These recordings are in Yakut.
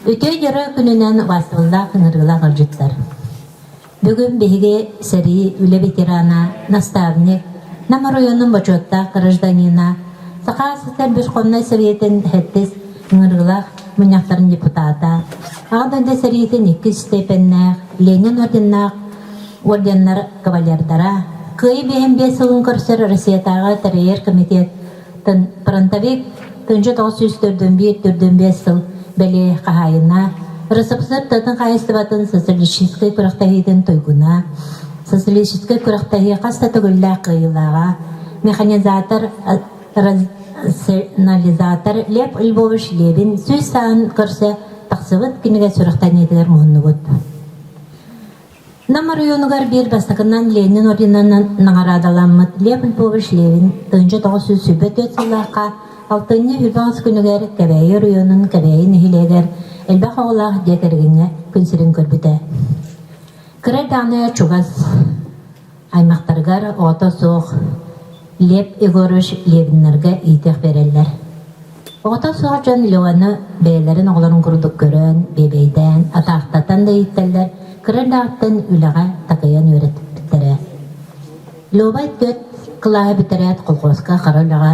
Үтүө дьоро күнүнэн убаастабыллаах ыҥырыылаах ыалдьыттар! Бүгүн биһиги сэрии, үлэ ветерана, наставник, Нам оройуонун бочуоттаах гражданина, Саха СССР Верховнай Советын сэттис ыҥырыылаах мунньахтарын депутата, Аҕа дойду сэриитин иккис степеннээх, Ленин орденнаах орденнар кавалердара, Кыайыы 55 сылын көрсөр Россиятааҕы тэрийэр комитет Фронтовик 1941-45 сыл бэлиэ хаһаайына, РСФСР тыатын хаһаайыстыбатын социалистическай күрэхтэһиитин туйгуна, социалистическай күрэхтэһии хас да төгүллээх кыайыылааҕа, механизатор, рационализатор Лев Львович Левин сүүс сааһын көрсө тахсыбыт кинигэ сүрэхтэниитигэр муһуннубут. Нам оройуонугар биир бастакынан Ленин орденынан наҕараадаламмыт Лев Львович Левин 1924 сыллаахха алтынньы 28 күнүгэр Кэбээйи оройуонун Кэбээйи нэһилиэгэр элбэх оҕолоох дьиэ кэргэҥҥэ күн сирин көрбүтэ. Кыра эрдэҕинэ чугас аймахтарыгар оҕото суох Лев Егорович Левиннарга иитиэх биэрэллэр. Оҕото суох дьон Леваны бэйэлэрин оҕолорун курдук көрөн, биэбэйдээн, атаахтатан да ииттэллэр, кыра эрдэҕиттэн үлэҕэ такайан үөрэппиттэрэ. Лева түөрт кылааһы бүтэрээт колхуоска хара үлэҕэ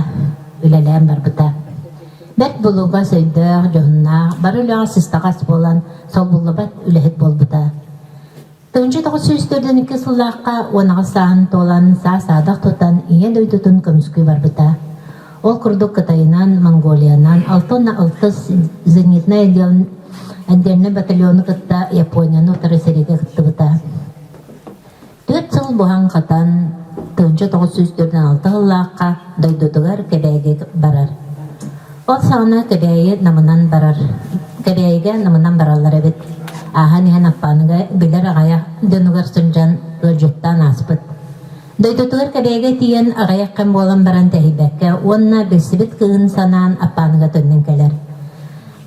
үлэлээн барбыта. Бэрт булугас өйдөөх, дьоһуннаах, бары үлэҕэ сыстаҕас буолан, солбуллубат үлэһит буолбута. 1942 сыллаахха 18 сааһын туолан, саа-саадах тутан Ийэ дойдутун көмүскүү барбыта. Ол курдук Кытайынан, Монголиянан 66 зенитнай отдельнай батальону кытта Японияны утары сэриигэ кыттыбыта. Түөрт сыл буһан-хатан, 1946 сыллаахха дойдутугар Кэбээйигэ барар. Ол саҕана Кэбээйи Намынан барар, Кэбээйигэ Намынан бараллар эбит. Ааһан иһэн Аппааныга билэр аҕайах дьонугар сылдьан ыалдьыттаан ааспыт. Дойдутугар Кэбээйигэ тиийэн аҕыйах кэм буолан баран тэһийбэккэ уонна билсибит кыыһын санаан Аппааныга төннөн кэлэр.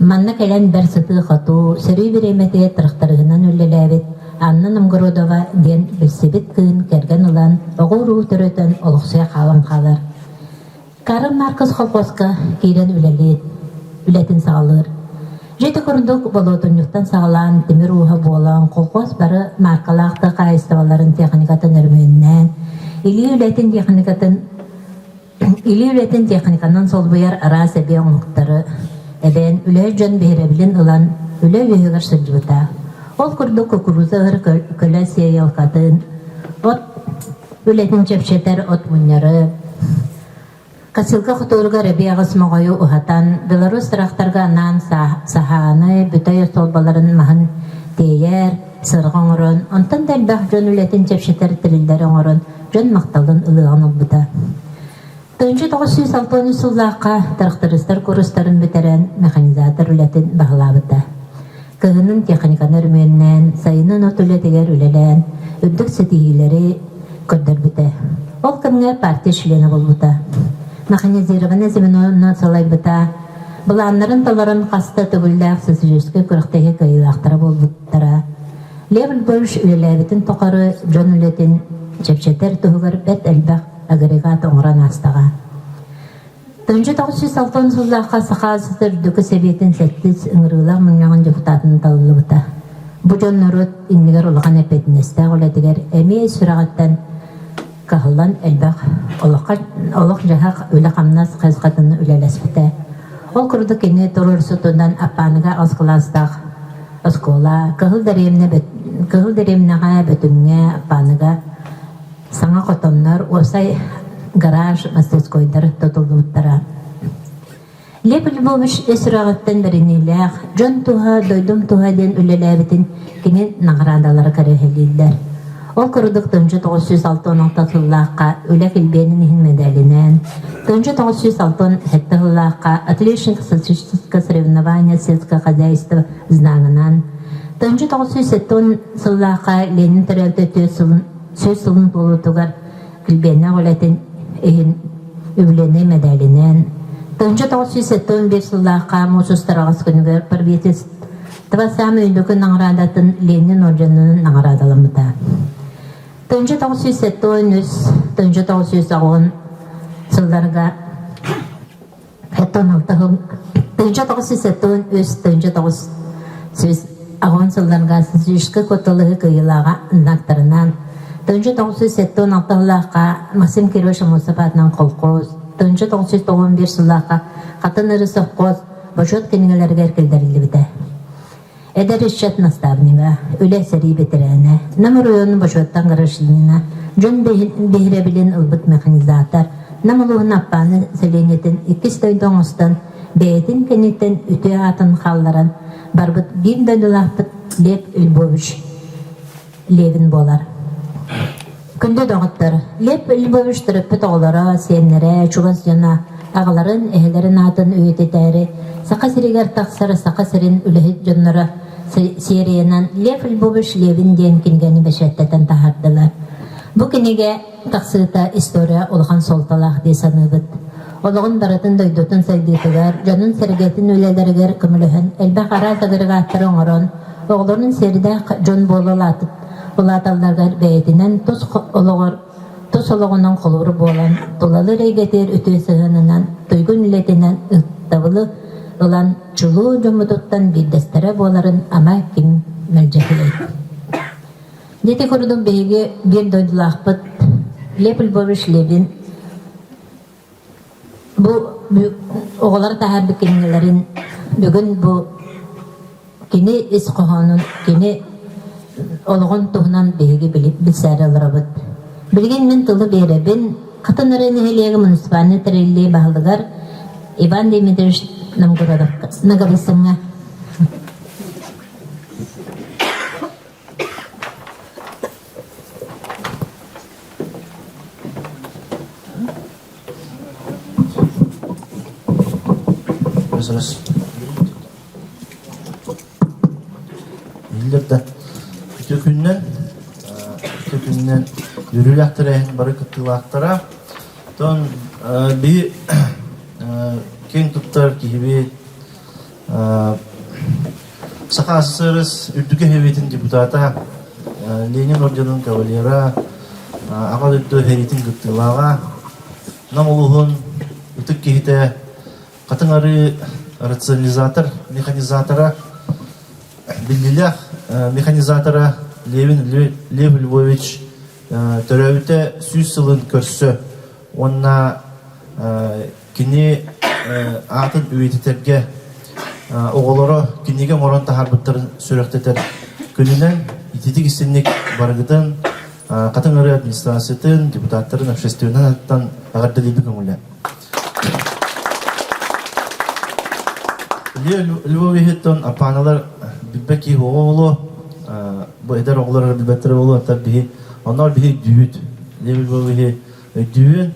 Манна кэлэн бэрт сытыы-хотуу, сөрүү бириэмэтигэр тырахтарыһынан үлэлээбит Анна Новгородова диэн билсибит кыыһын кэргэн ылан, оҕо-уруу төрөтөн олохсуйа хаалан хаалар. Карл Маркс колхуоска киирэн үлэлиир, үлэтин саҕалыыр. Дьэ ити курдук болуотунньуктан саҕалаан тимир ууһа буолан колхуос бары мааркалаах тыа хаһаайыстыбаларын техникатын өрөмүөннээн, илии үлэтин техникатын Илии үлэтин техниканан солбуйар араас эбии оҥоһуктары эбэн, үлэһит дьон биһирэбилин ылан, үлэ үөһүгэр сылдьыбыта. Ол курдук кукуруза ыһар көлө сиэйэлкатын, от үлэтин чэпчэтэр от мунньары, косилка хотууругар эбии аҕыс моҕойу уһатан, Беларусь тракторга анаан саһааны, бүтэй остуолбаларын маһын тиэйэр, сырҕа оҥорон, онтон да элбэх дьон үлэтин чэпчэтэр тэриллэри оҥорон, дьон махталын ылыаҕын ылбыта. 1963 сыллаахха трактористар курстарын бүтэрэн механизатор үлэтин баһылаабыта. Кыһынын техниканы өрөмүөннээн, сайынын от үлэтигэр үлэлээн, үрдүк ситиһиилэри көрдөрбүтэ. Ол кэмҥэ партия членэ буолбута. Механизированное звенону салайбыта, былааннарын толорон хаста төгүллээх социалистическай күрэхтэһии кыайыылаахтара буолбуттара. Лев Львович үлэлээбитин тухары дьон үлэтин чэпчэтэр туһугар бэрт элбэх агрегат оҥорон аастаҕа. 1960 сыллаахха Саха СССР Үрдүкү Сэбиэтин сэттис ыҥырыылаах мунньаҕын депутатын талыллыбыта. Бу дьон норуот иннигэр улахан эппиэтинэстээх үлэтигэр эмиэ сүрэҕиттэн кыһаллан элбэх олоххо олох-дьаһах, үлэ-хамнас хайысхатын үлэлэспитэ. Ол курдук кини туруорсутунан Аппааныга аҕыс кылаастаах оскуола, Кыһыл дэриэбинэ Кыһыл дэриэбинэҕэ Бөтүҥҥэ, Аппааныга саҥа хотоннор, уопсай гараж, мастерскойдар тутуллубуттара. Лев Львович ис сүрэҕиттэн бэриниилээх, дьон туһа, дойдум туһа диэн үлэлээбитин кини наҕараадалара кэрэһэлииллэр. Ол курдук 1966 сыллаахха үлэ килбиэнин иһин медалинэн, 1967 сыллаахха «Отличник социалистического соревнования сельского хозяйства» знагынан, 1970 сыллаахха Ленин төрөөбүтэ 4 сылын туолуутугар килбиэннээх үлэтин иһин үбүлүөйнэй мэдээлинэн, 1971 сыллаахха муус устар аҕыс күнүгэр правительство саамай үрдүкү наҕараадатын Ленин орденынан наҕараадаламмыта. 1973 1980 сылларга 76 1973 19 80 сылларга социалистическай куоталаһыы кыайыылааҕа ыннактарынан, 1976 сыллаахха Максим Кирович Аммосов аатынан колхоз, 1991 сыллаахха Хатын Ыры совхоз Бочуот кинигэлэригэр киллэриллибитэ. Эдэр ыччат наставнига, үлэ сэрии бэтэрээнэ, Нам оройуонун бочуоттан гражданина, дьон биһирэбилин ылбыт механизатор, Нам улууһун Аппааны сэлиэнньэтин иккис дойду оҥостон, бэйэтин кэнниттэн үтүө аатын хаалларан барбыт биир дойдулаахпыт Лев Львович Левин буолар. Күндү доҕоттор, Лев Львович төрөппүт оҕолоро, сиэннэрэ, чугас дьоно аҕаларын, эһэлэрин аатын үйэтитээри Саха сиригэр тахсар Саха сирин үлэһит дьонноро сериянан Лев Львович Левин диэн кинигэни бэчээттэтэн таһаардылар. Бу кинигэ тахсыыта история улахан суолталаах дии саныыбыт. Олоҕун барытын дойдутун сайдыытыгар, дьонун-сэргэтин үлэлэригэр көмөлөһөн элбэх араас агрегаттары оҥорон, оҕолорун сиэрдээх дьон буола улааталларыгар бэйэтинэн тус олоҕор тус олоҕунан холобур буолан, тулалыыр эйгэтигэр үтүө сыһыанынан, туйгун үлэтинэн ытыктабылы ылан чулуу дьоммутуттан биирдэстэрэ буоларын ама ким мэлдьэһиэй. Дьэ ити курдук биһиги биир дойдулаахпыт Лев Львович Левин Бу оҕолор таһаарбыт кинигэлэрин бүгүн бу кини ис хоһоонун, кини олоҕун туһунан биһиги билсээри олоробут. Билигин мин тылы биэрэбин Хатан Ырыы нэһилиэгэ муниципальнай тэриллии баһылыгар Иван Дмитриевич Новгородовка Ноговицыҥҥа. Иһиллэр да үтүө күнүнэн үтүө күнүнэн үөрүүлээх тэрээһин бары кыттыылаахтара. Оттон биһи киэн туттар киһибит Саха ССР үрдүкү Сэбиэтин депутата, Ленин орденын кавалера, Аҕа дойду сэриитин кыттыылааҕа, Нам улууһун ытык киһитэ, Хатыҥ Арыы рационализатор, механизатора, биллиилээх механизатора Левин Лев Львович төрөөбүтэ 100 сылын көрсө уонна Кини аатын үйэтитэргэ оҕолоро кинигэ оҥорон таһаарбыттарын сүрэхтэтэр күнүнэн ититик истинник барыгытын Хатыҥ Арыы администрациятын, депутаттарын общественнай аттан эҕэрдэлиибин көҥүлэ. Львовиһыттан аппааналар билбэт киһи оҕо буолуо, бу эдэр оҕолор билбэттэрэ буолуо, оттон биһи онноор биһи өйдүүбүт. Лев Львовиһы өйдүүбүн.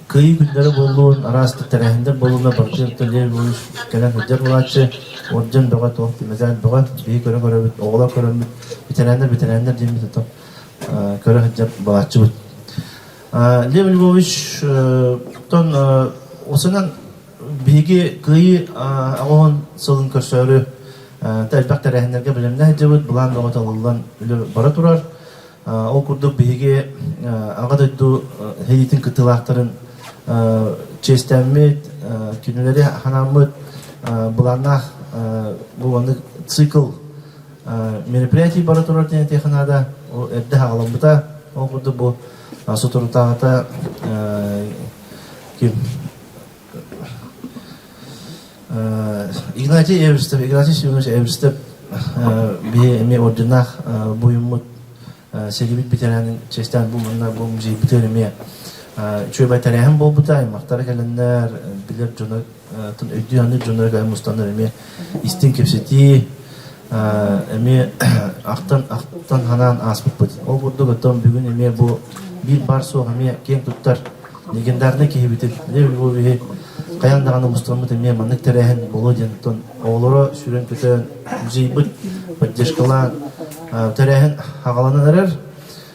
Кыайыы күннэрэ буоллун, араас тэрээһиннэр буоллуннар, барытын Лев Львович кэлэн сылдьар буолааччы, орден бөҕө, туох мэтээл бөҕө, биһиги көрө көрөбүт, оҕолор көрөммүт, бэтэрээннэр бэтэрээннэр диэммит ото көрө сылдьар буолааччыбыт. Лев Львович тон осынан биһиги Кыайыы аҕыһын сылын көрсөөрү элбэх тэрээһиннэргэ бэлэмнээх сылдьабыт, былаан бөҕө талыллан үлэ бара турар. Ол курдук биһиги Аҕа дойду сэриитин кыттыылаахтарын чиэстэммит, кинилэри ханааммыт былааннаах бу маннык цикл мероприятий бара турар диэн этиэххэ наада. Ол эрдэ саҕаламмыта. Ол курдук бу соторутааҕыта ким Игнатий Эверстов, Игнатий Семенович Эверстов биһи эмиэ орденнаах буйуммут сэриибит бэтэрээнин чиэстээн бу манна бу музейбытыгар эмиэ үчүгэй тэрээһин буолбута, аймахтара кэлэннэр, билэр дьоно өйдүү-саныыр дьонноро кэлэн мустаннар эмиэ истиҥ кэпсэтии эмиэ ахтан ахтан санаан ааспыппыт. Ол курдук оттон бүгүн эмиэ бу биир баар суох эмиэ киэн туттар легендарный киһибитин Лев Львовиһы хайаан даҕаны мустаммыт эмиэ маннык тэрээһин буолуо диэн оттон оҕолоро сүүрэн-көтөн музейбыт поддержкалаан тэрээһин аҕаланан эрэр.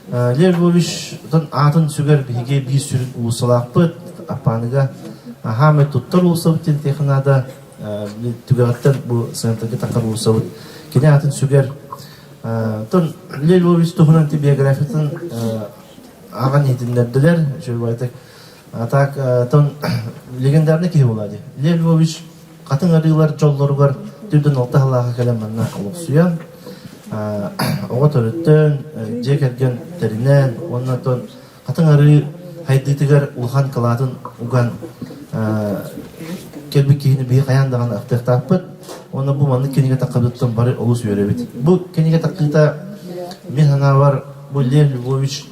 Лев Львович аатын сүгэр биһиги биир сүрүн уулуссалаахпыт Аппааныга хаамай туттар уулуссабыт диэн этиэххэ наада. Түгэҕиттэн бу центрга тахар уулуссабыт кини аатын сүгэр. Оттон Лев Львович туһунан биографиятын ааҕан иһитиннэрдилэр. Үчүгэй А так, тон легендарный киһи буолаа дии. Лев Львович хатыҥ арыылар дьоллоругар 46 сыллааҕы кэлэн манна олохсуйан, оҕо төрөттөн, дьиэ кэргэн тэринэн уонна оттон Хатыҥ Арыы хайдыытыгар улахан кылаатын уган кэлбит киһини биһи хайаан даҕаны ахтыахтаахпыт. Уонна бу маннык кинигэ таххабытыттан бары олус үөрэбит. Бу кинигэ таххыыта мин санаабар бу Лев Львович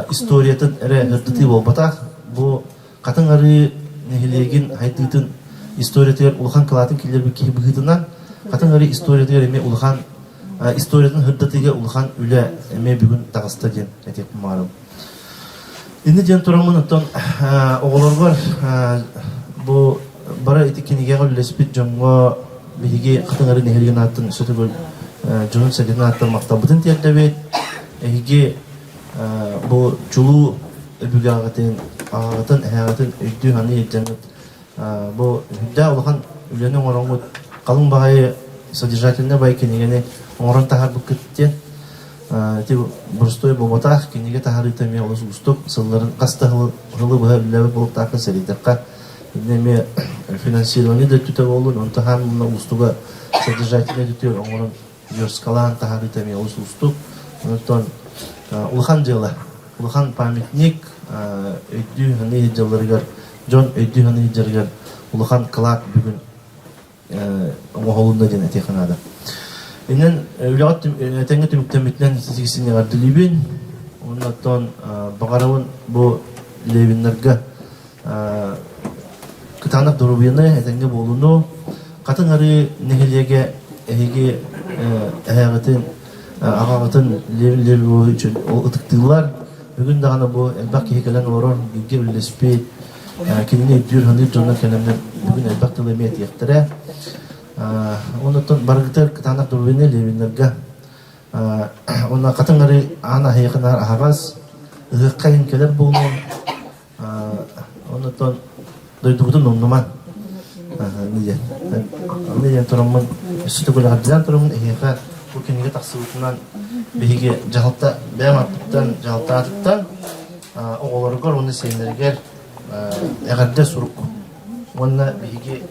историятын эрэ ырытыы буолбатах. Бу Хатыҥ Арыы нэһилиэгин хайдыытын историятыгар улахан кылаатын киллэрбит киһи быһыытынан Хатыҥ Арыы историятыгар эмиэ улахан историятын сырдатыыга улахан үлэ эмиэ бүгүн таҕыста диэн этиэхпин баҕарабын. Инньэ диэн тураммын оттон оҕолорбор бу бары ити кинигэҕэ үлэлэспит дьоҥҥо биһиги Хатыҥ Арыы нэһилиэгин ааттан өссө төгүл дьонун-сэргэтин ааттан махталбытын тиэрдэбит. Эһиги бу чулуу өбүгэҕитин, аҕаҕытын, эһээҕитин өйдүү-саныы илдьэҥҥит бу үрдээх улахан үлэни оҥороҥҥут халыҥ баҕайы содержательнай бай кинигэни оҥорон таһаарбыккыт диэн ити боростуой буолбатах кинигэ таһаарыыта эмиэ олус уустук сылларын хас да сылы быһа үлэлээбит буолуохтааххын сэрэйдэххэ иннэ эмиэ финансирование да өттүтэ буоллун онто хаан уустуга содержательнай өттүтүгэр оҥорон версткалаан таһаарыыта эмиэ олус уустук. Онтон улахан дьыала, улахан памятник өйдүү-саныы дьылларыгар, дьон өйдүү-саныы дьарыгар улахан кылаат бүгүн оҥоһулунна диэн этиэххэ наада. Иннин үлэҕэ этэҥҥэ түмүктэммитинэн ситигисин эҕэрдэлиибин. Уонна оттон баҕарабын бу Левиннарга Кытаанах доруобуйаны, этэҥҥэ буолууну, Хатыҥ Арыы нэһилиэгэ эһиги эһээҕитин, аҕаҕытын Левин ытыктыыллар. Бүгүн даҕаны бу элбэх киһи кэлэн олорор, бииргэ үлэлэспит, кинини өйдүүр-саныыр дьоннор кэлэннэр бүгүн элбэх тылы эмиэ этиэхтэрэ. Оннуттан барыгытыгар кытаанах доруобуйаны Левиннарга уонна Хатыҥ Арыы аан аһыйахын аһаҕас, ыһыахха иһин кэлэр буолуон Оннуттан дойдубутун умнуман. Диэн. Диэн тураммын, өссө төгүл эҕэрдэлээн тураммын эһиэхэ бу кинигэ тахсыбытынан биһиги дьаһалта бэйэм аттыттан, дьаһалта аатыттан оҕолоругар уонна сиэннэригэр эҕэрдэ сурук уонна биһиги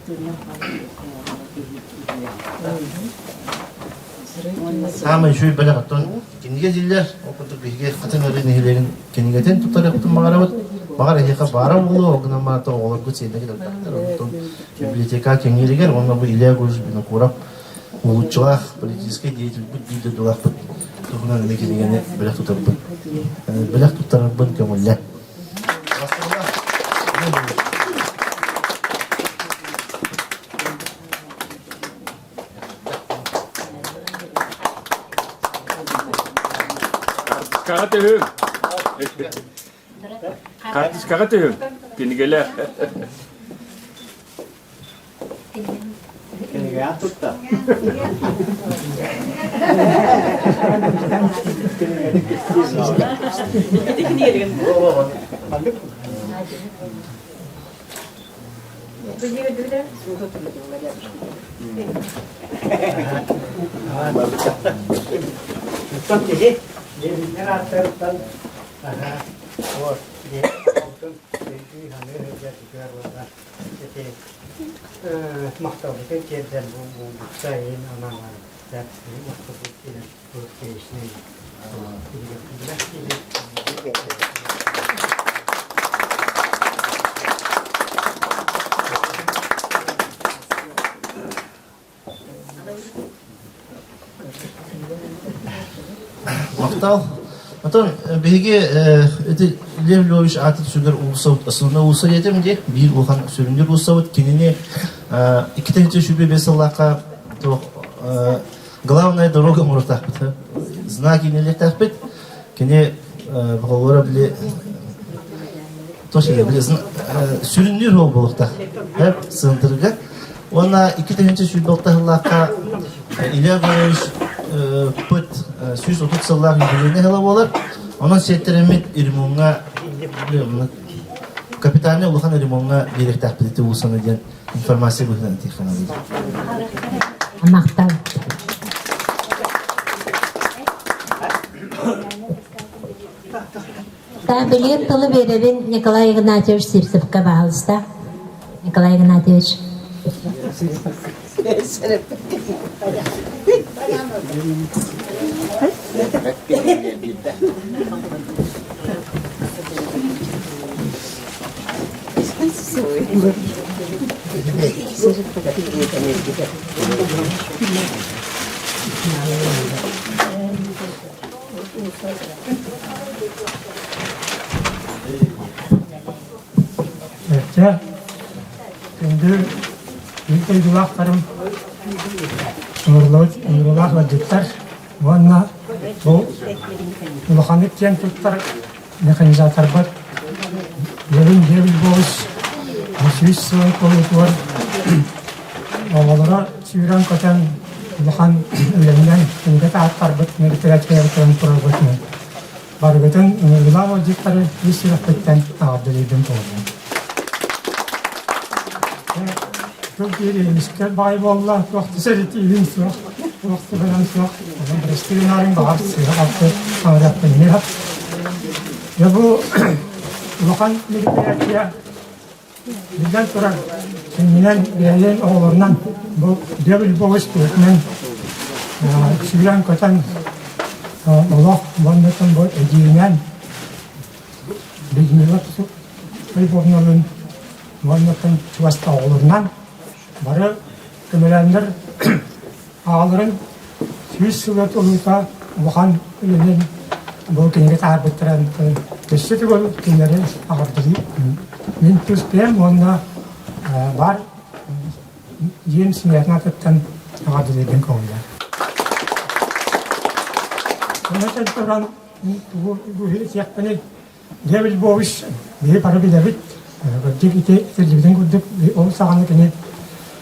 Саамай үчүгэй бэлэх оттон кинигэ дииллэр. Ол курдук биһиги Хатыҥ Арыы нэһилиэгин кинигэтин туттарыахпытын баҕарабыт. Баҕар эһиэхэ баара буолуо, ол гынан баран оҕолоргут сиэннэргит элбэхтэр. Онтон библиотека кэҥииригэр уонна бу Илья Егорович Винокуров уһулуччулаах политическай деятельбит биир дойдулаахпыт туһунан эмиэ кинигэни бэлэх тутарбын бэлэх туттарарбын көҥүллээ. Карточкаҕа түһүҥ. Карточкаҕа түһүҥ. Кинигэлэр. Кинигэҕэ тутта. Оттон киһи Левиннэр ааттарыттан аһаа вот алтын өйдүү саныы сылдьар үтүөр уонна ити махталбытын тиэрдэн бу булбукка иһин анаан махталбыт диэн урут Махтал. Отон биһиги ити Лев Львович аатын сүгэр уулуссабыт основной уулусса диэтим дии. Биир улахан сүрүннүүр уулуссабыт. Кинини 2005 сыллаахха Главная дорога оҥоруохтаахпыт. Знак иҥэлиэхтээхпит. Кини оҕолоро били точно били сүрүннүүр ол буолуохтаах. Сыантырга. Уонна 2026 сыллаахха Илья Егорович пыт 130 сыллаах юбилейный сыла буолар. Онон сиэттэриммит ремонҥа капитальный улахан ремонҥа биэриэхтээхпит ити уулуссаны диэн информация быһыытынан этиэххэ Махтал. Билигин тылы биэрэбин Николай Игнатьевич Сивцевка, пожалуйста. Николай Игнатьевич. Өттө күндү биир дойдулаахтарым, ыҥырыллыбыт ыҥырыылаах ыалдьыттар уонна бу улаханнык киэн туттар механизаторбыт Левин Львович 100 сылын туолуутугар оҕолоро сүүрэн-көтөн улахан үлэннэн кинигэ таһааттарбыт мероприятиебытын турарбытын барыгытын ыҥырыылаах ыалдьыттары ис сүрэхпиттэн эҕэрдэлиирбин туһунан. Тыл биир эмискэ баай буолла, туох да сэрэтиибин суох, туох да бэлэм суох. Онон бырастыы гынаарыҥ баҕар сыыһа-халты саҥарыахпын эмиэ. Дьэ бу улахан мероприятие биллэн турар сүнньүнэн бэйэлэрин оҕолорунан бу Лев Львович туһутунан сүүрэн-көтөн олох уонна бу эдьиийинэн Людмила Львовналыын уонна чугас оҕолорунан бары көмөлөөннөр аҕаларын 100 сыла туолуута улахан үлэнэн бу кинигэ таһаарбыттарын өссө төгүл кинилэри аҕардылыы мин тус бэйэм уонна баар дьиэм семьятын аатыттан аҕардылыырбын көҥүллээн. Онон туран тугу этиэхпиний Лев Львович биһи бары билэбит, кырдьык ити этиллибитин курдук ол саҕана кини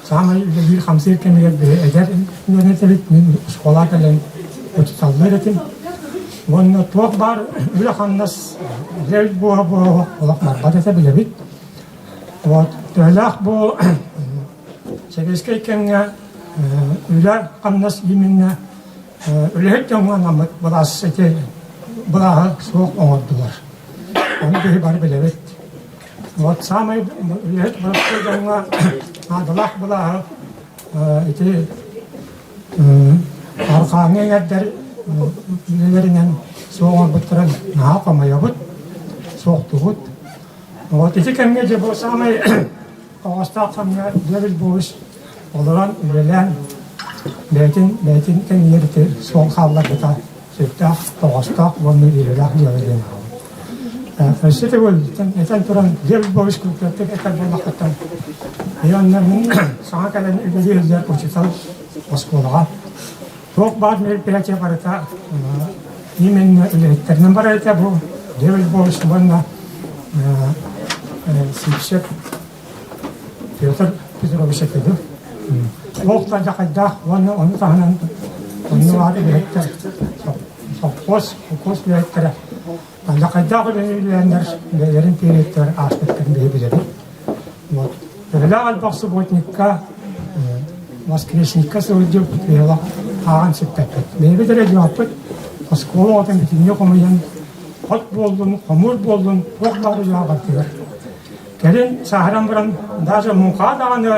саамай үлэлиир-хамсыыр кэмигэр биһи эдэр үөрэнэбит, мин оскуолаҕа кэлэн учууталлыыр этим. Уонна туох баар үлэ-хамнас Лев буола-буола олох барбат этэ билэбит. Вот төһөлөөх бу сэбиэскэй кэмҥэ үлэ-хамнас именно Үлэһит дьоҥҥо анаммыт былаас ити былааһы суох оҥордулар. Ону биһи бары билэбит. Вот саамай үлэһит боростуой дьоҥҥо наадалаах былааһы ити арҕааҥҥы эҥэрдэр үлэлэринэн суох оҥорбуттарын наһаа хомойобут, суохтуубут. Вот ити кэмҥэ дьэ бу саамай Оҕостоох кэмҥэ Лев Львович олорон үлэлээн бэйэтин бэйэтин кэмигэр ити суол хаалларбыта сүрдээх тоҕостоох уонна үөрүүлээх дьыала диэн ааҕабын. Өссө төгүл этэн туран Лев Львович кылгастык этэр буоллаххыттан онно мин саҥа кэлэн үлэлии сылдьар учуутал оскуолаҕа туох баар мероприятие барыта именно үлэһиттэринэн барар этэ бу Лев Львович уонна Сивцев Петр Петрович этэ Ол хайдах уонна ону таһынан онно баар үлэһиттэр совхоз, холкуос үлэһиттэрэ хайдах үлэлээннэр бэйэлэрин периодтар ааспыттарын биһи билэбит. Вот. Төһөлөөх элбэх субботникка, воскресникка сылдьыбыт бэйэлэх ааҕан сиппэппит. Бэйэбит эрэ дьооппут оскуола оҕотун бүтүннүү хомуйан от буоллун, хомуур буоллун, туох баар үлэҕэ бардылар. Кэлин сааһыран баран даже муҥхаҕа даҕаны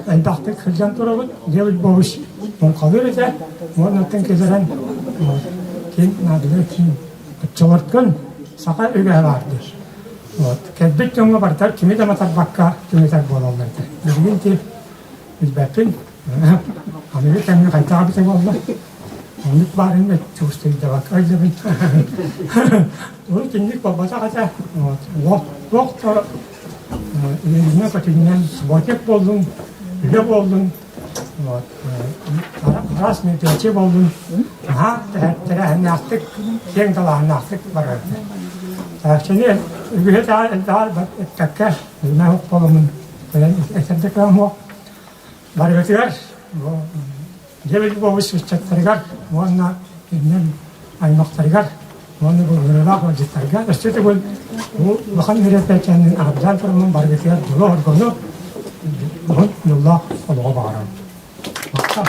элбэхтик сылдьан турабыт. Лев Львович муҥхалыыр этэ. Уоннаттан кэлэрэн ким наадыгар ким оччолортон саха үгэһэ баар диир. Вот. Кэлбит дьоҥҥо барытар кими да матарбакка түҥэтэр буолаллар этэ. Билигин ити билбэппин. Аныгы кэмҥэ хайдах эбитэ буолла. Оннук баарын чувствуйдабакка өйдөбүн. Урут инник буолбатах этэ. Вот. Олох туох да үөрүүнэн-көтүүнэн субботник буоллун, үлэ буоллун, вот, араас мероприятие буоллун, наһаа тэрээһиннээхтик, киэҥ далааһыннаахтык барар этэ. Кини үгүһү элбэҕи эппэккэ, үгүнэ буоламмын этэрдэ кыам Барыгытыгар Лев Львович ыччаттарыгар уонна кинилэр аймахтарыгар уонна былырыылаах ыалдьыттарга өссө төгүл бу улахан мероприятиенын аҕабдьаан тураммын барыгытыгар дьолу-соргуну, уһун дьоллоох олоҕу баҕарабын. Махтал.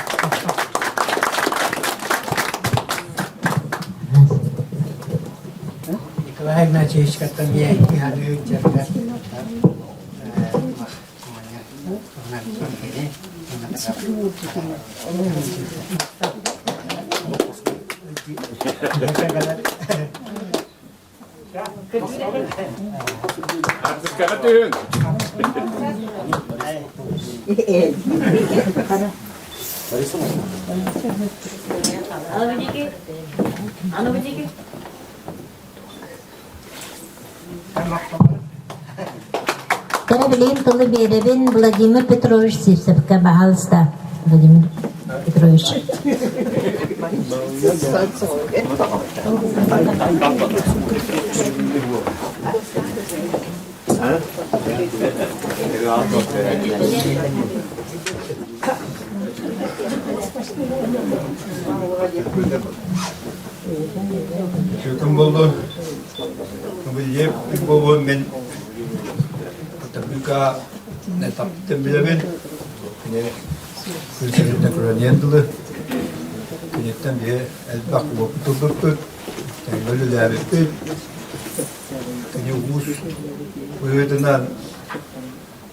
Николай Игнатьевичкаттан ийэ дьарыгар. Ардыскаҕа түһүҥ. Кэрэ билигин тылы биэрэбин Владимир Петрович Сивцевкэ, баһаалыста, Владимир Петрович. Күн болду. Билиэп буолуон мен Табыка таптым билэбин. Кини күн көрөнүөн дылы. Киниттэн биһи элбэх уопут ылбыппыт, тэҥҥэ үлэлээбиппит. Кини уус быһыытынан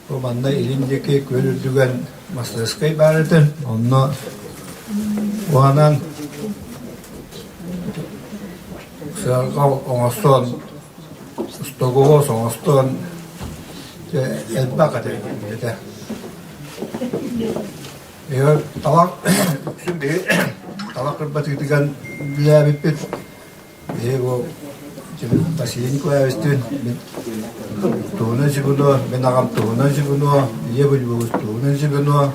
бу манна илин диэки күөл үрдүгэр мастарыскай баар этэ. Онно уһанан сыарҕа оҥостон, стоговоз оҥостон элбэх этэ этэ. Талах үксүн биһи талах кырбатыытыгар билээбиппит. Биһи бу Василий Николаевичтыын туһунан звено, мин аҕам туһунан звено, ийэ Бүлбүгүс туһунан звено.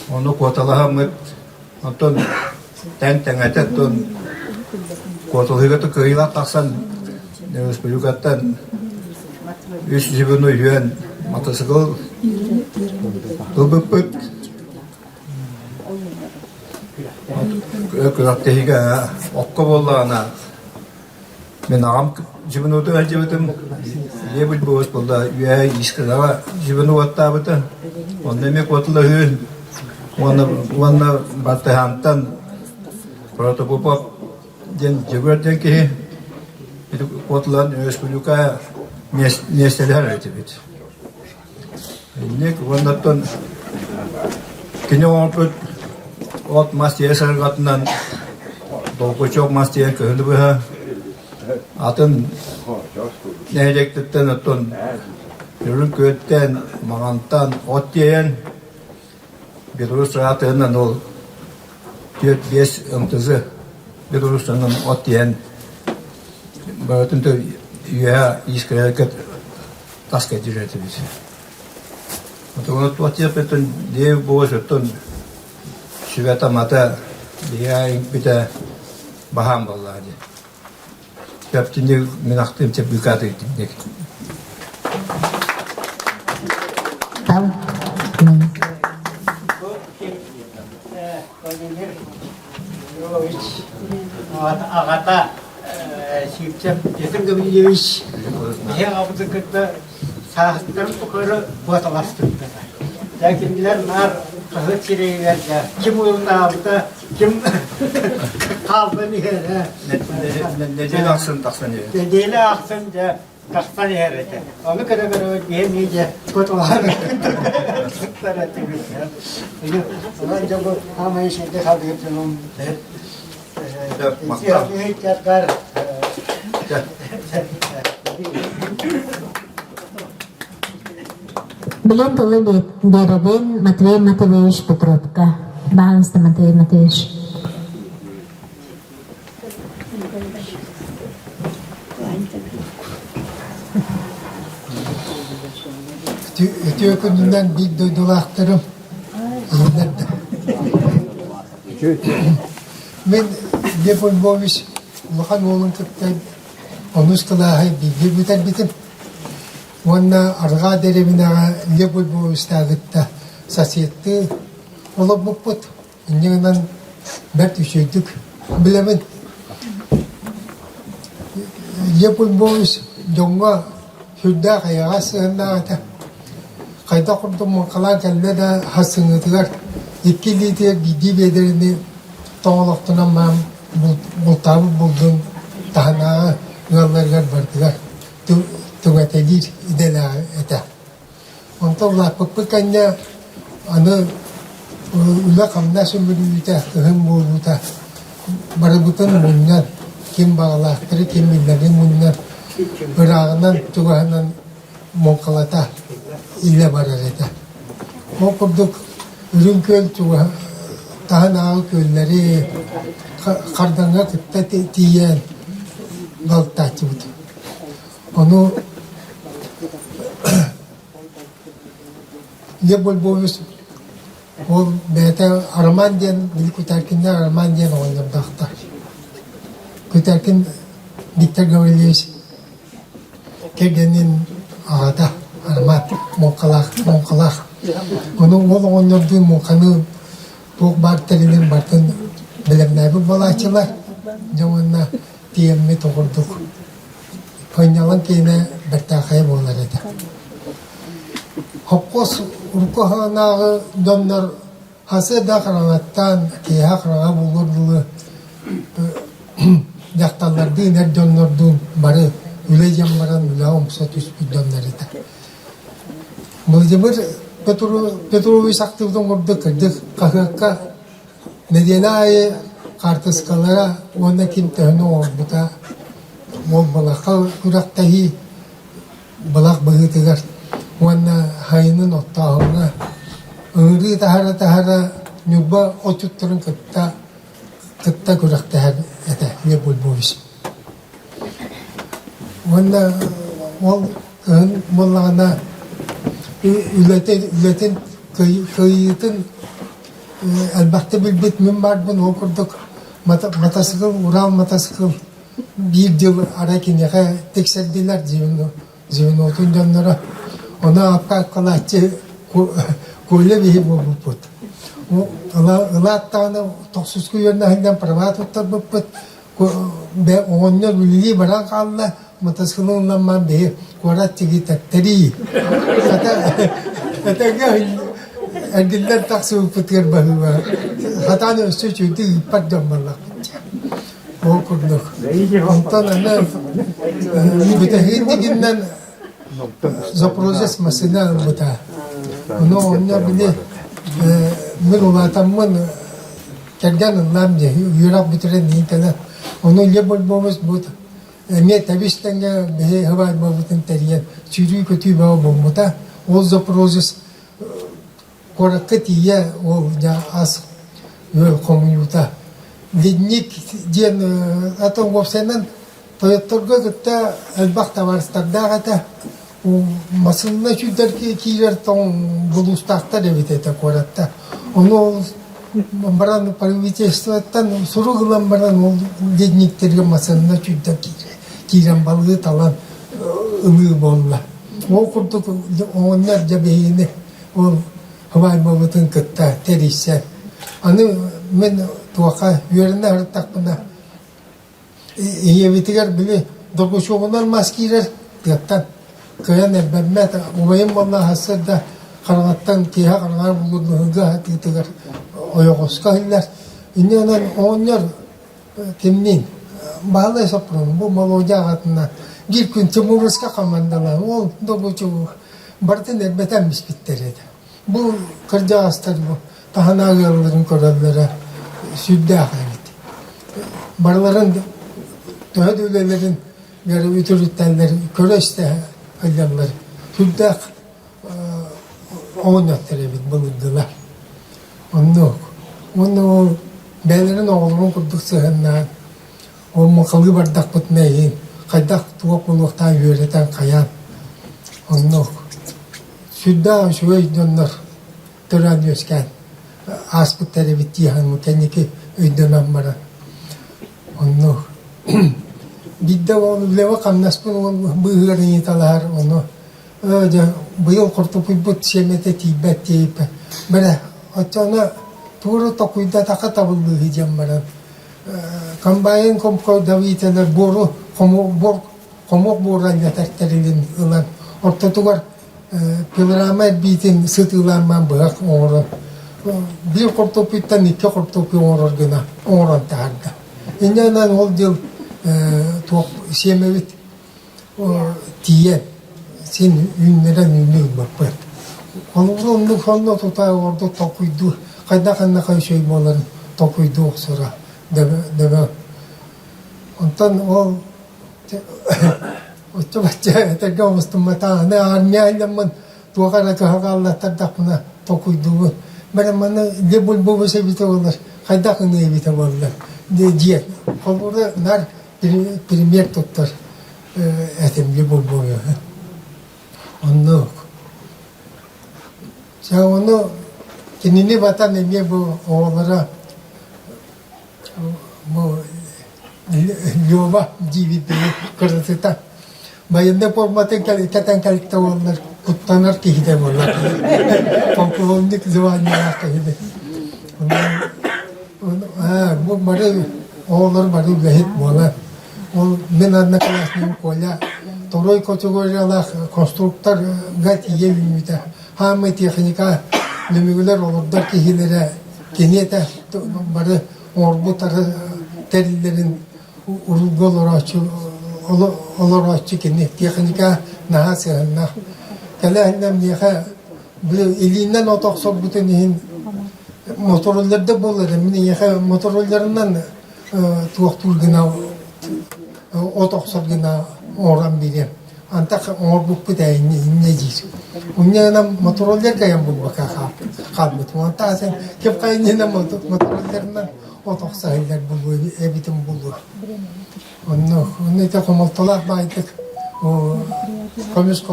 Ону куоталаһаммыт, онтон тэҥ тэҥэтэ оттон куоталаһыыга кыайыылаах тахсан республикаттан үс звено үһүөн мотоцикл ылбыппыт. Күрэхтэһиигэ окко буоллаҕына мин аҕам звеноту сылдьыбытым, ийэбит буолус буолла үөһэ Искраҕа звено уоттаабыта, онно эмиэ куоталаһыы уонна уонна Бартыһаантан Протопопов диэн Дьөгүөр диэн киһи ити куоталаһан өрөспүүбүлүкэ миэстэлэһэр этибит. Инник уонна оттон кини оҥорбут от мас тиэйэ сарыгатынан долгучок мас тиэйэн кыһыны быһа атын нэһилиэктэртэн оттон Үрүҥ Күөлтэн, Маҥантан от тиэйэн Беларусь аатынан ол 4-5 МТЗ Беларустанан от тиэйэн барытын үөһэ иискэлэргэ таска дьиэтибит. Отугун туох диэбит буолуос оттон сүбэ-тамата биһиэхэ иҥпитэ баһаам буоллаҕа дии. Кэптини мин ахтыым чэбдикаты итинник. Там Владимир Львович аҕата Сивцев Петр Гаврильевич биһи аҕабытын кытта сааһыттарын тухары куоталаспыттара. Дьэ кинилэр наар хаһыат сирэйигэр дьэ ким уйуннаабыта, ким хаалдан иһэрэ. Нэдиэлэ ахсын тахсан иһэр. Нэдиэлэ ахсын дьэ тахсан иһэр этэ. Ону көрө-көрө биһи эмиэ дьэ куоталаһар этибит. Онон дьэ бу хаамай сиргэ халыыр дьонум Билин тылы биэрэбин Матвей Матвеевич Петровка. Баҕалыста Матвей Матвеевич. Үтүө күнүнэн биир дойдулаахтарым Мин Лев Львович улахан уолун кытта онус кылааһы бииргэ бүтэрбитим. Уонна арҕаа дэриэбинэҕэ Лев Львовичтааҕытта соседтыы олорбуппут. Инньэ гынан бэрт үчүгэйдик билэбин. Лев Львович дьоҥҥо сүрдээх эйэҕэс сыһыаннаах этэ. Хайдах курдук муҥхалаан кэллэ да хасыҥыытыгар икки илиитигэр биирдии биэдэрэни тоҥолохтонон баран бултаабыт булдун таһынааҕы ыалларыгар барытыгар түҥэтэлиир идэлээх этэ. Онтон улааппыппыт кэннэ. Аны үлэ-хамнас үмүрүйүүтэ, кыһын буолуута барыбытын мунньан, ким баҕалаахтары, ким биллэрин мунньан, ырааҕынан, чугаһынан муҥхалата илэ барар этэ. Ол курдук Үрүҥ Күөл чугаһа таһынааҕы күөллэри Хардаҥҥа кытта тиийэн балыктааччыбыт. Ону Лев Бульбович ол бэйэтэ Роман диэн били Кутаркиннар Роман диэн оҕонньордоохтор. Кутаркин Виктор Гаврильевич кэргэнин аҕата Роман муҥхалаах муҥхалаах. Ону уол оҕонньордуун муҥханы туох баар тэрилин барытын бэлэмнээбит буолааччылар. Дьэ уонна тиийэммит оҕурдук Сынньалаҥ киинэ бэртээхэй буолар этэ. Хопхуос урукку саҕанааҕы дьоннор хасыа да хараҥаттан, киэһэ хараҥа буолуор дылы дьахталлардыын, эр дьоннордуун бары үлэ диэн баран үлэҕэ умса түспүт дьоннор этэ. Владимир Петрович ахтыбытын курдук кырдьык хаһыакка Нэдиэлэ аайы хаартыскалара уонна ким төһөнү оҥорбута уол балахха күрэхтэһии былах быһыытыгар уонна сайынын оттооһуҥҥа ыҥырыы таһара-таһара Ньурба отчуттарын кытта кытта күрэхтэһэр этэ Лев Бульбович. Уонна ол кыһын буоллаҕына үлэтин үлэтин кыайыытын элбэхтэ билбит мин баарбын ол курдук матасыкыл Урал матасыкыл биир дьыл арай киниэхэ тиксэрдилэр звенотун дьонноро ону апка-апкалааччы Коля биһи буолбуппут ылаат даҕаны тохсуску үөрэнэ сылдьан права туттарбыппыт оҕонньор үлэлии баран хаалла матасыкылын ылламмаан биһи куорат тиги тэптэрии хата этэҥҥэ эргиллэн тахсыбыппытыгар баһыыба хатаан өссө үчүгэйдик ыыппат дьон буоллахпыт ол курдук онтон аны бүтэһигин дигиннэн Запорожец массыына ылбыта. Ону оҕонньор били мин улаатаммын кэргэн ыллаам дии, үөрэх бүтэрэн иһин кэлэн. Ону Лев Альбомович бу эмиэ тэбис тэҥҥэ биһи һыбаайбабытын тэрийэн сүүрүү-көтүү бөҕө буолбута. Ол Запорожец куоракка тиийэ ол дьэ ас үөл хомуйуута. Ледник диэн атын уопсайынан тойотторго кытта элбэх табаарыстардаах этэ. Массыына сүүрдэр киирэр тоҥ булуустаахтар эбит этэ куоратта. Ону ол баран правительствоттан сурук ылан баран ол ледниктэргэ массыына сүүрдэр киирэн балыгы талан ылыы буолла. Ол курдук оҕонньор дьэ биһигини ол һыбаайбабытын кытта тэрийсэн. Аны мин туохха үөрэнэ сырыттахпына ийэбитигэр били доргучуогунан мас киирэр тыаттан кыайан эрбэммэт убайым уонна сарсыарда хараҥаттан киэһэ хараҥа булур аһатыытыгар ойоҕоско иһиллэр. Инньэ гынан оҕонньор кимниин Баһылай Соппуруон бу Молуодьа аҕатынан биир күн Тимуровска хамандалаан ол доргучуогу барытын эрбэтэн биспиттэр этэ. Бу кырдьаҕастар бу таһынааҕы ыалларын көрөллөрө сүрдээх эбит. Барыларын төһө да үлэлэрин үтүрүттэллэр, көрө-истэ сылдьаллар. Сүрдээх оҕонньоттор эбит былыргылар. Оннук. Уонна ол бэйэлэрин оҕолорун курдук сыһыаннаан Ол махалыы бардахпытына иһин хайдах туох буолуохтаах үөрэтэн хайаан оннук сүрдээх үчүгэй дьоннор төрөөн үөскээн ааспыттар эбит дии саныыбын кэнники өйдөнөн баран оннук биирдэ ол үлэбэ хамнаспын ол быыһыгар ыйыталаһар ону ээ дьэ быйыл хортуоппуйбут сиэмэтэ тиийбэт диэбиппэр бэрэ оччоҕуна тугу эрэ токуйдатахха табыллыыһы диэн баран комбайн давителэ буору хомуок буору анньатар тэрилин ылан ортотугар пилорама эрбиитин сытыылаан быһах оҥорон биир хортуоппуйтан икки хортуоппуй оҥорор гына оҥорон таһаарда. Инньэ гынан ол дьыл туох сиэмэбит тиийэн син үүннэрэн үүнүү ылбаппыт. Холобура оннук сонно тута ордук толкуйдуу, хайдах ханнаха үчүгэй буоларын толкуйдуу охсоро дөбө. Онтон ол оччо-бачча этэргэ оҥостумматах аны армия айламмын туох эрэ кыһалҕаллаттардахпына толкуйдуубун. Бары манна дьэ бульбубус эбитэ буоллар, хайдах ыныа эбитэ буоллар диэн. Холобура наар пример туттар этим Лебульбовы. Оннук. Дьэ ону кинини батан эмиэ бу оҕолоро бу Лёва диибит кырытыта байыаннай пуорматын кэтэн кэлтэ буоллар куттанар киһитэ буоллар полковник званиелаах киһи бу бары оҕолор бары үлэһит буолан Ол мин одноклассникым Коля второй категориялаах конструкторга тиийэ үүммүтэ. Хаамай техника нөмүгүлэр олордор киһилэрэ кини этэ бары оҥорбут тэриллэрин уруулга олорооччу олорооччу кини техника наһаа сыһыннаах. Кэлэ миэхэ илиинэн от охсорбутун иһин мотороллерда буолар мин эйиэхэ мотороллерынан туохтуур гына от охсор гына оҥорон биэриэм. Антах оҥорбуппут ээ инньэ диир. Инньэ гынан мотороллер кайан булбакка хаалбыт. Онтон атын ким хайа иннинэ мотороллерынан от охсо сылдьар булуо эбитин булуо. Онно онно ити хомолтолоох баайдык көмүс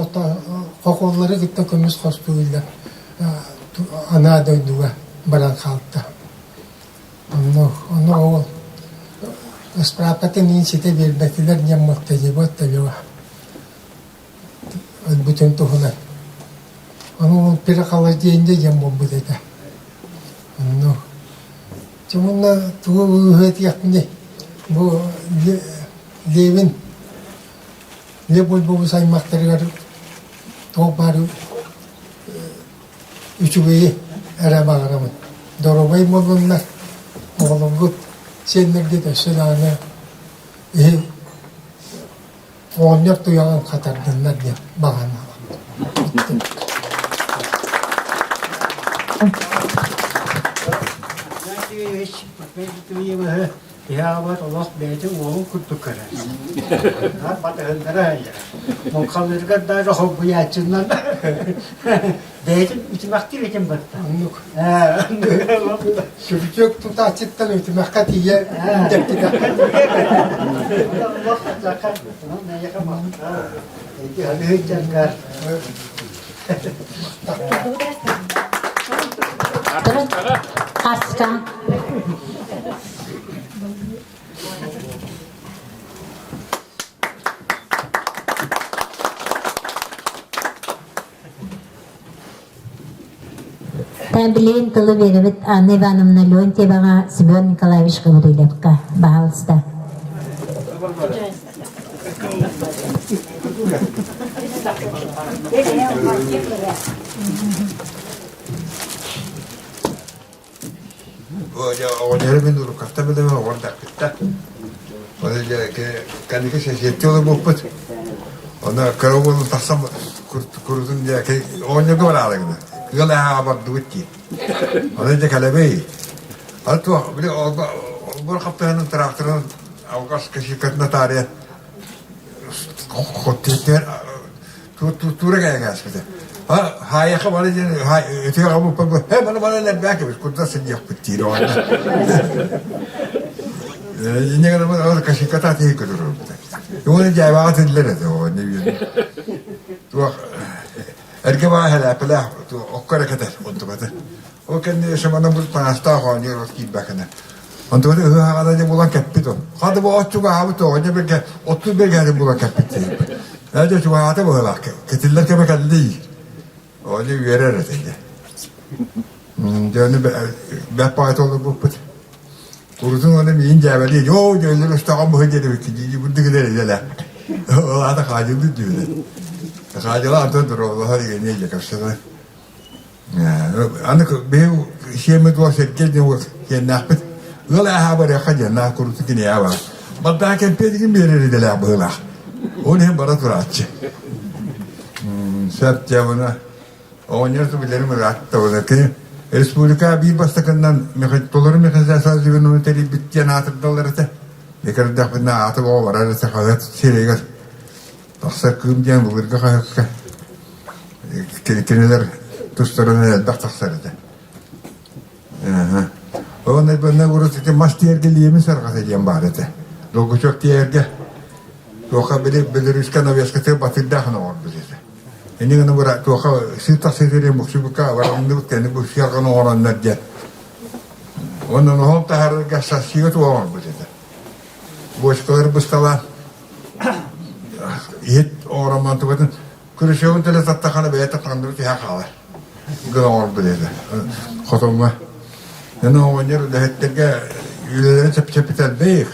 хохуоллары кытта көмүс хостууллар анаа дойдуга баран хаалта. Онно ону ол ыспыраапкатын иин ситэ биэрбэтилэр диэн муоттайдыбыт да өлбүтүн туһунан. Ону ол перехолодение диэн буолбут этэ. Онно дьэ уонна тугу ыһыатыахпыный бу Левин Лев Бульбович аймахтарыгар туох баар Үчүгэйи эрэ баҕарабын. Доруобай буоллуннар, оҕолоргут, сиэннэргит өссө даҕаны иһи оҕонньор туйаҕын хатардыннар диэн баҕаны ылабын. Киһи аҕабыт олох бэйэтин уолун курдук көрөр. Батыһыннара сылдьар. Муҥхалыырыгар даже холбуйааччынан бэйэтин үтүмэхтиир этим батта. Оннук. Күрдьүк тутааччыттан үтүмэххэ тиийэ дэптитэ. Хаска. Билигин тылы биэрэбит Анна Ивановна Леонтьеваҕа, Семен Николаевич Гаврильевка. Баһаалыста. Оҕонньору мин уруккаттан билэбин оҕордахпытта. Оны дьэ кэнники сэсиэттии олорбуппут. Оны кыра уолу тахсан курутун дьэ оҕонньорго бараары гына. Ыал ааҕа бардыбыт дии. Оны дьэ кэлэбэй. Аны туох били олбуор хаптаһынын тракторын алҕас косилкатын таарыйан хоттуйар Туура кэлэн ааспыта. Хаайаха бары диэн өтүө аҕабыппар э бары бары элбээх эбит курдат сылдьыахпыт диир оҕонньор. Инньэ гынан ол косилката тиһик көтөрөрбүтэ. Уонна дьээбэҕэ тиллэр этэ оҕонньор үөрэн. Туох эргэ баҕа хэлээппэлээх окко эрэ кэтэр онтуката. Ол кэннэ шамана бу таҥастаах оонньуур от киирбэккинэ. Онтуката ыһыаҕана дьэ булан кэппит ол. Хата бу от чугаһаабыт оҕонньор бэргэ оттуу бэргэһэтин булан кэппит диэбит. Ээ дьэ чугаһаата быһыылаах кэтиллэр кэмэ кэллий. Оҕонньор үөрэр этэ дьэ. Дьэ ону бэрт баҕайы олорбуппут. Курутун уонна миин дьээбэлии, оо дьөллөр өстөҕөн быһы диэбикки дии бурдук илэр илэлэ. Ол аата хаадьылдыр дьүөлэ. Хаадьыла антон дороолоһор игэние дьэ көрсөҕө. Аны биһи сиэммит уол Сергей диэн уол сиэннээхпит. Ыал ааһа барыахха диэн наа куруту киниэхэ бар. Бардаа кэмпиэтигин биэрэр идэлээх быһыылаах. Ол иһин бара турааччы. Сөп дьэ уна. Оҕонньор билэрим ыраатта буолар. Кини республика биир бастакыннан толору механизация звенону тэрийбит диэн аатырдаллар этэ. Көрдөхпүнэ ааты оҕо барар этэ хаһыат сирэйигэр тахсар кыым диэн былыргы хаһыакка кинилэр тустарынан элбэх тахсар этэ. Онно манна урут ити мас тиэргэ лиэми сарҕата диэн баар этэ. Долгучок тиэргэ туоха били Белорусска навескаты батырдаах оҥорбут этэ. Инньэ гынан бара туоха сыыр тахсыытын муксубукка барамныбыт кэнни бу сыарҕаны оҥороннор диэн. Онон оһол таһаарарга шассига туох оҥорбут этэ. Бочкалары бысталаан иһит оҥороммон тубатын Күрүчүөгүн төлө таттахана бэйэтэ таҥнары түһэ хаалар. Гына оҥорбут этэ. Хотоҥҥо. Аны оҕонньор үлэһиттэргэ үлэлэрин чэпчэппит элбэх.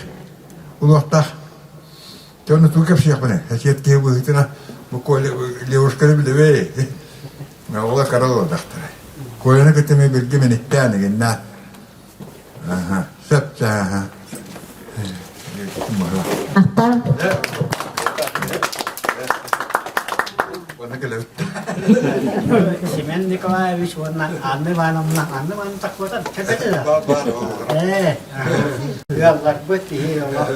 Улуохтаах. Дьону тугу кэпсиэхпиний? Эсиэт киһи быһыытына бу Коля Левушканы билэбэй. Оҕолор кара олордохторо. Коляны кытта эмиэ билгэ миниттээн игиннээн. Сөп Аттар. Семен Николаевич уонна Анна Ивановна Анна Ивановна такуотан кэпэтэ да. Ээ, ыалларбыт иһи олох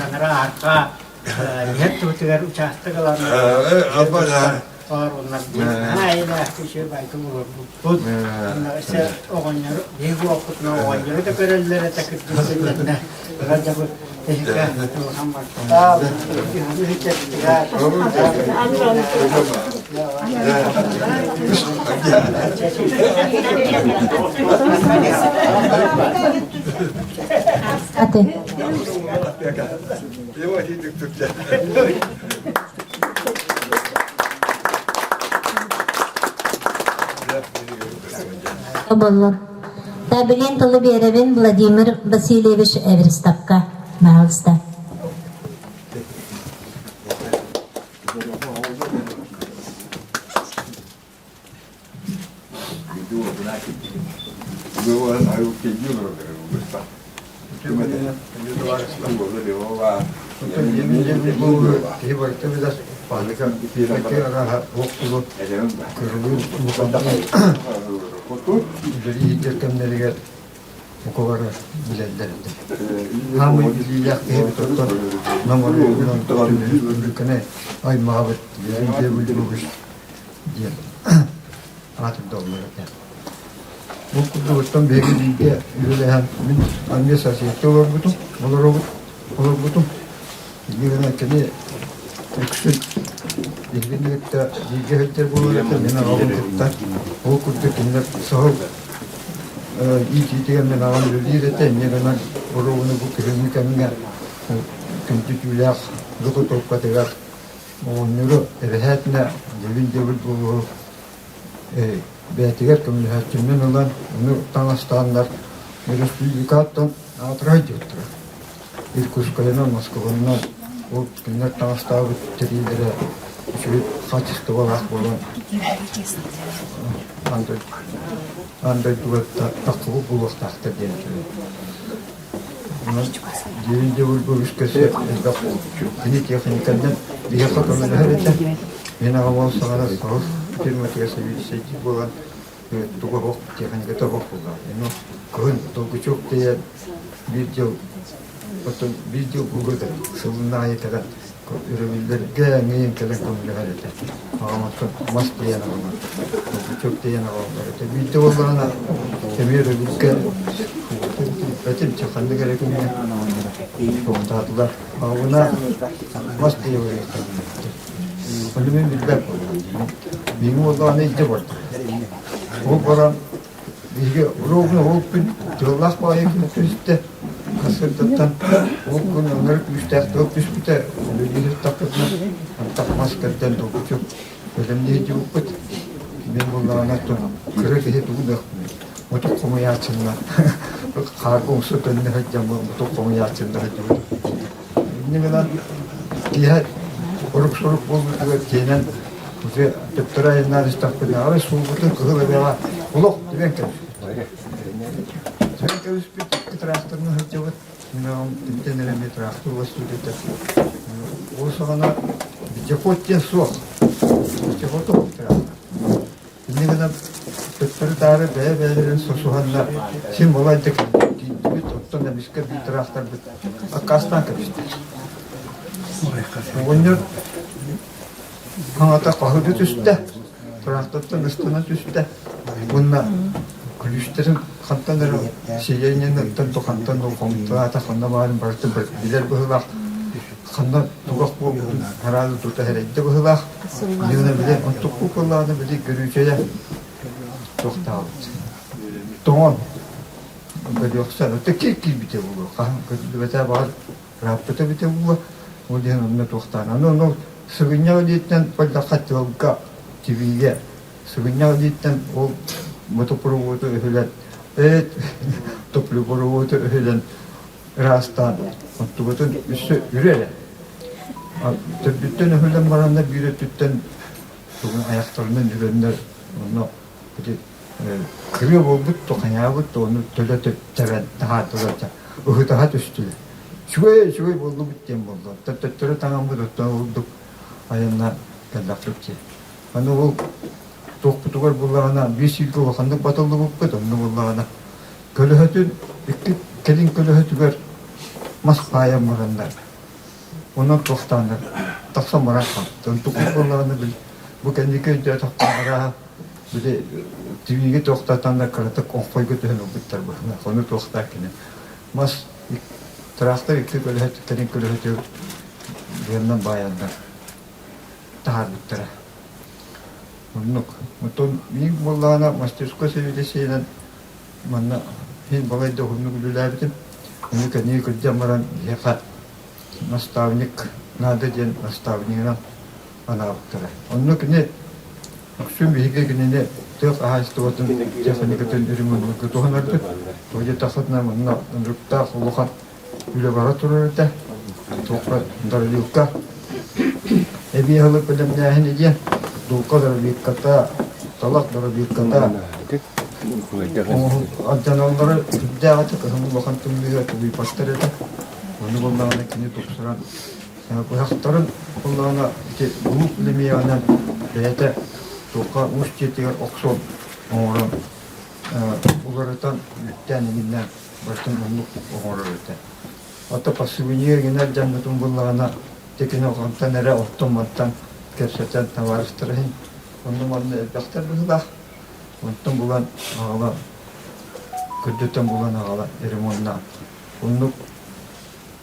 анара арка иһэр туутугар учаастак ылан Олоруннар наһаа үчүгэй байтым олорбуппут. Өссө оҕонньору биһиги уоппутунан оҕонньору да көрөллөр этэ кырдьык Ыра дьабы тэһикэ улахан бартаал Аты. Боллун. Табилин тылы биэрэбин Владимир Васильевич Эверстапка. Пожалуйста. Киһи барыта билэр үлэлии кэмнэригэр укулары билэллэр этэ. Хаамый билиилээх киһибит оттон Нам оройуонунан өрөспүүбүлүкэни аймаабыт диэн аатырдаллар этэ. Ол курдугуттан биһиги бииргэ үлэлэһэн мин армия соседка олорбутум, олоробут, олорбутум. Инньэ гынан кини үксүн биһигини кытта бииргэ сылдьар буолар этэ, мин аҕабын кытта. Ол курдук кинилэр саһыл иитиитигэр мин аҕам үлэлиир этэ, инньэ гынан оруобуна бу күһүҥҥү кэмҥэ күндү түүлээх заготовкатыгар Оҕонньору эбэһээтинэ дьэбин-дьэбил буолуоһу бэйэтигэр көмөлөһөөччүннэн ылан, ону таҥастааннар өрөспүүбүлүкаттан аатырай диэбиттэрэ. Иркутскайынан, Москванан ол кинилэр таҥастаабыт тэриилэрэ үчүгэй хаачыстыбалаах буолан аан дойдуга тахсыбыт буолуохтаахтар диэн үчүгэй. Дьиэбин үскэсэ элбэх кини техниканнан биһиэхэ көмөлөһөр этэ. Мин аҕам ол саҕана соҕус фирматыгар сэбиэдиссэйдиир буолан туга оһох техниката оһох буоллаҕа. Ону кыһын долгучуок тиийэн биир дьыл оттон биир дьыл буолуо сылын аайы кэлэн Өрөбүллэргэ эҥин кэлэн көмөлөһөр этэ. Аҕам оттон мас тиэйэн аҕалар, чөк тиэйэн аҕалар этэ. Биирдэ буоллаҕына эмиэ өрөбүлгэ этим чэ ханнык эрэ күҥҥэ туохтаатылар. Аҕабына мас тиэйэ барыахтар Ону мин билбэт буоллаҕым. Биһиги буоллаҕына илдьэ барда. Ол баран Биһиги ровно ол күн тыаллаах баҕайы күн түстэ. Сарсыардаттан ол күн өҥөр күүстээх тыал түспүтэ. Үлэлии сыттахпытына антах мас кэрдэн долгуччу бэлэмнии сылдьыбыппыт. Мин буоллаҕына кыра киһи тугу да мутук хомуйааччынна хаарга умса төннө сылдьаммын мутук хомуйааччынна сылдьыбытым. Инньэ гынан киэһэ орук-сорук буолбутугар тиэнэн уже төптөрө айаннаан истэхпинэ арай суолбутун Кыһыл Эбэҕэ олох түбэн кэбиспит. Түбэн кэбиспит икки тракторынан сылдьабыт. Мин аҕам тимтэн эрэ эмиэ трактор уластыыр этэ. Ол саҕана вездеход диэн суох. Вездеход суох трактор. Инньэ Инньэ гынан төттөрү-таары бэйэ-бэйэлэрин сосуһаннар син балайда тиийдибит, оттон эмискэ биир тыраахтарбыт аккаастаан кэбистэ. Оҕонньор хаҥата хаһыта түстэ, тыраахтартан ыстана түстэ уонна күлүүстэрин хантан эрэ сиэйэнньэн хантан хомутаата ханна баарын барыта билэр быһыылаах ханна тугах буолбутун арааны тута эрэйдэ быһыылаах. Дьыына били онтукку кыллааны били көрүүчэйэ туохтаабыт. Тоҥон көрүөхсэ өтө кир киирбитэ буолуо хаһан көрүллүбэтэ баҕар ырааппыта эбитэ буолуо ол диэн онно туохтаан аны ону сыгынньах илииттэн бардахха тыалга тибиигэ сыгынньах илииттэн ол мотопроводу өһүлэн эт топливопроводу өһүлэн ыраастаан оттубутун өссө үрэ эрэ. Төрдүттэн өһүлэн бараннар биир өттүттэн тугун айахтарынан үрэннэр онно ити кырыа буолбут то хайаабыт то ону төлө тэбэн таһаардылар да ыһытаһа түстүлэр. Үчүгэй үчүгэй буоллубут диэн буолла. Төттөрү таҥаммыт оттон ордук айанна кэллэхпит дии. Аны ол туохпутугар буллаҕына биир сиргэ улаханнык батыллыбыппыт, онно буллаҕына Көлөһөтүн икки кэлин көлөһөтүгэр мас хаайан бараннар, онон туохтааннар тахсан баран хаалбыт. Онтукум буоллаҕына били бу кэнники өйдөөтөххө арааһа били тибиигэ туохтаатаннар кыратык оҥхойго түһэн ылбыттар быһыылаах. Ону туохтаах кини мас тыраахтар икки көлөһөт кэлин көлөһөтү быаннан баайаннар таһаарбыттара. Оннук. Оттон миин буоллаҕына мастерской сэбиэдиссэйинэн Манна мин балайда уһуннук үлэлээбитим. Ону кэнники кырдьан баран биһиэхэ наставник наада диэн наставнигынан анаабыттара. Онно кини үксүн биһиги кинини тыа хаһаайыстыбатын техникатын ремонтка туһанарбыт. Тоҕо диэтэххитинэ манна ынырыктаах улахан үлэ бара турар этэ. Туохха доролюкка эбии аһылык бэлэмнээһини диэн дулка доролюкката, талах доролюкката алдьаналлара сүрдээх этэ, кыһын улахан тымныыга тулуйбаттар этэ. Ону буоллаҕына кини тупсаран быһахтарын буоллаҕына ити булуук лимиэҕинэн бэйэтэ туохха уус дьиэтигэр охсон оҥорон уларытан үүттээн иҥиннээн барытын оннук оҥорор этэ. Ото посубунье гинэр дьаммытын буллаҕына текини онтон эрэ оттон-мантан кэпсэтэн табаарыстар иһин онно-манна элбэхтэр быһыылаах. Онтон булан аҕала көрдөтөн булан аҕала ремоннаан оннук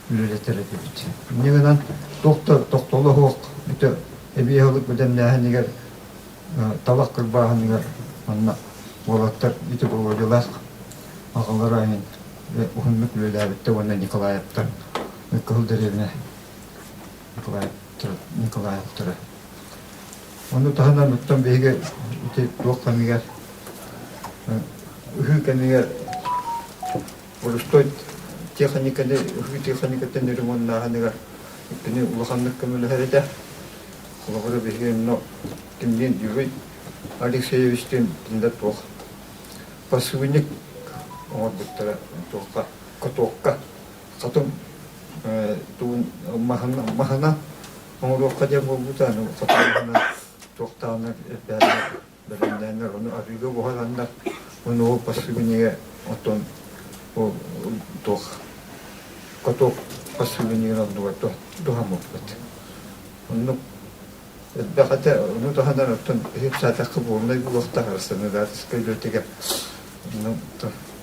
үлэлэтэр этибит. Инньэ гынан туох да тохтоло суох бүтэ эбии аһылык бэлэмнээһинигэр талах кырбааһыныгар манна уолаттар ити Володялаах аҕалара иһин уһуннук үлэлээбиттэр уонна Николаевтар Кыһыл дэриэбинэ Николаевтара. Ону таһынан оттон биһиги ити туох кэмигэр ыһыы кэмигэр боростуой техниканы ыһыы техникатын ремоннааһыныгар кини улаханнык көмөлөһөр этэ. Холобура биһиги онно кимниин Юрий Алексеевичтыын кинилэр туох посыльник оҥорбуттара туохха катокка хатым тугун маһына оҥоруохха диэн буолбута аны хотон туохтааннар эрдээннэр бэлэмнээннэр ону арыыга буһараннар ону ол посыльнига оттон ол туох каток посыльнигын оннугар туһаммыппыт Оннук элбэх этэ. Ону таһынан оттон иһит саатахха буолунай буолуохтаах арассаанадаарыскай үлэтигэр ну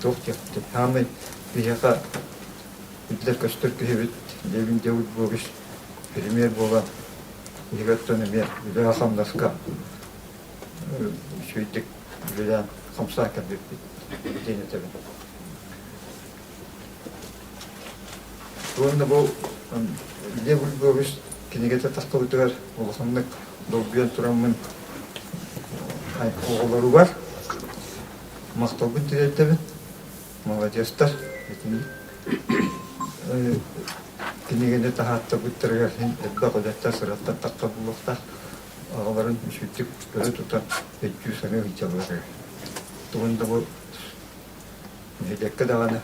туох диэхпитий саамай биһиэхэ биллэр-көстөр киһибит Левин Деут Богич премьер буолан биһиги оттон эмиэ үлэҕэ-хамнаска үчүгэйдик үлэлээн хамсаан кэлбиппит диэн этэбин. Уонна бу Лев Львович кинигэтэ тахсыбытыгар улаханнык долгуйан тураммын оҕолоругар махталбын тириэрдэбин. Маладьыастар итинник кинигэни таһааттарбыттарыгар иһин элбэх үлэттэн сыраттан тахха буолуохтаах. Аҕаларын үчүгдүк өрө тутан өйдүү-саныы сылдьаллар. Тугун да бу Нэһилиэккэ даҕаны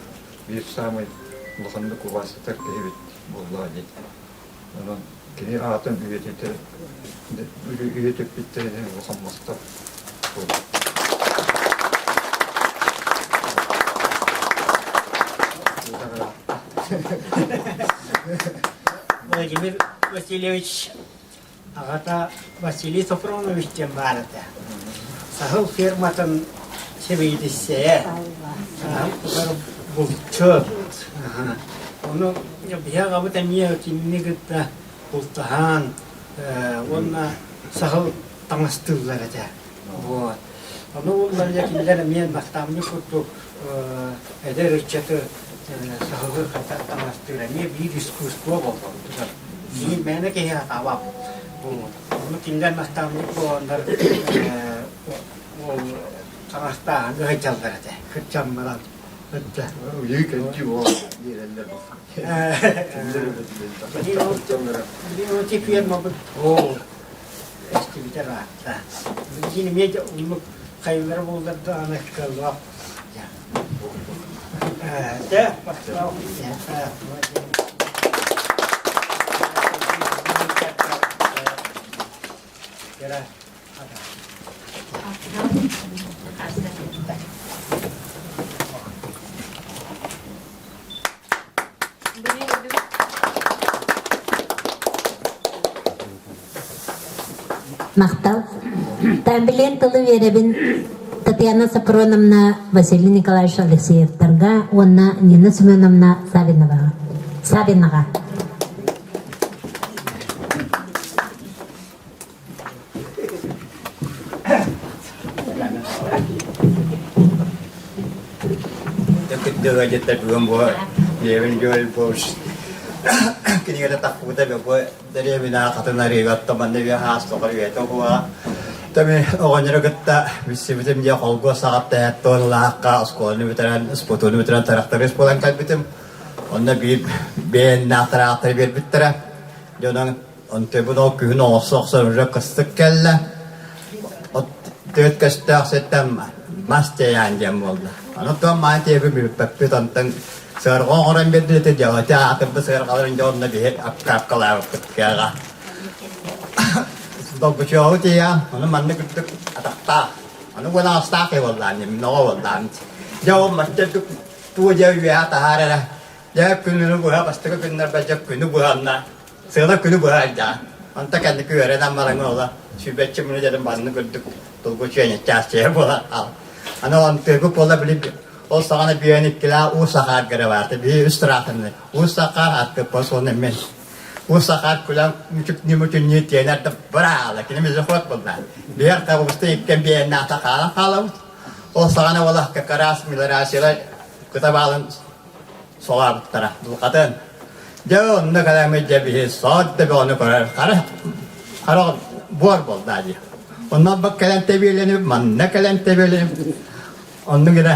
биир саамай улаханнык убаастатар киһибит буоллаҕа дии. Онон кини аатын үйэтитэр үйэтиппиттэринэн улахан махтал буолар. Владимир Васильевич аҕата Василий Софронович диэн баар этэ. Саһыл ферматын сэбиэдиссэйэ, саһыл булчут. Ону биһи аҕабыт эмиэ кинини кытта бултаһан уонна саһыл таҥастыыллар этэ. Вот. Ону улларыйа кинилэр эмиэ наставник курдук эдэр ыччаты саһылы хайдах таҥастыыр эмиэ биир искусство буолбут. Биир мээнэ киһи сатаабат. Ону кинилэр наставник буоланнар ол таҥастааһыҥҥа сылдьаллар этэ. Кырдьан баран. Уйуу кэнчи буол биэрэллэр. Билигин фермабыт ол эстибитэ ыраатта. Билигин эмиэ де оннук хайылара буоллар да аны кыаллыбат. Дэ, Махтал. Тамбилен тылы биэрэбин Татьяна Сапроновна Василий Николаевич Алексеевтарга уонна Нина Семеновна Савиноваҕа. Савинаҕа. Кырдьыга бүгүн бу Левин Joel Bosch кинигэтэ тахпыта бу дэриэбинэ хатын арыыга манна үө хаас тоҕор үйэтэ уһуга Тами оҕонньору кытта билсибитим дьэ холгуо саҕатта туонлаахха оскуоланы бүтэрэн спортуну бүтэрэн тракторист буолан кэлбитим онно биир бэйэннээх тыраахтары биэрбиттэрэ дьонон Онтубут ол күһүн оҥосто охсон уже кыстык кэллэ. От түөрт көстөөх сиртэн мас тиэйээн диэн буолла. Аны туом маан тиэби бүппэппит онтон сыарҕа оҥорон биэрдилэр дьэ аатырбыт сыарҕаларын дьэ онно биһи апкаапкалаабыппыт кыаҕа. Долгучуоҕу тиийээн, ону маннык үрдүк атахтаах, аны уон аҕыстаах киһи буоллаан, ноҕо буоллаан. Дьэ ол мастер туу дьэ үөһэ таһаар эрэ. Дьэ күнү быһа бастакы күннэр дьэ күнү быһанна Сыала күнү быһа илдьэҕин. Онто кэнники үөрэнэн бараҥҥын ола сүүрбэччэ мүнүүтэтин маннык үрдүк долгуччу чаас буола хаал. Аны онтуйбут буола били ол саҕана бүөн иккилээх уу сахаар гэрэ баарта. Биһи үс тыраахынны. Уу сахаар аттыппас уонна мен. Уу сахаар күлэн мүчүк мүчүннүү тиэнэр да быраала. Кини мизоход буолла. Биһэр табуста иккен биэннаата хаалан хаалабыт. Ол саҕана ола как раз мелиорациялар кыта баалын солаабыттара дулҕатын. Дьэ онно кэлэммит дьэ биһи соот да бөҕөнү көрөр хара хара буор буолла дии. Онно бак кэлэн тэбиэлэнип, манна кэлэн тэбиэлэнип. Оннук гына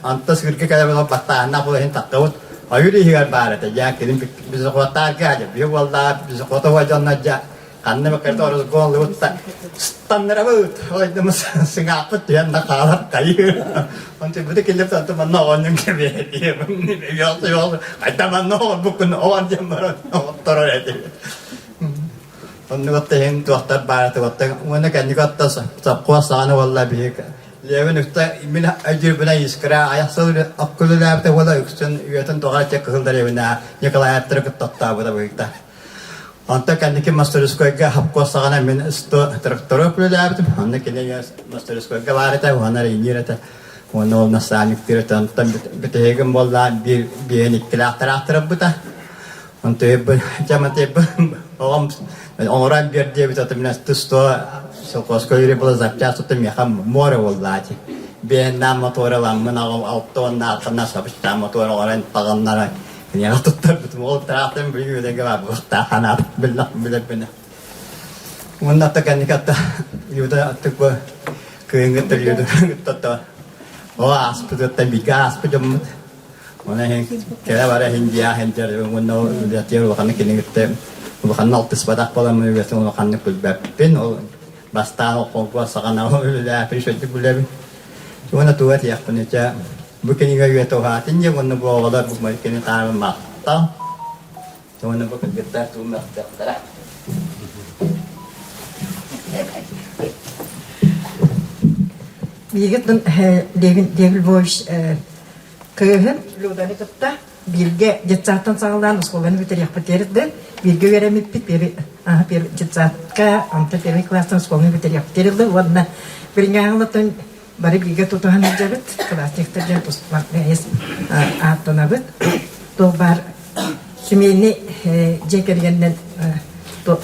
анта сыырга кэлэбит баттааһыннаах буола иһин тахтабыт. Ойуур иһигэр баар этэ. Дьэ кэлин бизохуоттаарга дьэ биһи буоллаа бизохуота дьонно дьэ Ханна бакарда оросгуоллубут да станнарабыт ойдумус сыҥаахпыт түһэн да хаалар хайыы. Онтон бу киллеп танты манна оҕонньун кэбиһэтиэ. Хайда манна оҕорбуккун оҕон диэн баран оҕотторор этибит. Оннук иһин туохтар баара туохтар уонна кэнники отто сопхуос саҕана буолла биһиги Левин үксэ мин өйдүүрбүнэ искра айах сыл оккулулаабыта буола үксүн үйэтин тоҕо чэ кыһыл дэриэбинэ Николаевтары кытта оттообута быһыыта. Онтон кэнники мастерскойга хапкуос саҕана мин сто трактору үлэлээбитим. Онно кини мастерскойга баар этэ, уонна иниир этэ. Уонна ол наставниктыыр этэ. Онтон бүтэһигим буолла биир биэһин иккилээх тыраахтарбыта. Онтон дьаматыйбын оҕом оҥорон биэр диэбит аты мин сто совхозка үөрэ була запчасть туттум миэхэ море буоллаати. Биэһиннээх мотуор ыламмын алта уоннааххына сабыстаах мотуор оҥорон таҕыннаран Киниэхэ туттарбытым ол тыраахтан билигин үлэгэ барбыттаах ханаат биллэх билэрбинэ. Уонна атта кэнники атта Люда аттык бу кыһыҥҥы Люда кытта о ааспытыттан бииргэ ааспыт дьоммут. Оны иһин кэлэ бара иһин дьиэ иһин уонна үлэтигэр улаханнык кинини кытта улаханнык алтыспатах буоламмын үлэтин улаханнык билбэппин. Ол бастаан холкуос саҕана үлэлээппин үчүгэйдик билэбин. Уонна тугу этиэхпин ичэ Бу кинигэ үйэтэ уһаатын диэн уонна бу оҕолор бу кини таарын махтал. Уонна бу кыргыттар тугу мөхтөхтөрө. Биһиги Левин Львович кыыһын Люданы кытта. бииргэ детсадтан саҕалаан оскуоланы бүтэриэхпит да бииргэ үөрэммиппит детсадка онтон первый класстан оскуоланы бүтэриэхпит да уонна билиҥҥээҕилаттан бары бииргэ тутуһан сылдьабыт классниктар диэн ааттанабыт туох баар семейный дьиэ кэргэнинэн туох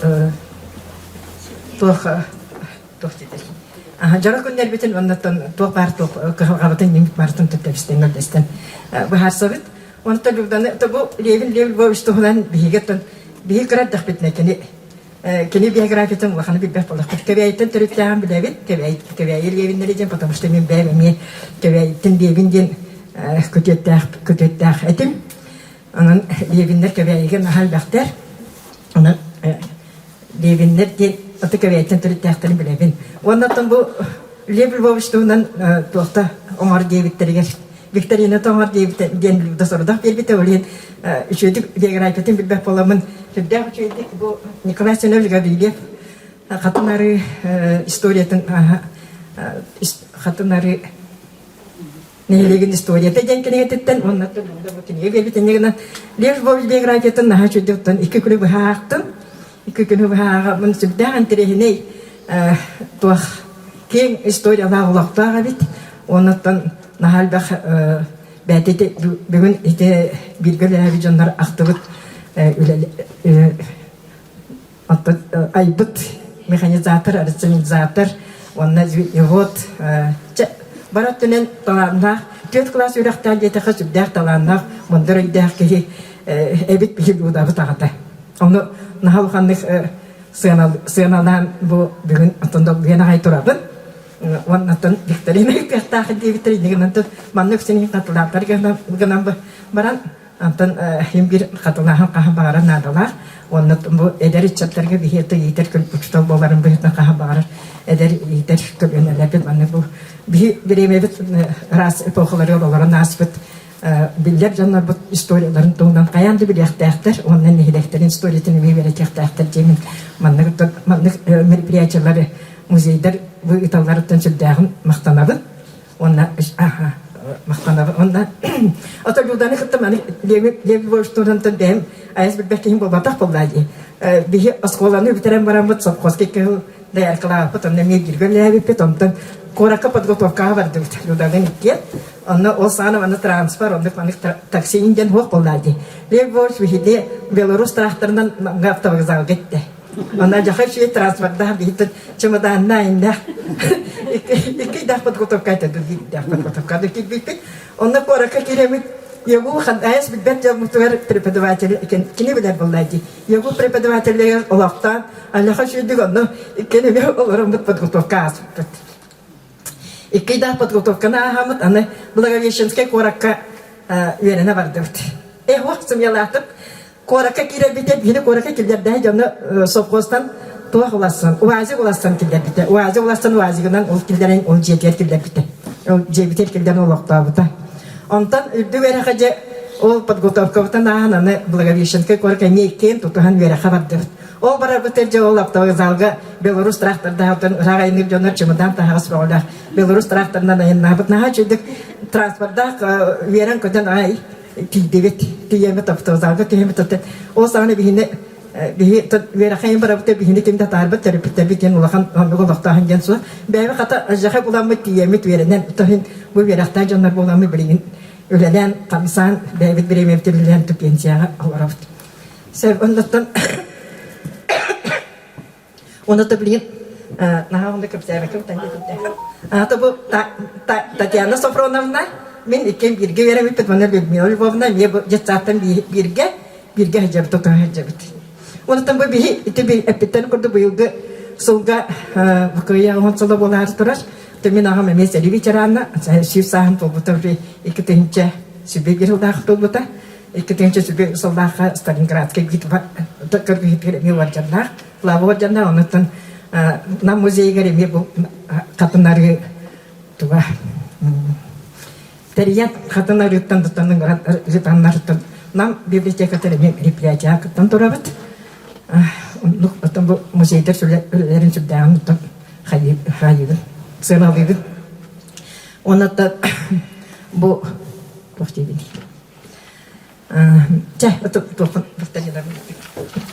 туох диэтэр дьоро күннэрбитин оннуттан туох баар туох кыһалҕабытын ньимик барытын төттөбүстэн көрдөстөн быһаарсабыт онтон Люданы бу Левин Лев Львович туһунан биһиги оттон биһи кыра эрдэхпитинэ кини кини биографиятын улаханы билбэт буоллахпыт Кэбээйиттэн төрүттээҕин билэбит Кэбээйи Кэбээйи Левиннэри диэн потому что мин бэйэм эмиэ Кэбээйиттэн Левин диэн күтүөттээх күтүөттээх этим онон Левиннэр Кэбээйигэ наһаа элбэхтэр онон Левиннэр диэн аты Кэбээйиттэн төрүттээхтэрин билэбин. Уонна оттон бу Лев Львович туһунан туохта оҥор диэбиттэригэр Викторина оҥор диэбитэ диэн Люда сорудах биэрбитэ. Ол иһин үчүгэйдик биографиятын билбэт буоламмын сүрдээх үчүгэйдик бу Николай Семенович Гаврильев Хатын Арыы историятын Хатын Арыы нэһилиэгин историята диэн кинигэтиттэн уонна бу кинигэ биэрбит инньэ гынан Лев Львович биографиятын наһаа үчүгэйдик оттон икки күнү быһа аахтым. Икки күнү быһа ааҕаммын сүрдээх интэриэһинэй туох киэҥ историялаах олохтоох эбит. Оннуттан наһаа элбэх бэйэтэ бүгүн ити бииргэ үлэлээбит дьоннор ахтыбыт Оттон айбыт механизатор, рационализатор уонна вот чэ бары өттүнэн талааннаах түөрт кылаас үөрэхтээх диэтэххэ сүрдээх талааннаах мындыр өйдөөх киһи эбит биһи Людабыт аҕата. Ону наһаа улаханнык сыаналаан бу бүгүн оттон долгуйан аҕай турабын. Уоннаттан викторина ыытыахтаах диэбиттэр иннигинэн маннык син хатылааттар гынан баран Онтон иһин биир хатылааһын хаһан баҕарар наадалаах. Уонна бу эдэр ыччаттарга биһи иитэр учуутал буоларын быһыытынан хаһан баҕарар эдэр иитэр көлүөнэлэрбит манна бу биһи бириэмэбит ыраас эпохаларыгар олорон ааспыт биллэр дьоннорбут историяларын туһунан хайаан да билиэхтээхтэр уонна нэһилиэктэрин историятын эмиэ үөрэтиэхтээхтэр диэмин маннык маннык мероприятиелары музейдар ыыталларыттан сүрдээҕин махтанабын. Уонна аха махтанабын. Уонна ото Люданы кытта маны Лев Львович туһунан бэйэм айас билбэт киһим буолбатах буоллаа дии. Биһи оскуоланы бүтэрэн бараммыт совхозка икки сыл дояркалаабыппыт, онно эмиэ бииргэ үлэлээбиппит, онтон куоракка подготовкаҕа бардыбыт Людалыын иккиэн. Онно ол саҕана манна транспорт, оннук маннык такси диэн суох буоллаа дии. Лев Львович биһиги Беларусь тракторынан автовокзалга иттэ. Ана дьаха үчүгэй транспордаах биһиттэн чемоданна иннэ икки ыйдаах подготовка этэ биирдээх подготовка киирбиппит. Онно куоракка кииремит ЕГУ ханайас билбэт дьоммутугар преподаватель кини билэр буолла дии. ЕГУ преподавателлэригэр олохтоон аллаха үчүгэйдик онно иккини олороммут подготовка ааспыппыт. Икки ыйдаах подготовканы ааһаммыт аны Благовещенскай куоракка үөрэнэ бардыбыт. Э, уох сымыйалаатым. Куоракка киирэрбитэ биһини куоракка киллэрдэһэ дьону совхозтан туох уларсан, УАЗик уларсан киллэрбитэ. УАЗик уларсан УАЗигынан ол киллэрэн ол дьиэтигэр киллэрбитэ. Ол дьиэбитигэр киллэрэн олохтообута. Онтон үрдүк үөрэххэ дьэ ол подготовкабытын ааһан аны Благовещенскай куоракка эмиэ иккиэн тутуһан үөрэххэ бардыбыт. Ол барарбытыгар дьэ ол автовокзалга Беларусь трактордаахтан ыраах айанныыр дьоннор чемодан таһаҕас бөҕөлөөх Беларусь тракторынан айаннаабыт. Наһаа үчүгдүк транспордаах үөрэн-көтөн аай тиийдибит тиийэммит автовокзалга түһэммит оттон ол саҕана биһини биһи үөрэххэ барабыт биһини ким да таарбат төрөппүттэрбит диэн улахан оннук олохтооһун диэн суох бэйэбит хата жаха буламмыт тиийэммит үөрэнэн тоһин бу үөрэхтээх дьоннор буоламмыт билигин үлэлээн хамсаан бэйэбит бириэмэбит үлэлээн пенсияҕа олоробут сөп оннуттан Уонна то билигин наһаа онно кэпсээбэккэ диэтим. Аата бу Татьяна Софроновна мин иккиэн бииргэ үөрэммиппит уонна Людмила Львовна эмиэ бу детсадтан бииргэ бииргэ сылдьабыт тутуһа сылдьабыт. Онтон бу биһи ити эппиттэн курдук быйылгы сылга кыайа оһон сыла буолаары турар. Мин аҕам эмиэ сэрии ветерана, сүүс сааһын туолбута уже 2001 сылдаах туолбута. 2001 сыллаахха Сталинградскай битва кыргыһыытыгар эмиэ уордьаннаах. Слава уордьаннаах, онуттан Нам музейыгар эмиэ бу хатын арыы туга тэрийэн хатын арыыттан туттан ыҥыран Нам библиотекатыгар эмиэ мероприятияҕа кыттан турабыт. Оннук оттон бу музейдар үлэлэрин сүрдээҕин оттон хайыыбын, сыаналыыбын. Онон бу туох диибиний? Чэ, туохпун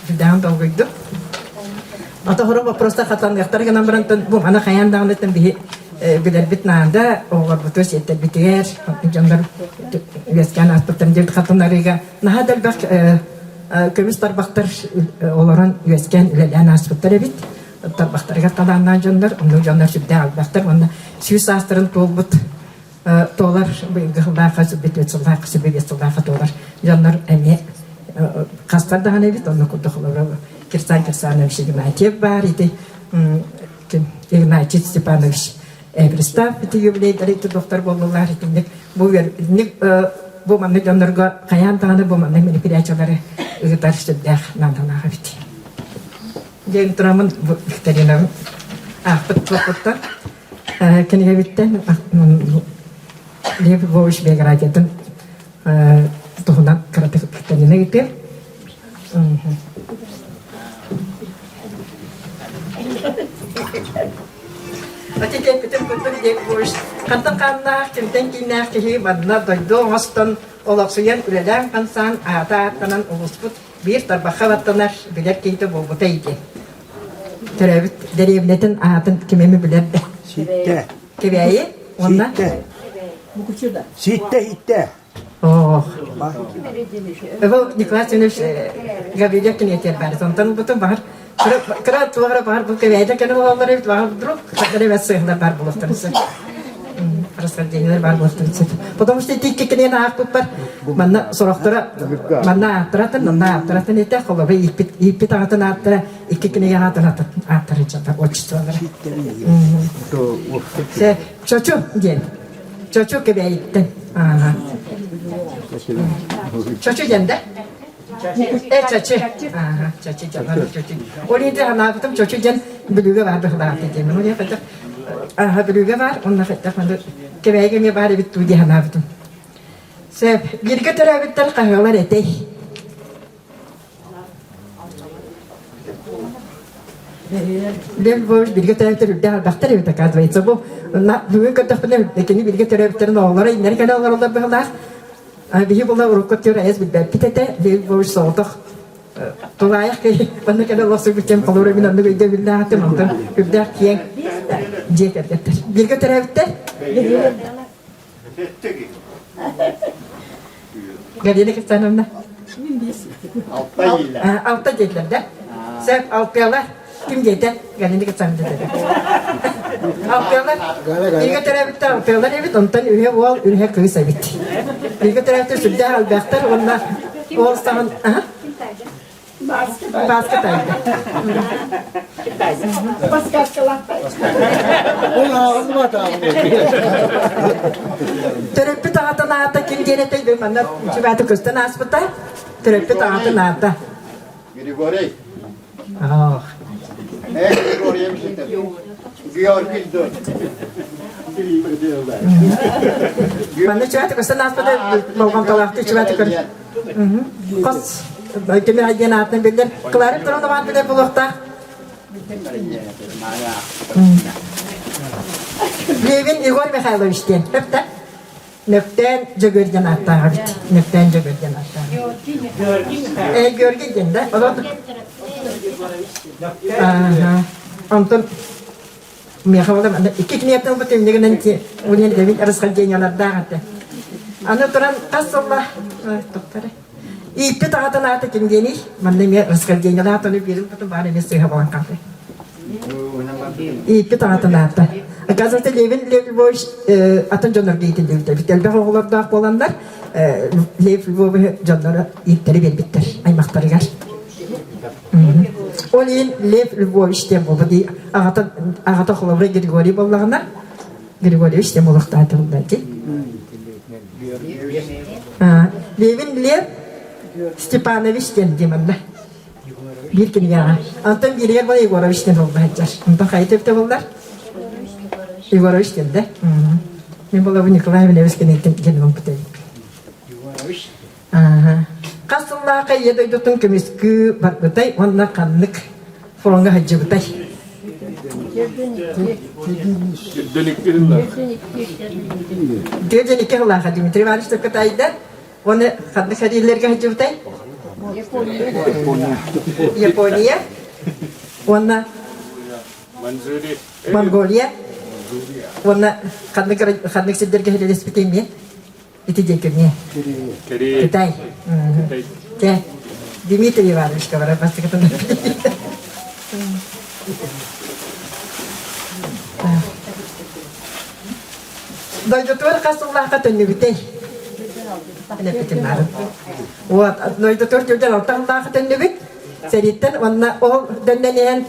Сүрдээҕин долгуйдум. Ото вопростар хатыланыахтара гынан баран бу аны хайаан даҕаныттан биһи билэрбит наада, оҕолорбутугар, сиэттэрбитигэр, дьоннор үөскээн ааспыттарын диэбит хатыланарыыга наһаа да элбэх көмүс тарбахтар олорон үөскээн үлэлээн ааспыттар эбит. Тарбахтарыгар талааннаах дьоннор, оннук дьоннор сүрдээх элбэхтэр уонна сүүс саастарын туолбут туолар быйылгы сыллаахха сүбэ сыллаахха сүбэ сыллаахха туолар дьоннор эмиэ хастар даҕаны эбит онно курдук олорор Кирсан Кирсанович Игнатьев баар ити Игнатий Степанович Эбристав ити юбилейдары ити доктор буоллулар итинник бу итинник бу маннык дьоннорго хайаан даҕаны бу маннык мероприятиялары ыытар сүрдээх наадалаах эбит диэн тураммын бу викторинабын аахпыт туохпуттан Кинигэбиттэн Лев Львович биографиятын туһунан кыратык викторина ыытыам. Отекеппитин курдук Лев Львович хантан хааннаах, кимтэн кииннээх киһи манна дойду оҥостон, олохсуйан үлэлээн-хамсаан аата ааттанан улууспут биир тарбахха баттанар билэр киһитэ буолбута ити. Төрөөбүт дэриэбинэтин аатын ким эмэ билэр да? Сииттэ. Кэбээйи уонна? Сииттэ. Сииттэ, ииттэ. Ох. Бу Николай Семенович Гаврильев киниэтиэр баар. Онтон ылбытым баҕар кыра туох эрэ баҕар бу Кэбээйидэ кэлэн олороллор эбит баҕар вдруг ханна эрэ сыһылар баар буолуохтарын сөп. Расхождениелар баар буолуохтарын сөп. Потому что ити икки кинигэни аахпыппар манна сорохторо манна ааттаратын, манна ааттаратын этэ, холобур ииппит ииппит аҕатын ааттара икки кинигэ аатын ааттарын чата отчестволара. Чочу диэн. Чочу Кэбээйиттэн. Чочу диэн да? Э, чочу. Чочу дьон, чочу. Ол иһин санаабытым чочу диэн Бүлүүгэ баар быһылаах диэн. Ол иһин хайдах аха Бүлүүгэ баар, онно хайдах манна Кэбээйигэ эмиэ баар эбит дуу дии санаабытым. Сөп. Бииргэ төрөөбүттэр хаһыалар этэй? Лев Львович бииргэ төрөөбүттэр үрдээх элбэхтэр эбит, оказывается. Бу бүгүн көрдөхпүнэ, кини бииргэ төрөөбүттэрин оҕолоро иннэри кэлэ олороллор быһылаах. Биһи була урукку өттүгэр айас билбэппит этэ. Лев Львович соҕотох тулаайах киһи манна кэлэ олохсуйбут диэн холобура мин оннук өйдөбүллээх этим. Онтон үрдээх киэҥ дьиэ кэргэттэр. Бииргэ төрөөбүттэр? Галина Капитановна. Алта диэтилэр да? Сөп, алтыалар. Ким диэтэ? Галина Капитановна диэтэ. Алтыалар. Бииргэ төрөөбүттэр алтыалар эбит, онтон үһэ уол, үһэ кыыс эбит. Бииргэ төрөөбүттэр сүрдээх элбэхтэр уонна уол саҕан Бааска тайда. Төрөппүт аҕатын аата ким диэн этэй манна чубааты көстөн ааспыта. Төрөппүт аҕатын аата. Григорий. Ох. Э, Григорий Георгий Манна чубааты көстөн ааспыта болҕомтолоохтук чубааты көр. Хос кими диэн аатынан биллэр. Клара Петровна билэр буолуохтаах. Левин Егор Михайлович диэн. Өптө? Нөктөөн Дьөгүөр диэн ааттаах эбит. Нөктөөн Дьөгүөр диэн ааттаах. Э, Георгий диэн да? Онтон Миэхэ буолан аны икки киниэттэн ылбыт иннигинэн ти униан Давид расхождениялардаах этэ. Аны туран хас сылла тоқтары. Ииппит аҕатын аата ким диэний? Манна эмиэ расхождениялаах аны биэрин потом баар эмиэ сыыһа буолан хаалла. Ииппит аҕатын аата. Оказывается, Левин Лев Львович атын дьоннорго иитиллибит эбит. Элбэх оҕолордоох буоланнар Лев Львович дьонноро ииттэри биэрбиттэр аймахтарыгар. Ол иһин Лев Львович диэн буолбут. Аҕата, аҕата холобура Григорий буоллаҕына, Григорьевич диэн буолуохтаах этэ дии. Левин Лев Степанович диэн дии манна. Биир кинигэҕэ. Антон бииригэр була Егорович диэн буолла сылдьар. Онтон хайа төбөтө буоллар? Егорович диэн да? Мин буолабын Николай Иванович кинигэттэн диэн ылбыт эбит. Егорович Хас сыллаахха Ийэ дойдутун көмүскүү барбытай уонна ханнык фроҥҥа сылдьыбытай? Дьүдьэн икки сыллааха Дмитрий Иванович Токотайда. Уонна ханнык сэриилэргэ сылдьыбытай? Япония. Уонна Монголия. Уонна ханнык ханнык сирдэргэ үлэлэспитий эмиэ? Ити диэки эмиэ. Китай. Чэ, Дмитрий Ивановичка барар бастакытын. Дойдутугар хас сыллаахха төннүбүтэй? Эппитим баарын. Вот, дойдутугар түрдэн алта сыллаахха төннүбүт. Сэрииттэн уонна ол дөннөн иһэн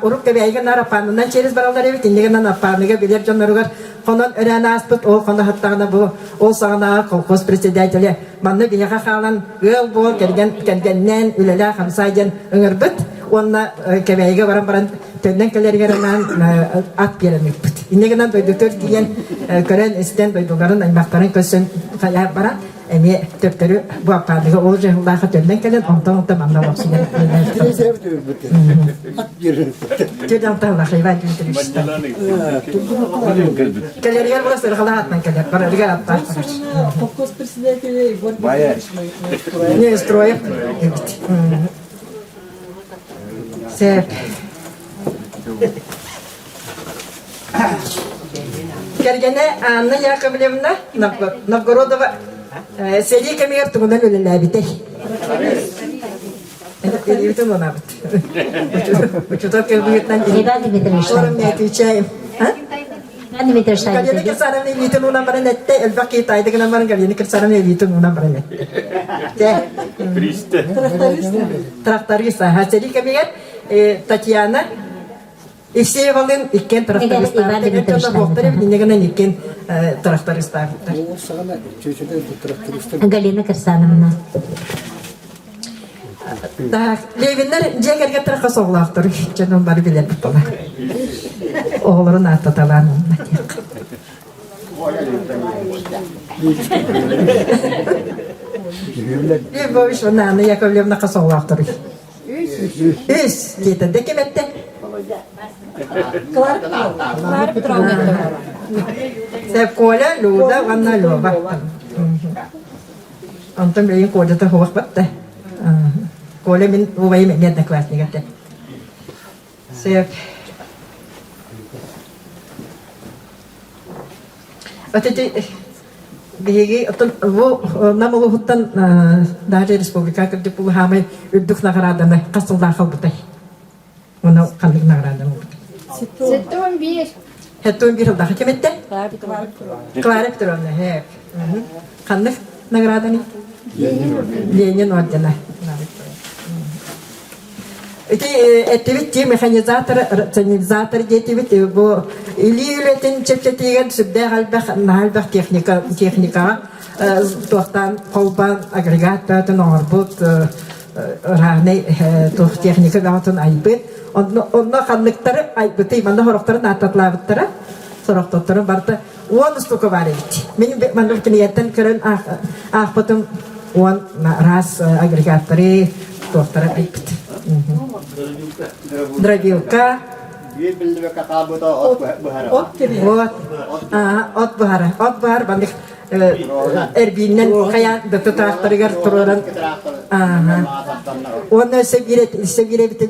урук Кэбээйигэ наар Аппаанынан через бараллар эбит, иннигинэн Аппааныга билэр дьонноругар хонон өрөөн ааспыт, ол хоно сыттаҕына бу ол саҕанааҕы колхоз председателэ манна биһиэхэ хаалан ыал буол кэргэн кэргэннээн үлэлээ хамсаа диэн ыҥырбыт уонна Кэбээйигэ баран баран төннөн кэлэригэр анаан ат биэрэн ыыппыт. Инньэ гынан дойдутугар тиийэн көрөн-истэн дойдуларын аймахтарын көрсөн хайаан баран эмиэ төптөрү бу Аппааныга ол дьаһаллаахха төннөн кэлэн онтон онтон манна олохсуйан Иван Дмитриевич Кэлэригэр була сырҕалаах атынан кэлэр, барарыгар аттаах барар. Холкуос председателя Егор Не, Строев эбит. Сеп. Кэргэнэ Анна Яковлевна Новгородова сэрии кэмигэр тугунан үлэлээбитэй? Илиибитин уунабыт. Учутал кэлбиһитинэн Иван Дмитриевич. Орун не отвечаем. Иван Дмитриевич. Галина Кирсановна илиитин уунан баран этте, элбэх киһи таайда гынан баран Галина Кирсановна илиитин уунан баран этте. Тракторист. Тракторист, аха. Сэрии кэмигэр Татьяна Евсеевалыын иккиэн трактористаабыттар. Инньэ гынан иккиэн трактористаабыттар. Галина Кирсановна. Так, Левиннэр дьиэ кэргэттэр хас оҕолоохтор дьонун бары билэрбит буолар. Оҕолорун ааттаталаан онно диэх. Львович уонна Анна Яковлевна хас оҕолоохторуй? Үс диэтэ да ким эттэ? Клара Петровна. Сеп Коля, Люда уонна Лёва. Онтон билигин Колята суох батта. Коля мин убайым эмиэ одноклассник этэ. Сөп. Вот эти биһиги оттон бу Нам улууһуттан даже республика кырдьык булуһаамай үрдүк наҕарааданы хас сыллаах ылбытай? Уонна ханнык наҕарааданы ылбытай? 71. 71 сыллаах ким эттэ? Клара Петровна. Хэп. Ханнык награданы? Ленин ордена. Ити эттибит ти механизатор, рационализатор диэтибит бу илии үлэтин чэпчэтиигэр сүрдээх элбэх наһаа элбэх техника техникаҕа туохтаан холбоон агрегат бөҕөтүн оҥорбут разный туох техника бөҕөтүн айбыт онно онно ханныктары айбытый манна сорохторун ааттатылаабыттара сорохторун барыта уон устука баар эбит мин маннык кинигэттэн көрөн аахпытым уон раз агрегаттары туохтары айбыт дробилка Биир биллибэккэ хаалбыта от быһара. От от быһара. От быһар маннык эрбииннэн хайаан да тутаахтарыгар туруоран уонна өссө биир өссө биир этиллибэтэ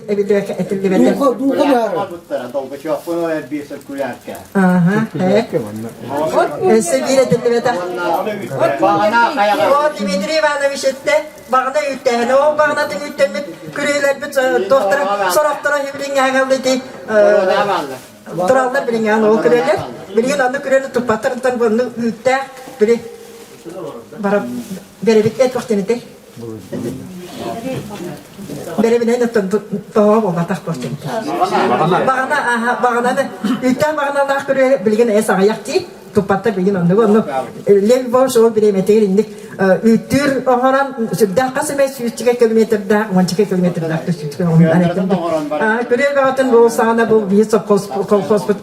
өссө биир этиллибэтэх о Дмитрий Иванович эттэ баҕана үүттээһин ол баҕанатын үүттэммит күрүөлэрбит туохтара сорохторо хибилиҥҥэ ити Тураллар билигин ол күрэлэр. Билигин онно күрэли туппаттарыттан бу үүттээх били бара бэрэбит этвахтенитей. Бэрэбинэн оттон тоҕо буолбатах туохтенитей. Баҕана аха баҕананы үүттээх баҕаналаах күрүө билигин эс аҕыйах дии туппаттар билигин оннугу онну Лев Львович ол бириэмэтигэр инник үүттүүр оҥорон сүрдээх хас эмэ сүүсчэкэ километрдаах уончака километрдаах сүүсчэкэ күрүө бөҕөтүн бу саҕана бу биир совхоз колхозпут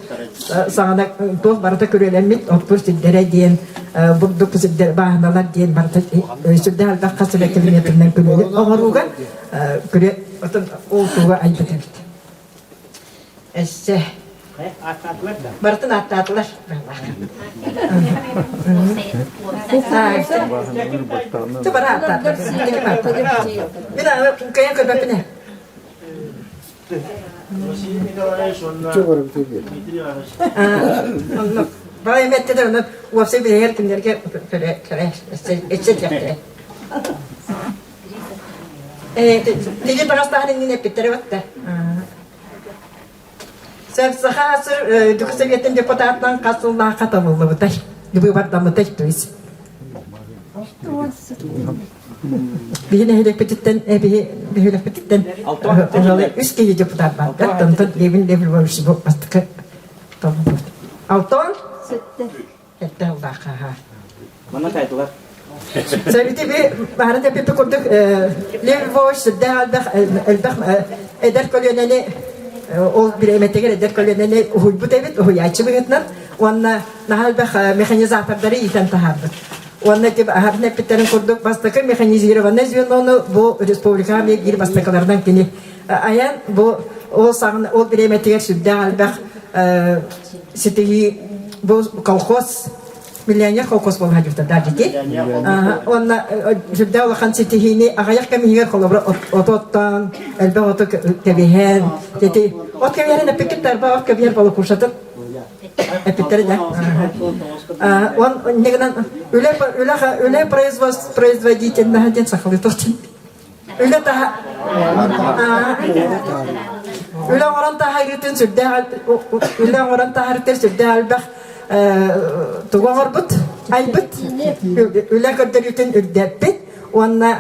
саҕана туох барыта күрүөлэммит оттуур сирдэрэ диэн бурдук сирдэр бааһыналар диэн барыта сүрдээх элбэх хас эмэ километрынан күрүөлү оҥорууга күрүө отон ол туга айбыт эбит эссе. Ааттаатылар да? Барытын ааттаатылар. Бара ааттаатылар. Мин кыайан көрбөппүн ээ. Василий Николаевич уонна Дмитрий Иванович. Оннук. Бара эмэттэ онон уопсай билэһэр кинилэргэ эччэ диэхтэрэ. Тили таҕастаһан иннин эппиттэрэ батта. Саха АССР Үрдүкү Советтын депутатынан хас сыллаахха талыллыбытай? Выбордаммытай, то есть. Биһи нэһилиэкпититтэн, биһи бөһүөлэкпититтэн үс киһи депутат бар. Онтон Левин Лев Львович бу бастакы толорбут. Алтон? Сэттэ сыллаахха, аха. Манна тайдылар. Сэбити би баарын эппиппит курдук Лев Львович сүрдээх элбэх элбэх эдэр көлүөнэни ол бириэмэтигэр эдэр көлүөнэни уһуйбут эбит, уһуйааччы быһыытынан уонна наһаа элбэх механизатордары иитэн таһаарбыт. Уонна ити аһарын эппиттэрин курдук бастакы механизированнай звенону бу республикаҕа эмиэ биир бастакыларынан кини айан бу ол саҕана ол бириэмэтигэр сүрдээх элбэх ситиһии бу колхоз миллионер колхоз буолла дьута да дити уонна сүрдээх улахан ситиһиини аҕыйах кэм иһигэр холобура оту оттоон элбэх оту кэбиһэн ити от кэбиһэрин эппиккит тарба от кэбиһэр волокушатын эппиттэрэ да он иннигинэн үлэ үлэ үлэ производительноһа диэн сахалыы тохтун Үлэ таһа үлэ оҥорон таһаарыытын сүрдээх үлэ оҥорон таһаарыытын сүрдээх элбэх тугу оҥорбут айбыт үлэ көрдөрүүтүн үрдэппит уонна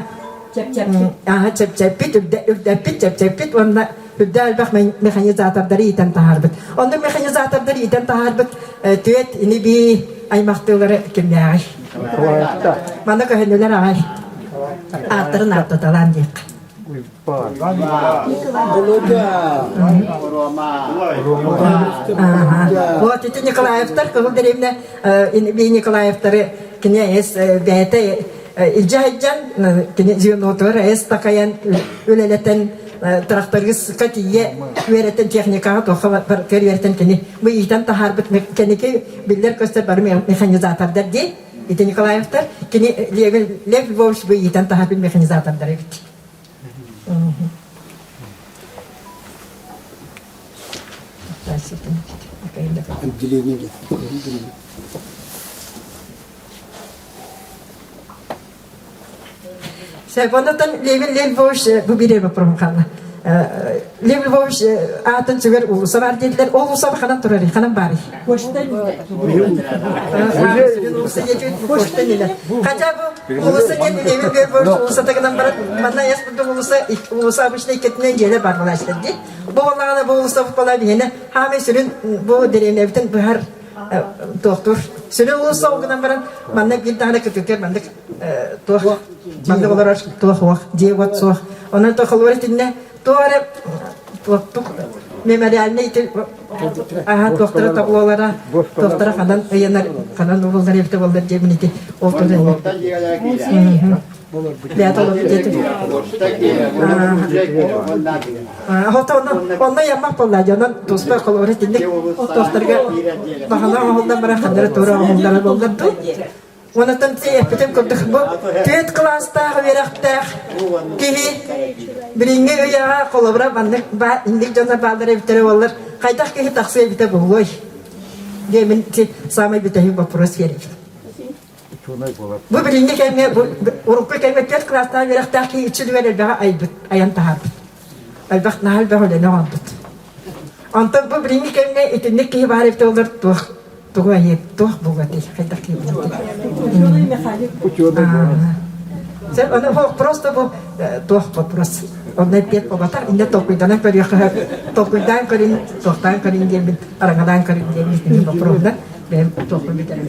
чэпчэппит үрдэппит чэпчэппит уонна үрдээх элбэх механизатордары иитэн таһаарбыт. Онно механизатордары иитэн таһаарбыт түөт ини-бии аймахтыылары кимнээҕий? Манна көһүннүлэр аҕай. Ааттарын ааттаталаан диэххэ. Вот ити Николаевтар Кыһыл дэриэбинэ би Николаевтары кини эс бэйэтэ илдьэ сылдьан кини звенотугар эс такайан үлэлэтэн трактористка тиийэ үөрэтэн техникаҕа туохха барытыгар үөрэтэн кини бу иитэн таһаарбыт кэнники биллэр-көстөр бары механизатордар дии Ити Николаевтар кини Лев Львович бу иитэн таһаарбыт механизатордар эбит. Отделение. Сөп, оннуттан Левин Лев Львович бу биир вопрос хаалла. Лев Львович аатын сүгэр уулусса бар диэтилэр. Ол уулусса ханан турарый, ханан баарый? Почта ниле. Хотя бы уулусса диэн Левин Львович уулуссата гынан баран, манна эс бурдук уулусса, уулусса обычно иккитинэн дьиэлэр бар буолааччылар дии. Бу буоллаҕына бу уулусса буолла биһиэнэ хаамай сүрүн бу дэриэбинэбитин быһар туохтуур. Сүрүн уулусса ол гынан баран, манна биир даҕаны кытыытыгар маннык туох маннык олорор туох уох дьиэ уот суох онон тохолуор итиннэ туох эрэ туохтук мемориальный ити аха туохтара таблолара туохтара ханан ыйанар ханан ууруллар эбитэ буоллар диэбин ити ол туһунан Онно яммах буолла дьонон туспа холобура итинник туохтарга баҕана оҥоһуллан баран ханнара туора оҥоһуллара буоллар дуу Онтон эппитим курдук бу түөрт кылаастаах үөрэхтээх киһи билиҥҥи үйэҕэ холобура маннык инник дьоннор бааллар эбиттэрэ буоллар хайдах киһи тахсыа эбитэ буолуой диэмин саамай бүтэһик вопрос биэрэбин. Бу билиҥҥи кэмҥэ бу урукку кэмҥэ түөрт кылаастаах үөрэхтээх киһи үчүгэй элбэҕи айбыт, айан таһаарбыт. Элбэх наһаа элбэх үлэни оҥорбут. Онтон бу билиҥҥи кэмҥэ итинник киһи баар эбитэ буоллар туох тугу айыа туох буолуо этэй хайдах киһи буолуо Ученый механик. Ученый Ону просто бу туох вопрос. Онно эппиэт буолбатах. Иннэ толкуйданан көрүөххэ толкуйдаан көрүн, туохтаан көрүн диэммин, араҥалаан көрүн диэммин итини боппуруоһунан бэйэм туохпун бүтэрэн.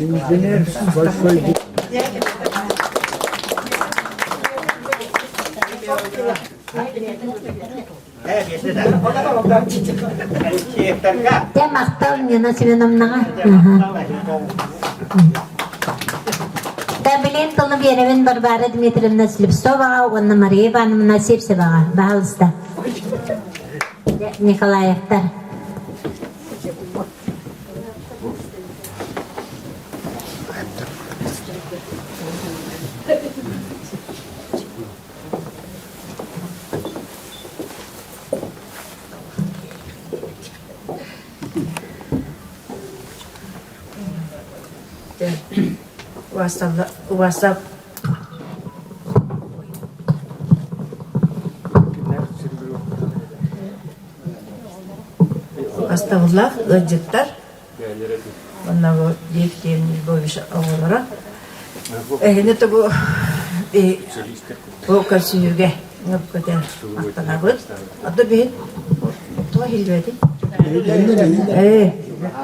Дьэ, махтал Нина Семеновнаҕа. Билин тылы биэрэбин Варвара Дмитриевна Слепцоваҕа уонна Мария Ивановна Сивцеваҕа. Баһаалыста. Николаевтар. Убаастап Убаастабыллаах ыалдьыттар уонна бу Лев Львович оҕолоро эһини бу бу көрсүһүүгэ көтөн махтанабыт. Ото биһин туох иһиллибэтий? Ээ,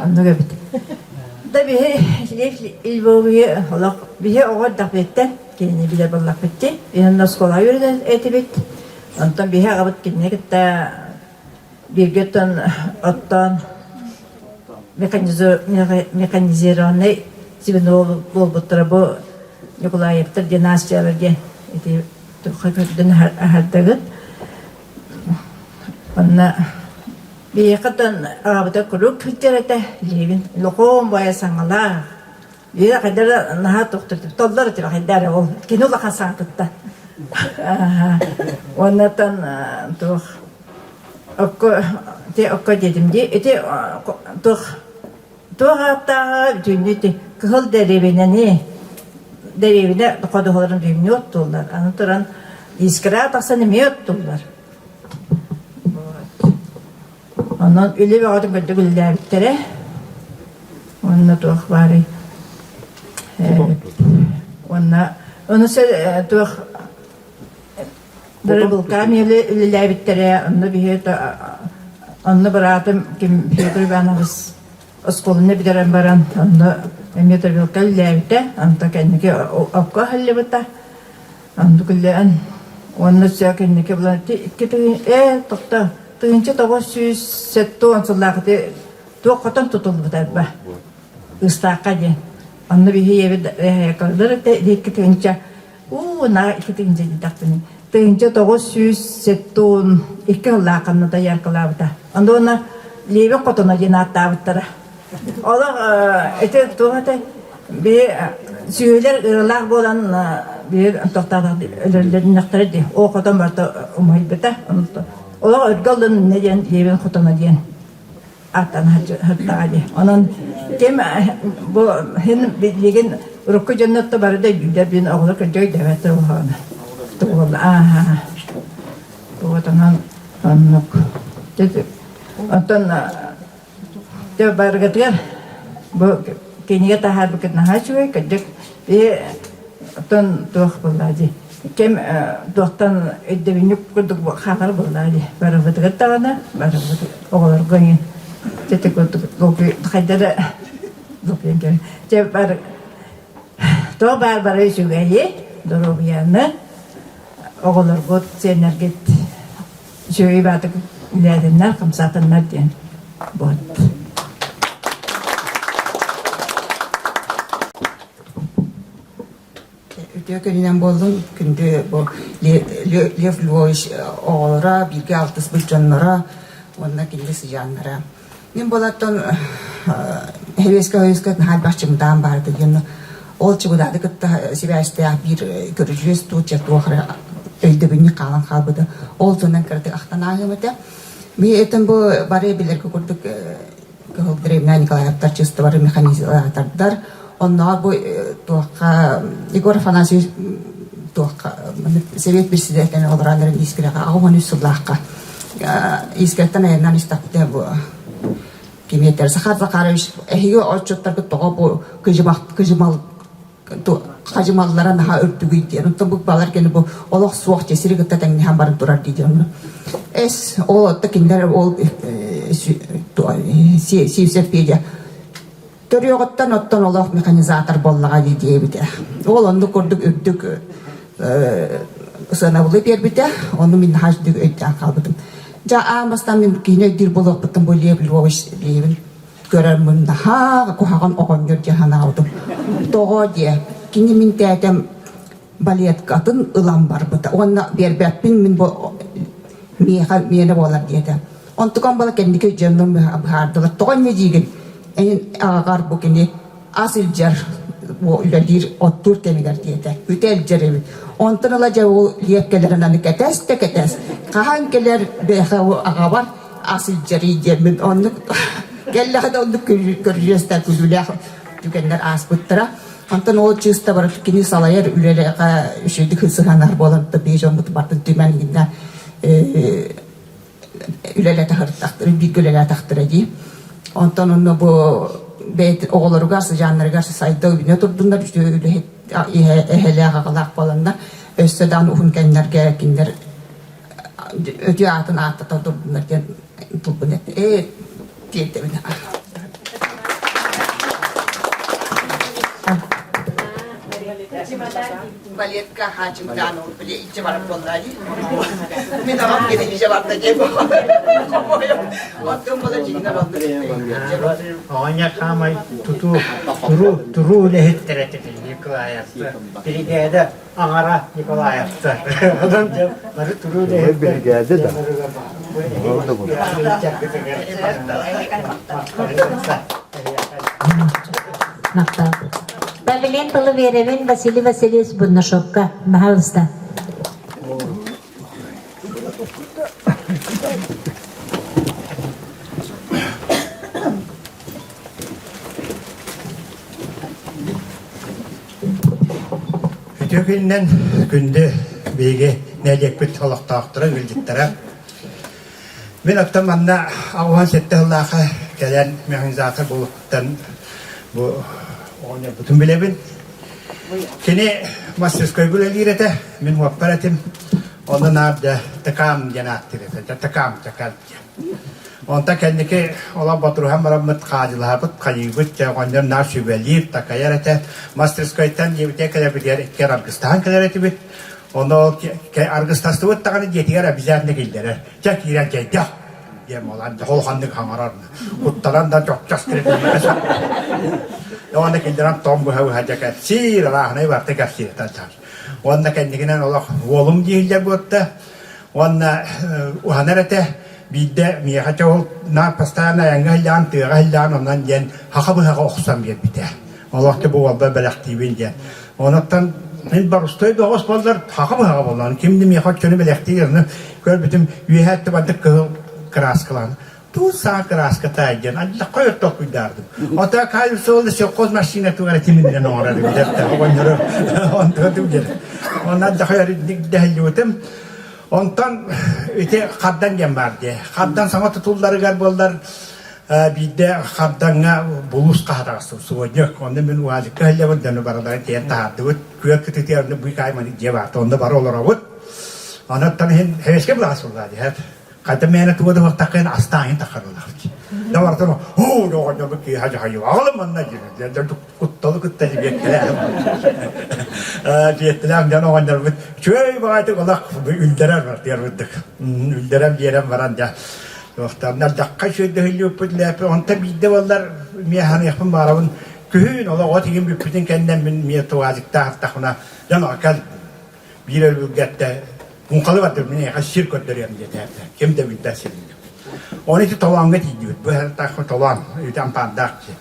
оннук эбит. Да биһи Лев Львовичы олох биһи оҕо эрдэхпититтэн кинини билэр буоллахпыт дии. Биһи оскуолаҕа үөрэнэр этибит. Онтон биһи аҕабыт кинини кытта бииргэ оттон оттоон механизированный звено буолбуттара бу Ньукулаевтар династиялар диэн ити тухха көрдөн аһардагыт. Онно биһиэхэ аҕабыта куруук сылдьар этэ Левин лохоон бойа саҥалаах Биир хайдара наһаа тохтор толлор этим хайдара ол кини улахан саҥатыттан уоннатан туох окко те окко диэтим дии ити туох туох ааттааҕа бүтүннүү ити кыһыл дэриэбинэни дэриэбинэ ходуһаларын бүтүннүү оттууллар аны туран искра тахсан эмиэ оттууллар Онон үлэ бөҕөтүн кырдьык үлэлээбиттэрэ. Уонна туох баарый? Уонна ону туох Дырыбылкаан үлэлээбиттэрэ, онно биһи онно быраатым ким Федор Иванович оскуоланы бүтэрэн баран онно эмиэ Дырыбылка үлэлээбитэ, онто кэнники окко аһыллыбыта. Оннук үллээн уонна өссө кэнники булан икки тыһын ээ тохто 1970 сыллаах ити туох хотон тутуллубута арба Ыыстаахха диэн. Онно биһи ийэбит эһэкаллар этэ икки тыһыынча уу наа икки тыһыынча диэтэхпинэ 1972 сыллаахханна дояркалаабыта. Онно уонна Левин хотоно диэн ааттаабыттара. Олох ити туох этэй би сүөһүлэр ыарылаах буолан биир тохтоотох өлөллөрүннэхтэрэ дии. Ол хотон барыта умайбыта. Олох өргө ыллын иннэ диэн Левин хотоно диэн ааттан сыртаҕа дии. Онон ким бу хин билигин урукку дьоннотто бары да өйдүүллэр бин оҕолор кырдьа өйдөөбөт туоһуна. Туола ааха. Туотанан оннук. Онтон Дьэ барыгытыгар бу кинигэ таһаарбыккыт наһаа үчүгэй, кырдьык и оттон туох буоллаа дии кэм туохтан өйдөбүнньүк курдук хаалар буоллаа дии барыбытыгар даҕаны барыбыт оҕолорго иҥин ити курдук хайда да дьэ бар туох баар бары үчүгэйи доруобуйаны оҕолоргут сиэннэргит Үчүгэй баатык үлээтиннэр, хамсаатыннар диэн вот. Үтүө күнүнэн буоллун күндү бу Лев Львович оҕолоро, бииргэ алтыспыт дьонноро уонна кинигэ сыдьааннара. Мин буолаттан Хэбиэскэ ойуска наһаа элбэх чымдаан баарда диэн ол чугудаады кытта сибээстээх биир көрүдьүөс туучча туох эрэ өйдөбүнньүк хаалан хаалбыта. Ол туһунан кыратык ахтан ааһыам этэ. Ми этим бу бары билэргэ курдук Кыһыл Древняя Николаевтар чувствовары механизатордар. Оннооҕор бу туохха Егор Афанасьевич туохха Совет председателин олорон эрэн Искрэҕэ 83 сыллаахха Искрэттэн айаннаан истэхпитинэ бу кими этэр Захар Захарович эһиги отчуттаргыт тоҕо бу кыжымал хадьымаллара наһаа үрдүгүй диэн онтон бу балар кини бу олох суох дьэ сири кытта тэҥнэһэн баран турар дии дьонно эс ол отто кинилэр ол Сивцев Федя төрүөҕүттэн оттон олох механизатор буоллаҕа дии диэбитэ ол оннук курдук үрдүк сыанабылы биэрбитэ ону мин наһаа үрдүк өйдөөн хаалбытым дьэ аан бастаан мин киһини өйдүүр буолуохпуттан бу Лев Львович Левин көрөрмүн наһаа куһаҕан оҕонньор дии санаабытым. Тоҕо диэ, кини мин тээтэм балеткатын ылан барбыта уонна биэрбэппин мин бу миэхэ миэнэ буолар диэтэ. Онтукам бала кэнники дьоннор быһаардылар. Тоҕо инньэ диигин? Эйин аҕаҕар бу кини ас илдьэр үлэлиир оттуур кэмигэр диэтэ. Үтэ илдьэр эбит. Онтон ыла дьэ ол лиэп кэлэрин аны кэтэс да кэтэс. Хаһан кэлэр бэйэхэ аҕабар ас илдьэрий диэммин оннук кэллэҕинэ оннук көрүдьүөстээх күлүүлээх түгэннэр ааспыттара. Онтон ол чыыста барыт кини салайар үлэлэҕэ үчүгдүк сыһыаннаһар буолан биһи дьоммут бартын түмэн гинна үлэлэтэ бииргэ үлэлээтэхтэрэ дии. Онтон онно бу бэйэтин оҕолоругар, сыдьааннарыгар сайда үүнэ турдуннар, үчүгэй үлэһит эһэлээх аҕалаах буоланнар, өссө даҕаны уһун кэмнэргэ кинилэр өтүү аатын ааттата турдуннар диэн тылбын ээ тиэрдэбин. Балетка хаачымдаан ол били иччи барар буоллаа дии. Мин аҕам кини иччи барда диэн Оттон була дьиҥнэ балды. Оҕонньор хаамай тутуу туруу туруу үлэһиттэрэ Николаевтар. Биригээдэ аҥара Николаевтар. Онон дьэ бары туруу үлэһиттэр. Биригээдэ да. Махтал. Павелин тылы биэрэбин Василий Васильевич Бурнашовка. Пожалуйста. Үтүө күнүнэн күндү биһиги нэһилиэкпит олохтоохторо, ыалдьыттара. Мин оттон манна 87 сыллаахха кэлэн механизатор буолуохпуттан бу оҕонньорбутун билэбин. Кини мастерскойга үлэлиир этэ, мин уоппар этим. Онно наар дьэ ТКАМ диэн ааттыыр этэ, дьэ ТКАМ, ТКАМ диэн. Онтон кэнники олох ботуруһан бараммыт хаадьылаһабыт, хайыыбыт, дьэ оҕонньор наар сүбэлиир, такайар этэ. Мастерскойтан диэбитэ кэлэрбитигэр иккиэн аргыстаһан кэлэр этибит. Ону ол аргыстастыбыт даҕаны дьиэтигэр обязательно киллэрэр. Дьэ киирэн чэйдэх диэн буолан улаханнык хаҥарар. Куттанан да чохчос кириттиммэккэ Уонна киллэрэн том быһа-быһа дьэ кэпсиир, арааһынай барыта кэпсиир Уонна кэннигинэн олох уолум дииллэр буотта. Уонна уһанар этэ. Биирдэ миэхэ чэ ол наар постоянно айаҥҥа иһиллээн, тыаҕа иһиллээн онон диэн хаха быһаҕа охсон биэрбитэ. Олох бу уолба бэлэхтиибин диэн. Онуттан мин борустой доҕос буоллар хаха быһаҕа буоллар ким да миэхэ оччону бэлэхтиир ону көрбүтүм үөһэ өттө кыһыл кырааскалаан туу саа кырааската диэн алдьахха өр толкуйдаардым. Ото кайып суолда совхоз машина тугара тимиринэн оҥорор эбит оҕонньору онтугатым диэн. Онно алдьахха өр дэһэллибитим. Онтон ити Хардан диэн баар дии. Хардан саҥа тутулларыгар буоллар биирдэ Хардаҥҥа булуус хаһатаҕастым субуонньук. Онно мин УАЗикка иһиллэбин дьону барыларын тиийэн таһаардыбыт. Күөл кытыытыгар онно быыкаай маннык дьиэ баар. Онно бары олоробут. Онон иһин хэвэскэ былаас буолла дии. Хайда мээнэ туга да буолтаххын астааһын тахарылаах. Да барытын оо оҕонньорбут киэһэ дьаһайыы аҕалым манна диир. Кутталы кытта дьиэттэлээх. Дьиэттэлээх дьон оҕонньорбут үчүгэй баҕайытык олох үллэрэр бартыгар бурдук. Үллэрэн биэрэн баран дьэ туохтааннар дьахха үчүгэйдөһүллүбүппүт лээпи онтон биирдэ буоллар миэ ханыахпын баарабын күһүн олох от игин бүппүтүн кэннэ мин миэ тугаазыктаах артахпына дьон кэл биир өлбүггэттэ муҥхалы бардым мин эйиэхэ сир көрдөрүөм диэтэ ким да билбэт сирин Оны ити толооҥҥо тиийдибит. Бу таах толоон, ити ампаардаах дьиэ.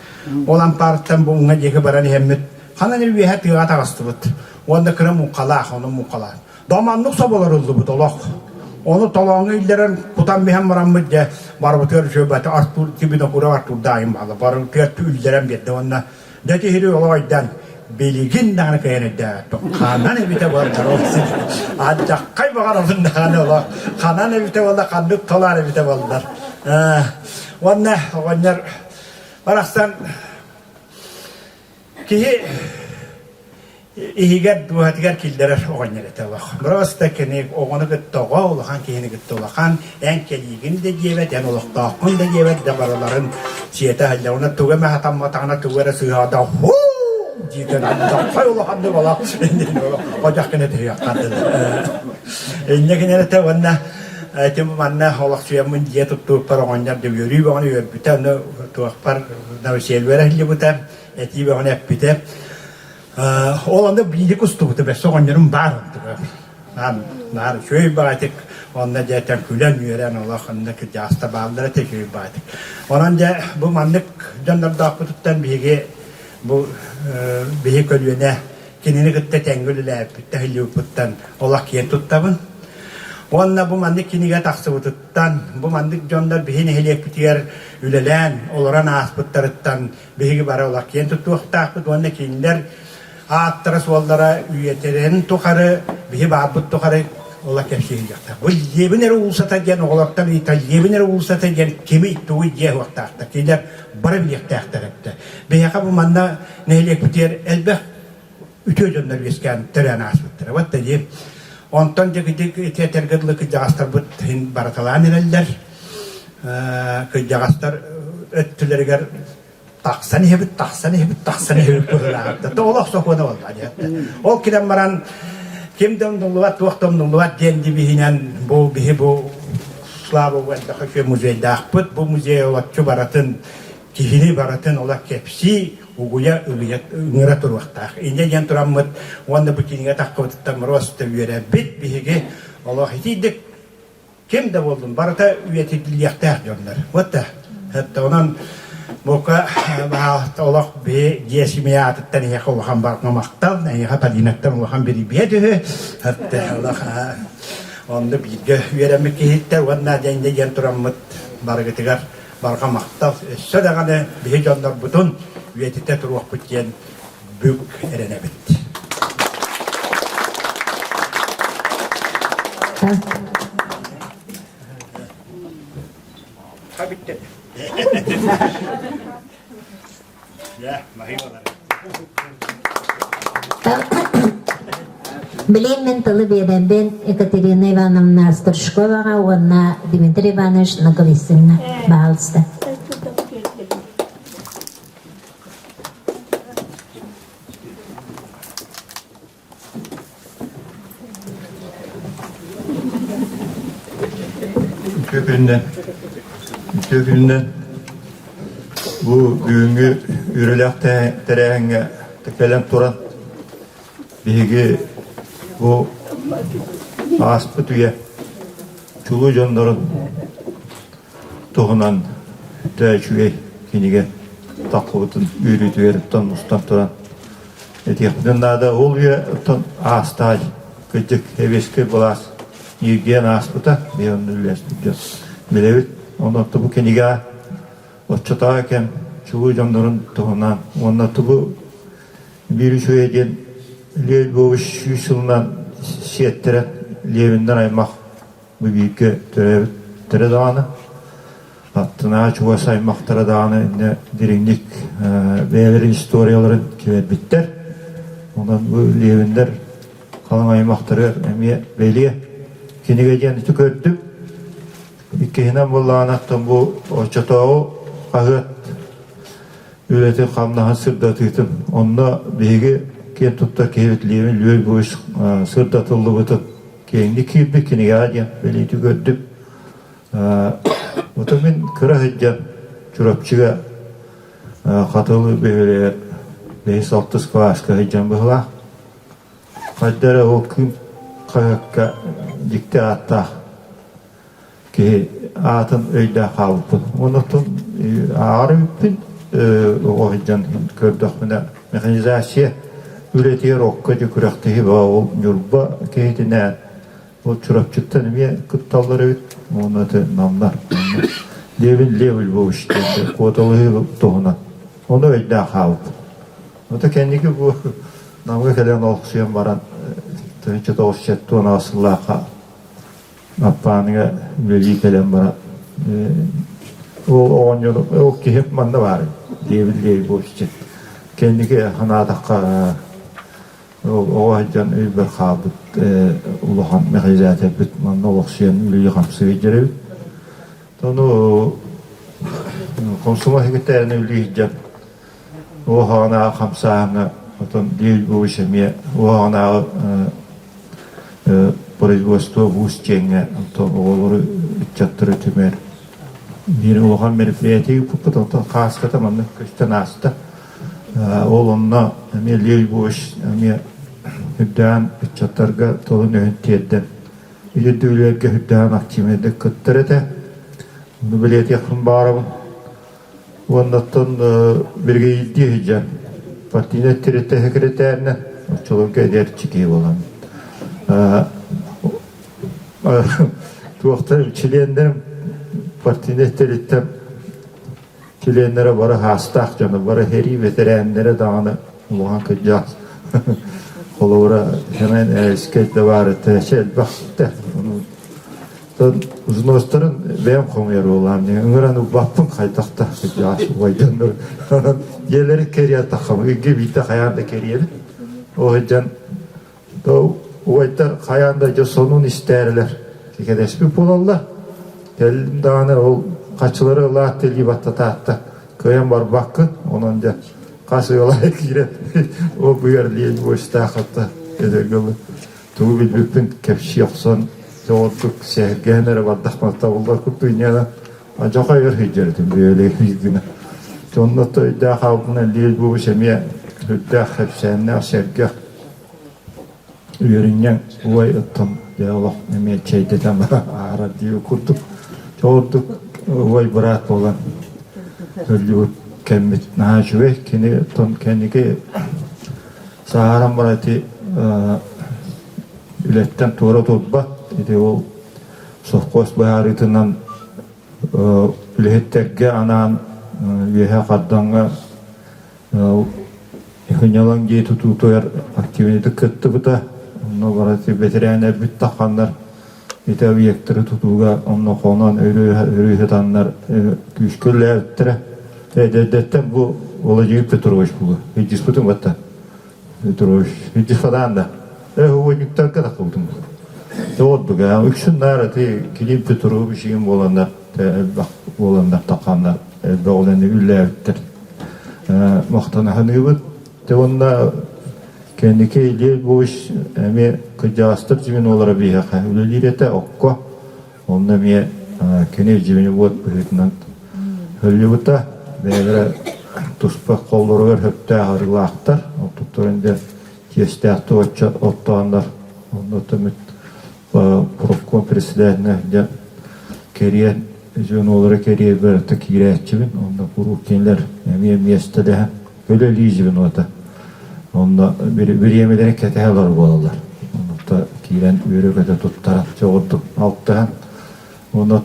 Ол ампаарыттан бу уҥа диэки баран иһэммит, ханан эрэ үөһэ тыаҕа таҕыстыбыт. Уонна кыра муҥхалаах, ону муҥхалаах. Доманнык соболоруллубут олох. Ону толооҥҥо иллэрэн кутан биһэн бараммыт дьэ барбытыгар үчүгэй бата Артур Винокуров Артурдаайым баала. Барыбытыгар үллэрэн биэрдэ уонна Дьэ киһини олох өйдөөн билигин даҕаны кыайан өйдөөбөппүн. Ханан эбитэ буоллар ол сир. Алдьаххай баҕарабын даҕаны олох. Ханан эбитэ буолла, ханнык толоор эбитэ буоллар. Уонна оҕонньор барахсан киһи иһигэр дууһатыгар киллэрэр оҕонньор этэ олох. Просто кини оҕону кытта оҕо, улахан киһини кытта улахан, эн кэлиигин да диэбэт, эн олохтооххун да диэбэт, да барыларын сиэтэ сылдьар. Уонна тугу эмэ хатамматаҕына тугу эрэ сыыһаата хуу диэтэн алдьархай улаханнык олох ходьох гына түһүөххэ дылы. Инньэ гынан этэ уонна ити манна олохсуйаммын дьиэ туттубуппар оҕонньор да үөрүү бөҕөнү үөрбүтэ, ону туохпар новоселье иһиллибитэ, этии бөҕөнү эппитэ. Ол онно биирик устубута бэс оҕонньорум баар онтуга. Наар, наар үчүгэй баҕатык онно дьэ күлэн үөрэн олох онно кырдьаҕаста бааллара этэ үчүгэй баҕатык. Онон дьэ бу маннык дьоннордоохпутуттан биһиги бу биһи көлүөнэ кинини кытта тэҥҥэ үлэлээбиппит тэһиллибиппиттэн олох киэн туттабын. Уонна бу маннык кинигэ тахсыбытыттан, бу маннык дьоннор биһи нэһилиэкпитигэр үлэлээн, олорон ааспыттарыттан биһиги бары олох киэн туттуохтаахпыт уонна кинилэр. ааттара-суоллара үйэтэрин тухары, биһи баарбыт тухары ола кэпсиһиэхтээх. Бу Левин эрэ уулуссата диэн оҕолортон ыйытар Левин эрэ уулуссата диэн кими тугу дьиэ уохтаахтар. Кинилэр бары билиэхтээхтэр эбитэ. Биһиэхэ бу манна нэһилиэкпитигэр элбэх үтүө дьоннор үөскээн төрөөн ааспыттара. Вот дии. Онтон дьэ ити этэргэ дылы кырдьаҕастарбыт иһин барыталаан эрэллэр. Кырдьаҕастар өттүлэригэр тахсан иһэбит, тахсан иһэбит, тахсан иһэбит быһыылааҕыттан. Олох сокуона буолла диэттэ. Ол кэлэн баран ким да умнуллубат, туох да умнуллубат диэн дибиһинэн бу биһи бу Слава элбэх үчүгэй музейдаахпыт. Бу музей олоччу баратын киһини барытын ола кэпсии, угуйа, ыҥыра туруохтаах. Инньэ диэн тураммыт уонна бу кинигэ таххыбытыттан просто үөрэбит биһиги олох итийдик ким да буоллун барыта үйэтитиллиэхтээх дьоннор. Вот да. Онон бука олох биһи дьиэ семья аатыттан эһиэхэ улахан барҕа махтал, эһиэхэ Полинаттан улахан бирибиэ түһү. Олох онно бииргэ үөрэммит киһиттэр уонна дьэнде диэн тураммыт барыгытыгар барҕа махтал. Өссө даҕаны биһи дьоннорбутун үйэтитэ туруохпут диэн бүк эрэнэбит. Билигин мин тылы биэрэрбин Екатерина Ивановна Стручковаҕа уонна Дмитрий Иванович Ноговицыҥҥа. Баһаалыста. Үтүө күнүнэн, үтүө күнүнэн бу бүгүҥҥү үөрүүлээх тэрээһиҥҥэ кэлэн туран биһиги бу ааспыт үйэ чулуу дьоннорун туһунан дьэ үчүгэй кинигэ таххыбытын үөрүүтүгэр мустан туран этиэхпитин наада. Ол үйэ оттон аастаай кырдьык сэбиэскэй былаас ньиргийэн ааспыта биһи онно үлэлэспит дьон билэбит. Онон бу кинигэ оччотооҕу кэм чулуу дьоннорун туһунан уонна тугу биир үчүгэй диэн Лев Львович сүүс сылынан сиэттэрэн Левиннэр аймах Бу бииргэ төрөөбүттэрэ даҕаны, аттынаа чугас аймахтара даҕаны иннэ дириҥник бэйэлэрин историяларын киллэрбиттэр. Онон бу Левиннэр халыҥ аймахтарыгар эмиэ бэлиэ кинигэ диэн ити көрдүм. Иккиһинэн буоллаҕына, оттон бу оччотооҕу хаһыат үлэтин хамнаһын сырдатыытын онно биһиги киэн туттар киһибит Левин Львович сырдатыллыбытын киэҥник киирбит кинигэҕэ диэн бэлиэтии көрдүм. Отон мин кыра сылдьан Чурапчыга Хатылы бөһүөлэгэр бэһис алтыс кылааска сылдьан быһылаах. Хайда эрэ ол күн хаһыакка дьикти ааттаах киһи аатын өйдөөн хаалбыппын. Оннуттан ааҕар эбиппин оҕо сылдьан көрдөхпүнэ механизация үлэтигэр окко дьэ күрэхтэһии баа ол Ньурба киһитинээн ол Чурапчыттан эмиэ кытталлар эбит уонна это намнар Левин Лев Львович диэн куоталаһыы туһунан ону өйдөөн хаалбыт. Ото кэнники бу Намга кэлэн олохсуйан баран 1978 сыллаахха Аппааныга үлэлии кэлэн баран ол оҕонньор ол киһи манна баар диэбит Лейбович кэнники санаатахха ол оҕо сылдьан өйбөр хаалбыт улахан механизаторбыт манна олохсуйан үлэлии-хамсыы сылдьар эбит. Ону комсомол секретарына үлэлии сылдьан уоһаҕынааҕы хамсааһыҥҥа отон Лейбович эмиэ уоһаҕынааҕы производство вуз диэҥҥэ онтон оҕолору ыччаттары түмэр биир улахан мероприятие ыыппыппыт онтон хааската манна көстөн ааста ол онно эмиэ Лев Львович эмиэ үрдээн ыччаттарга тылын-өһүн тиэрдэн үтүрдүүлэргэ үрдээн активнайдык кыттар этэ ону бэлиэтиэхпин баҕарабын Уонна оттон биригэйдии сылдьан партийнай тэрилтэ сэкирэтээринэн оччолорго эдэрчи киһи буолан туохтар чилиэннэрим партийнай тэрилтэм чилиэннэрэ бары хаастаах дьоно бары сэрии бэтэрээннэрэ даҕаны улахан кырдьаҕас. Холобура, Сэмэн Ээскэй да баар этэ, элбэх этэ. Узностарын бэйэм хомуйар буолаам ыҥыран ылбаппын хайдах да убайданнар дьиэлэри кэрийэ таххам ыйга биирдэ хайаан да кэрийэбин ол сылдьан убайдар хайаан да дьэ сонун истээрилэр кэтэспит буолаллар кэллим даҕаны ол хаччылары ылаат илии баттатаатта кыайан барбаккын онон дьэ хас ыалай киирэн ол быар лиэн буостаахатта эдэргэ тугу билбиппин кэпсии охсон дьоҕурдук сэһэргээн эрэ бардахпына табыллар курдук инньэ адьаха өр сылдьар этим бэйэлээх гына онно өйдөөх хаалбытынан Лиэл Бубус эмиэ сүрдээх кэпсээннээх сэргэх үөрүнньэҥ уой оттон дьэ олох эмиэ чэйдэтэн аарар дии курдук дьоҕурдук уой быраат буолан өллүбүт кэммит наһаа үчүгэй кини оттон кэнники Сааһыран баран ити үлэттэн туора турбат. Ити ол совхоз быһаарыытынан үлэһиттэргэ анаан үөһэ Хардаҥҥа Хынньалаҥ дьиэ тутуутугар активнайдык кыттыбыта. Онно баран бэтэрээннэрбит тахханнар ити объектары тутууга онно хонон өрүү сытаннар күүскэ үлэлээбиттэрэ. Эдэрдэттэн бу Владимир Петрович буолуо. Илдьиспитин батта. Петрович илдьис да. Э уонньуктарга таххыбытым. Тоҕордук ээ. Үксүн наар ити Клим Петрович игин буоланнар элбэх буоланнар тахханнар элбэх үлэни үллээбиттэр. Махтана саныыбыт. Те уонна кэнники Илья Львович эмиэ кырдьаҕастар звенолара биһиэхэ үлэлиир этэ окко. Онно эмиэ кини звеновод быһыытынан өллүбүтэ. Бэйэлэрэ туспа холлоругар сөптөөх арыылаахтар. Оттуктарын дьэ тиэстээх туочча оттооннор. Онно түмүт профком председателинэ дьэ кэриэн звенолары кэриэбэр киирээччибин. Онно куруук кинилэр эмиэ миэстэлэһэн үлэлии звенота. Онно бириэмэлэрин кэтэһэ олорор буолаллар. Онно киирэн үөрэ-көтө туттаран, чоҕурдук алтыһан, онно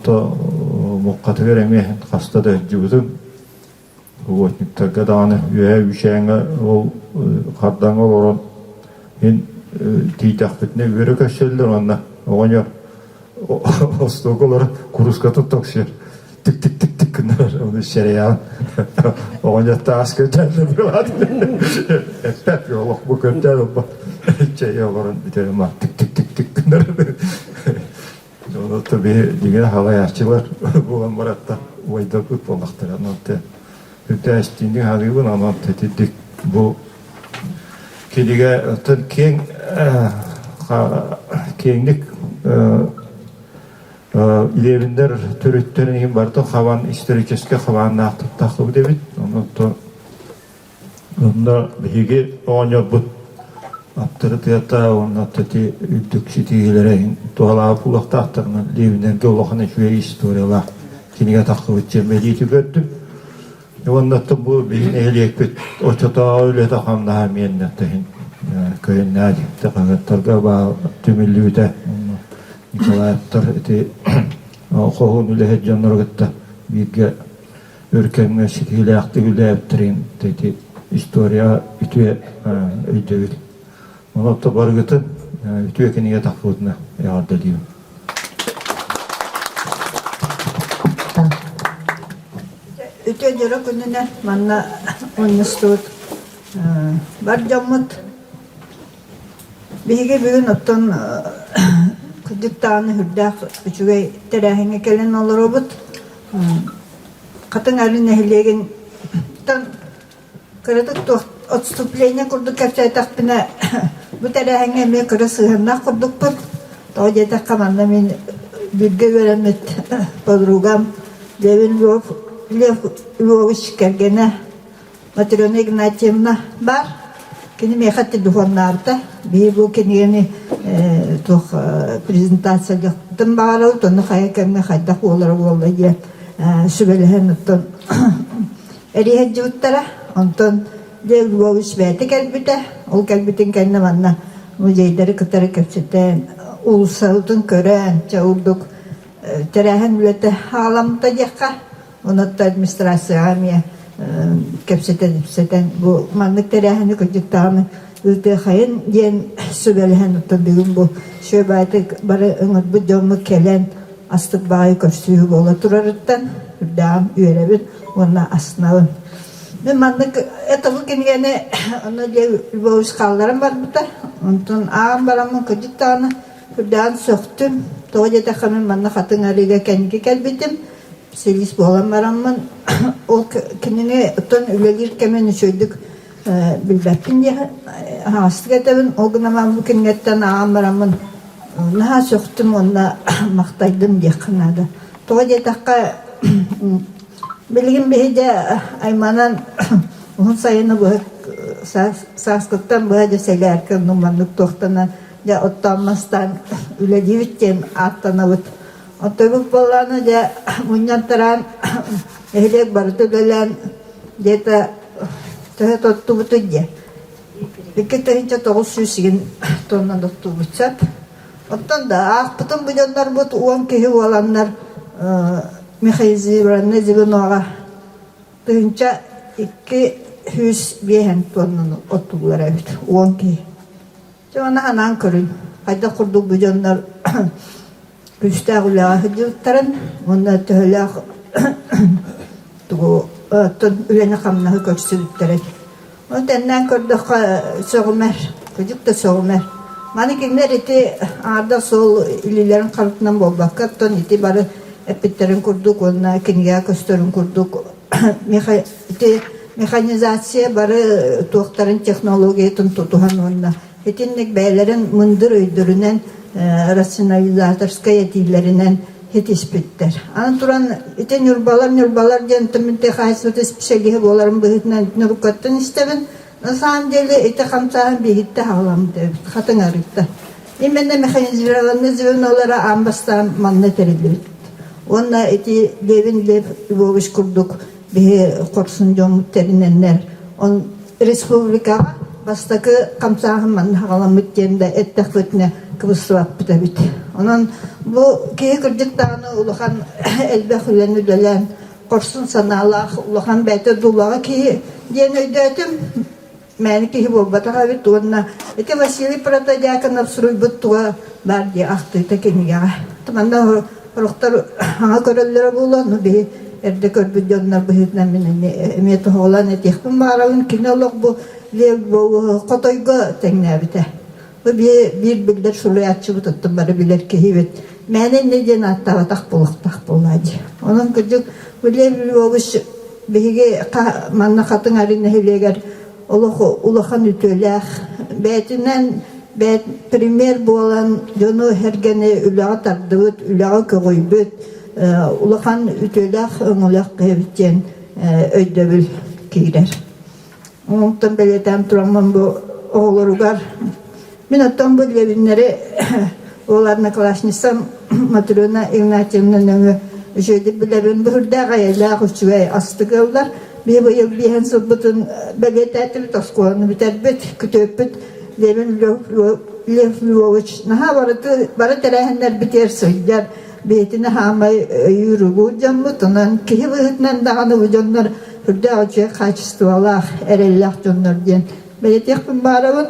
муҥхатыгар эмиэ хаста да сылдьыбытым. Работниктарга даҕаны үөһэ үүчээҥҥэ ол хардаҥҥа олорон мин тиийдэхпитинэ үөрэ көрсөллөр уонна оҕонньор остуолга олорон куруускатын токсуйар тик-тик-тик-тик гыннарар ону сэрэйэҕин оҕонньор таас көрдөөн быһаат эппэт олох бу көрдөөн ылбат чэй олорон бүтэрим тик-тик-тик-тик гыннарар Онон биһи дьиҥэ халайааччылар буолан бараттар убайдарбыт буоллахтара. Онон үрдээстиинник ханыыбын, онон итинник бу кинигэ оттон киэҥ киэҥник Левиннэр төрүттэрин иһин барытын хабан историческай хабааннаахтык тахсыбыт эбит. Онон Онно биһиги оҕонньорбут аптарытыата уонна ити үрдүк ситиһиилэрэ иһин туһалаах буолуохтаахтарынан Лениннэргэ улахан үчүгэй историялаах кинигэ тахсыбыт диэн бэлиэтии көрдүм. Уонна бу биһиги нэһилиэкпит оччотооҕу үлэтэ-хамнаһа эмиэ иһин көһүннээ дьикти хаһыаттарга баар түмүллүбүтэ. Николаевтар ити хоһуун үлэһит дьоннору кытта бииргэ өр кэмҥэ ситиһиилээхтик үлэлээбиттэрин ити история үтүө өйдөбүл. Онон барыгытын үтүө кинигэ тахпытына эҕэрдэлиибин. Үтүө дьоро күнүнэн манна мунньустубут бар дьоммут. Биһиги бүгүн оттон кырдьык даҕаны сүрдээх үчүгэй тэрээһиҥҥэ кэлэн олоробут. Хатыҥ Арыы нэһилиэгин кыратык туох отступление курдук кэпсээтэхпинэ бу тэрээһиҥҥэ эмиэ кыра сыһыаннаах курдукпут. Тоҕо диэтэххэ манна мин бииргэ үөрэммит подругам Левин Львов Лев Львович кэргэнэ Матрена Игнатьевна баар. Кини миэхэ телефоннаабыта. Биһи бу кинигэни туох презентациялыахпытын баҕарабыт, онно хайа кэмҥэ хайдах буолара буолла диэн сүбэлэһэн оттон эрийэ сылдьыбыттара. Онтон Лев Львович бэйэтэ кэлбитэ. Ол кэлбитин кэннэ манна музейдары кытары кэпсэтэн, уулуссабытын көрөн, чэ урдук тэрээһин үлэтэ хаалламмыта диэххэ. Онон администрацияҕа эмиэ. кэпсэтэн-ипсэтэн бу маннык тэрээһини кырдьыктааҕыны ыытыахайын диэн сүбэлэһэн оттон бүгүн бу сүөбаатык бары ыҥырбыт дьоммут кэлэн астык баҕайы көрсүһүү буола турарыттан үрдээҕим үөрэбин уонна астынабын. Мин маннык это бу кинигэни онно дьэ Львович хаалларан барбыта. Онтон ааҕан бараммын кырдьык даҕаны үрдээҕин сөхтүм. Тоҕо диэтэххэ мин манна Хатыҥ Арыыга кэнники кэлбитим. Специалист буолан бараммын ол кинини оттон үлэлиир кэмин үчүгэйдик билбэппин диэх аһаҕастык этэбин. Ол гынан баран бу кинигэттэн ааҕан бараммын наһаа сөхтүм уонна махтайдым диэххэ наада. Тоҕо диэтэххэ билигин биһи дьэ айманан уһун сайыны быһа сааскыттан быһа дьэ сэлээркэ оннук маннык туохтанан дьэ оттоон мастаан үлэлиибит диэн ааттанабыт. Оттон буоллаҕына дьэ мунньан тараан нэһилиэк барыта үлэлээн где-то төһө тоттубутуй диэ. 2900 игин тонна тоттубут сөп. Оттон да аахпытым бу дьоннорбут 10 киһи уоланнар механизированнай звеноҕа 1205 тоннаны оттуулар эбит 10 киһи. Дьэ ону анаан көрүн, хайдах курдук бу дьоннор күүстээх үлэҕэ сылдьыбыттарын уонна төһөлөөх тугу оттон үлэни-хамнаһы көрсүбүттэрин. Ону тэннээн көрдөххө сөҕүмэр, кырдьык да сөҕүмэр. Маны кинилэр ити аҥардас суол илиилэрин харытынан буолбакка, оттон ити бары эппиттэрин курдук уонна кинигэҕэ көстөрүн курдук ити механизация бары туохтарын технологиятын тутуһан уонна итинник бэйэлэрин мындыр өйдөрүнэн рационализаторскай этиилэринэн ситиспиттэр. Аны туран ити ньурбалар ньурбалар диэн тымынты хаһайсыбыт специалиһы буоларын быһыытынан нуруккаттан истэбин. На самом деле ити хамсааһын биһиттэ хаҕаламмыт эбит, хатыҥ арыытта. Именно механизированный звенолара аан бастаан манна тэриллибит. Уонна ити Левин Лев Львович курдук биһи хорсун дьоммут тэринэннэр, он республикаҕа бастакы хамсааһын манна хаҕаламмыт диэн да эттэхпитинэ кыбыстыбаппыт эбит. Онон бу киһи кырдьык даҕаны улахан элбэх үлэни үлэлээн хорсун санаалаах улахан бэйэтэ дуулаҕа киһи диэн өйдөөтүм. Мээнэ киһи буолбатах эбит уонна ити Василий Протодьяконов суруйбут туга баар дии ахтыыта кинигэҕэ. Манна сорохтор хаҥа көрөллөрө буолуо, ну биһи эрдэ көрбүт дьоннор быһыытынан мин эмиэ тоһоҕолоон этиэхпин баҕарабын. Кини олох бу Лев хотойго тэҥнээбитэ. Бу биир биллэр суруйааччыбыт оттон бары билэр киһибит. Мээнэ иннэ диэн ааттаабатах буолуохтаах буоллаа дии. Онон кырдьык Лев Львович биһиги манна Хатыҥ Арыы нэһилиэгэр олох улахан үтүөлээх бэйэтинэн бэйэт пример буолан дьону сэргэни үлэҕэ тардыбыт, үлэҕэ көҕүйбүт улахан үтүөлээх өҥөлөөх киһибит диэн өйдөбүл киирэр. Онтон бэлиэтээн тураммын бу оҕолоругар мин оттон бу Левиннэри ол одноклассницам Матрена Игнатьевна нөҥүө үчүгэйдик билэбин. Бу үрдээх эйэлээх үчүгэй астык ыаллар. Биһи быйыл биэһэн сылбытын бэлиэтээтибит, оскуоланы бүтэрбит, күтүөппүт Левин Лев Львович наһаа барыты бары тэрээһиннэрбитигэр сылдьар, бэйэтин аһаамай өйүүр-угуур дьоммут. Онон киһи быһыытынан даҕаны бу дьоннор үрдээх үчүгэй хаачыстыбалаах, эрэллээх дьоннор диэн бэлиэтиэхпин баарабын.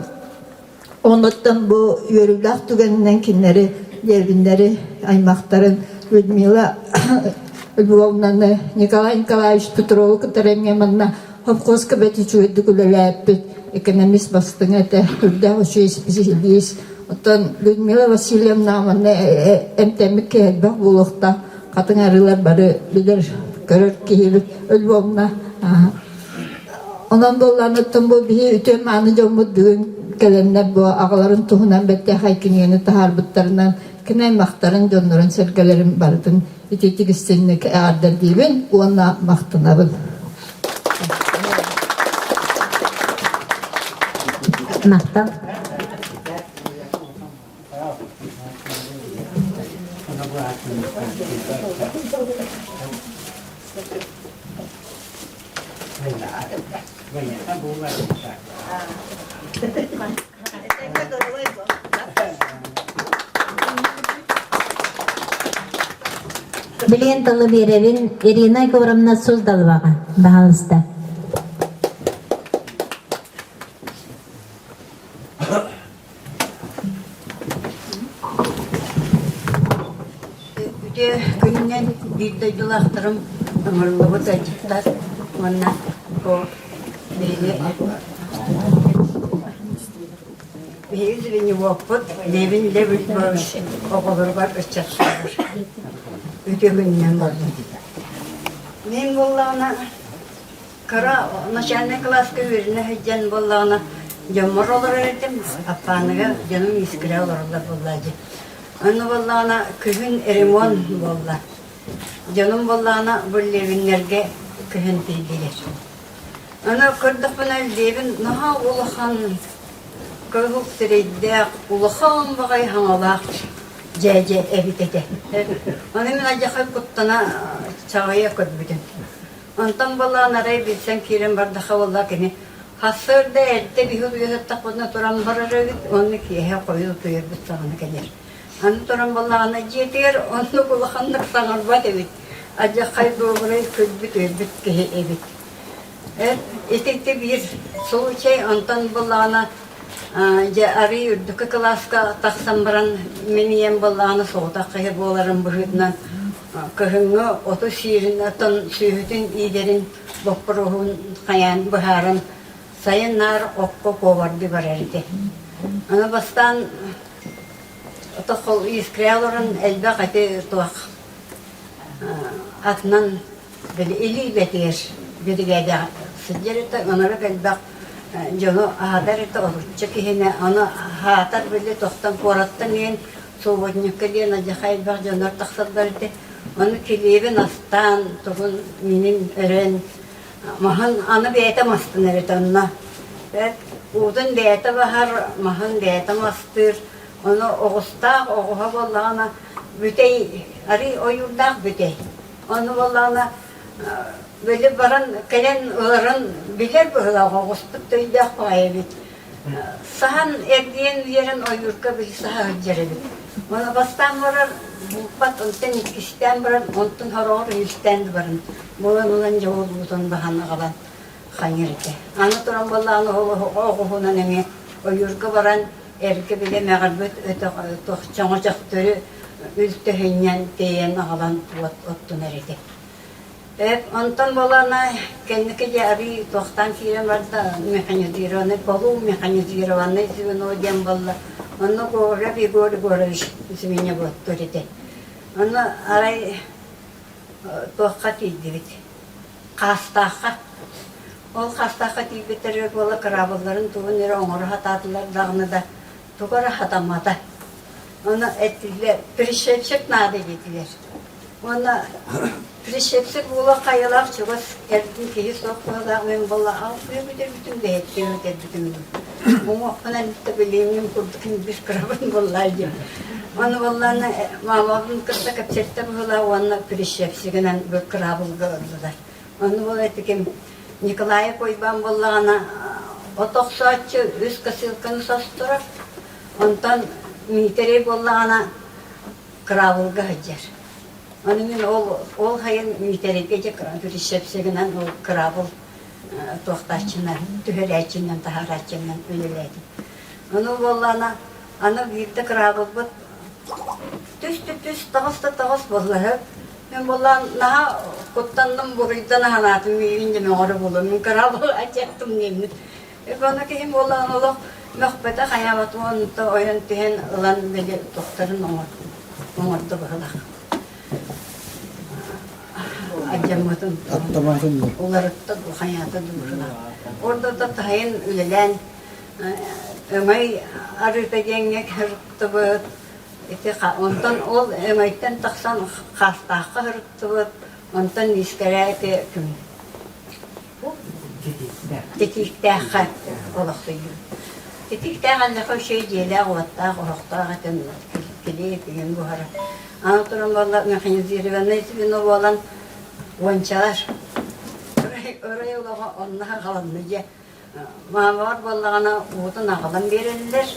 Онуттан бу үөрүүлээх түгэнинэн кинилэри, Левиннэри, аймахтарын Людмила Львовнаны, Николай Николаевич Петрову кытары эмиэ манна совхозка бэрт үчүгэйдик үлэлээппит экономист бастыҥа этэ, үрдээх үчүгэй специалист. Оттон Людмила Васильевна манна эмтэммит киһи элбэх буолуохтаах. Хатыҥ арыылар бары билэр, көрөр киһибит Львовна. Онон буоллаан оттон бу биһи үтүө мааны дьоммут бүгүн кэлэннэр бу аҕаларын туһунан бэртээхэй кинигэни таһаарбыттарынан кини аймахтарын, дьоннорун, сэргэлэрин барытын итиитик истиҥник эҕэрдэлиибин уонна махтанабын. Махтал. Билигин тылы биэрэбин Ирина Егоровна Суздаловаҕа, баһаалыста. Үтүө күнүнэн биир дойдулаахтарым ыҥырыллыбыт ыалдьыттар уонна бу биһиги биһиги звеньеводпут Левин Лев Львович оҕолоругар ыччаттарыгар үтүө күнүнэн буоллун. Мин буоллаҕына кыра начальнай кылааска үөрэнэ сылдьан буоллаҕына дьоммор олорор этим, Аппааныга дьонум искрэ олороллор буоллаа дии. Аны буоллаҕына күһүн ремонт буолла. Дьонум буоллаҕына бу Левиннэргэ күһүн тиийдилэр. Аны көрдөхпүнэ Левин наһаа улахан кыһыл сирэйдээх, улахан баҕайы хаҥалаах дьээдьэ эбит этэ. Аны мин алдьархай куттана чаҕыйа көрбүтүм. Онтон буоллаҕына арай билсэн киирэн бардаха буолла кини сарсыарда эрдэ биһи утуйа туран барар эбит уонна киэһэ хойут утуйарбыт саҕана кэлэр. Аны туран буоллаҕына дьиэтигэр оннук улаханнык саҥарбат эбит. Адьаххай добрай күлбүт-үөрбүт киһи эбит. Ити биир случай онтон буоллаҕына дьэ арыый үрдүкү кылааска тахсан баран мин ийэм буоллаҕына соҕотох киһи буоларын быһыытынан кыһыҥҥы оту сиирин оттон сүөһүтүн иилэрин боппуруоһун хайаан быһааран сайын наар окко повардыы барар этэ. Аны бастаан тохол искрэ олорон элбэх эти туох атынан били илии бэтиэр биригээдэҕэ сылдьар этэ ынырык элбэх дьону аһатар этэ олуччу киһини ону аһаатар били тохтон куораттан иһин субботникка диэн адьаха элбэх дьоннор тахсаллар этэ ону килиэбин астаан тугун минин өрөн маһын аны бэйэтэ мастынар этэ онно уутун бэйэтэ баһар маһын бэйэтэ мастыыр ону оҕустаах оҕуһа буоллаҕына бүтэй арый ойуурдаах бүтэй Ону буоллаҕына били баран кэлэн ыларын билэр быһыылаах оҕуспут да өйдөөх баҕайы эбит. Саһан эргийэн биэрэн ойуурга били саһа сылдьар эбит. Ону бастаан барар булбат, онтон иккистээн баран, онтон сороҕор үһүстээн да баран булан ылан дьэ ол уутун баһан аҕалан хайыыр этэ. Аны туран буоллаҕына ол оҕуһунан эмиэ ойуурга баран эргэ били мэҕирбит өтөх туох чоҥочохтору үлтөһүнньэн тиэйэн аҕалан уот оттунар этэ. Эп онтон буолана кэнники дьэ арыы туохтаан киирэн барда механизированный полумеханизированный звено диэн буолла. Онно Гоголев Егор Егорович звеньеводтур этэ. Онно арай туохха тиийдибит Хаастаахха. Ол хаастаахха тиийбиттэригэр буола кыраабылларын тугун эрэ оҥоро сатаатылар даҕаны да тугу эрэ сатаммата. Ону эттилэр, прищепщик наада диэтилэр. Уонна прищепщик буола хайалаах чугас эрдин киһи суох быһыылаах мин буолла алтыа бүтэрбитим бэһэттиэ бүтэрбитим уҥуохпунан да билиҥҥим курдук биир кырабын буоллаа диэн. Ону буоллаана маамабын кытта кэпсэттэ быһыылаах уонна прищепщигинэн кыраабылга ыллылар. Ону буола этиким Николаев Уйбаан буоллаҕына от охсооччу үс косилканы состорор, онтон Миитэрэй буоллаҕына кыраабылга сылдьар. Ону мин ол ол сайын Миитэрэйгэ дьэ прищепщигинэн ол кыраабыл туохтааччынан, түһэрээччинэн, таһаарааччынан үлэлээтим. Ону буоллаҕына аны биирдэ кыраабылбыт түс да түс, таҕыс да таҕыс буолла Мин буоллаан наһаа куттанным, буруйдан аһанаатым, миигин дьэ мөҕөрө буолуо. Мин кыраабыл аччыктым диэммит. Аны киһим буоллаҕына олох мөхпөтө хайаабат уонна ойон түһэн ылан били туохтарын оҥордо быһыылаах. Алдьаммытын уларытта хайаата быһыылаах. Ордото таһайын үлэлээн өҥөй арыыта диэҥҥэ сырыттыбыт. Ити онтон ол өҥөйтөн тахсан Хаастаахха сырыттыбыт. Онтон Миискэрээ ити ким Титииктээххэ олохсуйдум. Титииктээх эллэхэ үчүгэй дьиэлээх-уоттаах, оһохтоох этим, килиэп игин буһара. Аны туран буолла механизированный звено буолан уончалар ырай олоҕо онно аҕаланна дьэ. Маамабар буоллаҕына уутун аҕалан биэрэллэр,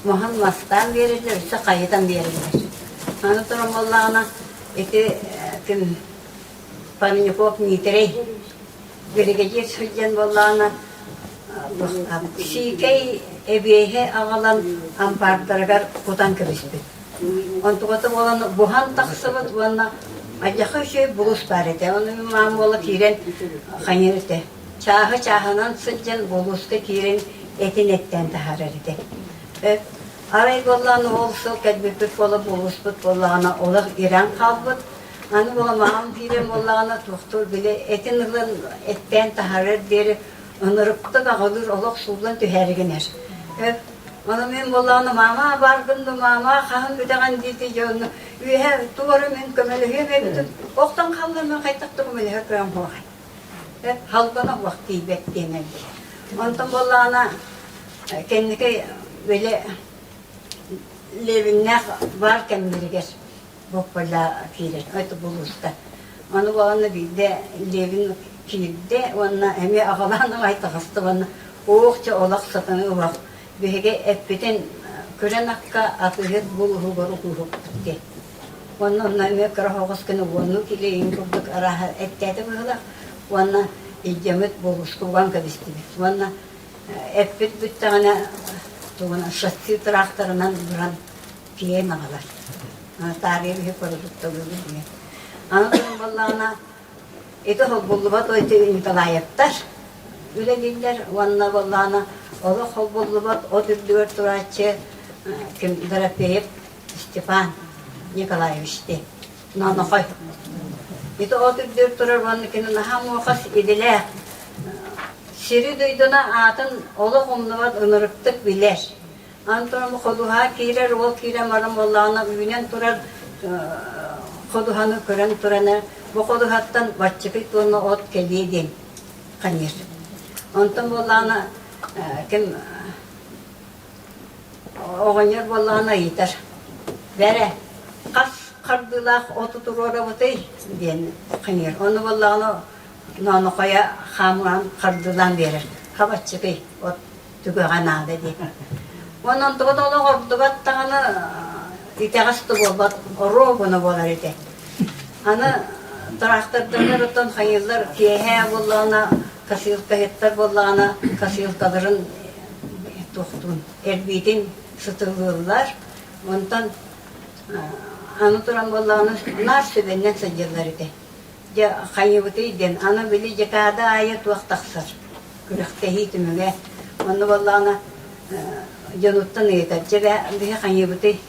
маһын мастаан биэрэллэр, өссө хайытан биэрэллэр. Аны туран буоллаҕына ити ким Парников Миитэрэй биригэдьиир сылдьан буоллаҕына сиикэй эбиэһи аҕалан ампаардарыгар кутан кэбиспит. Онтугата буолан буһан тахсыбыт уонна алдьархай үчүгэй булуус баар этэ. Ону мин маам уола киирэн хайыыр этэ. Чааһы чааһынан сылдьан булууска киирэн этин эттээн таһаарар этэ. Арай буоллаҕына ол сыл кэлбиппит буола булууспут буоллаҕына олох ирэн хаалбыт. Аны буола маам киирэн буоллаҕына туохтуур били этин ылан эттээн таһаарар диэри ынырыктык аҕылыыр олох сууллан түһээри гынар. Ону мин буоллаҕына маама бааргын да маама хаһан бүтэҕин диэти дьону үөһэ туора мин көмөлөһүөм эбитин охтон хааллар мин хайдах да көмөлөһөр кыам суоҕай. Халбана уох тиийбэт диэн элбэх. Онтон буоллаҕына кэнники били Левиннээх баар кэмнэригэр Бопполя киирэр, это булууска. Ону буоланна биирдэ Левин киирдэ уонна эмиэ аҕалаан аҕай таҕыста уонна уох чэ олох сатаны уох биһиги эппитин күрэн акка атыыһыт булуһугар укууһукпут диэн. Уонна онно эмиэ кыра оҕус гына уоннуу килиэйин курдук арааһа эттээтэ быһыылаах уонна илдьэммит булууска уган кэбистибит. Уонна эппит бүттэҕинэ тугунан шасси тыраахтарынан баран тиэйэн аҕалар. Таарыйа биһи продукталыыбыт диэн. Аны туран буоллаҕына ити холбуллубат ити Николаевтар үлэлииллэр уонна буоллаҕына олох холбуллубат от үрдүгэр турааччы ким Дорофеев Степан Николаевич диэн Нонохой. Ити от үрдүгэр турар уонна кини наһаа муохас идэлээх сири-дойдуну аатын олох умнубат ынырыктык билэр. Антон ходуһа киирэр, уол киирэн баран буоллаҕына үүнэн турар ходуһаны көрөн туран бу ходуһаттан баччыкый туонна от кэлиэ диэн ханыыр. Онтон буоллаҕына ким оҕонньор буоллаҕына ыйытар бэрэ хас хардыылаах оту туруорабытый диэн ханыыр. Ону буоллаҕына Ноонохойо хаамыан хардыылаан биэрэр. Хабаччыкый от түгэҕэ наада дии. Онон тугу да олох ордубат даҕаны итэҕэс да буолбат оруобуна буолар этэ. Аны тыраахтардарыгар оттон хайыыллар киэһээ буоллаҕына косилкаһыттар буоллаҕына косилкаларын туохтуун эрбиитин сытылыыллар. Онтон аны туран буоллаҕына наар сүбэннэн сылдьаллар этэ. Дьэ, хайыыбытый диэн, аны били декада аайы туох тахсар, күрэхтэһии түмүгэ. Онно буоллаҕына дьонуттан ыйытар, дьэ биһи хайыыбытый,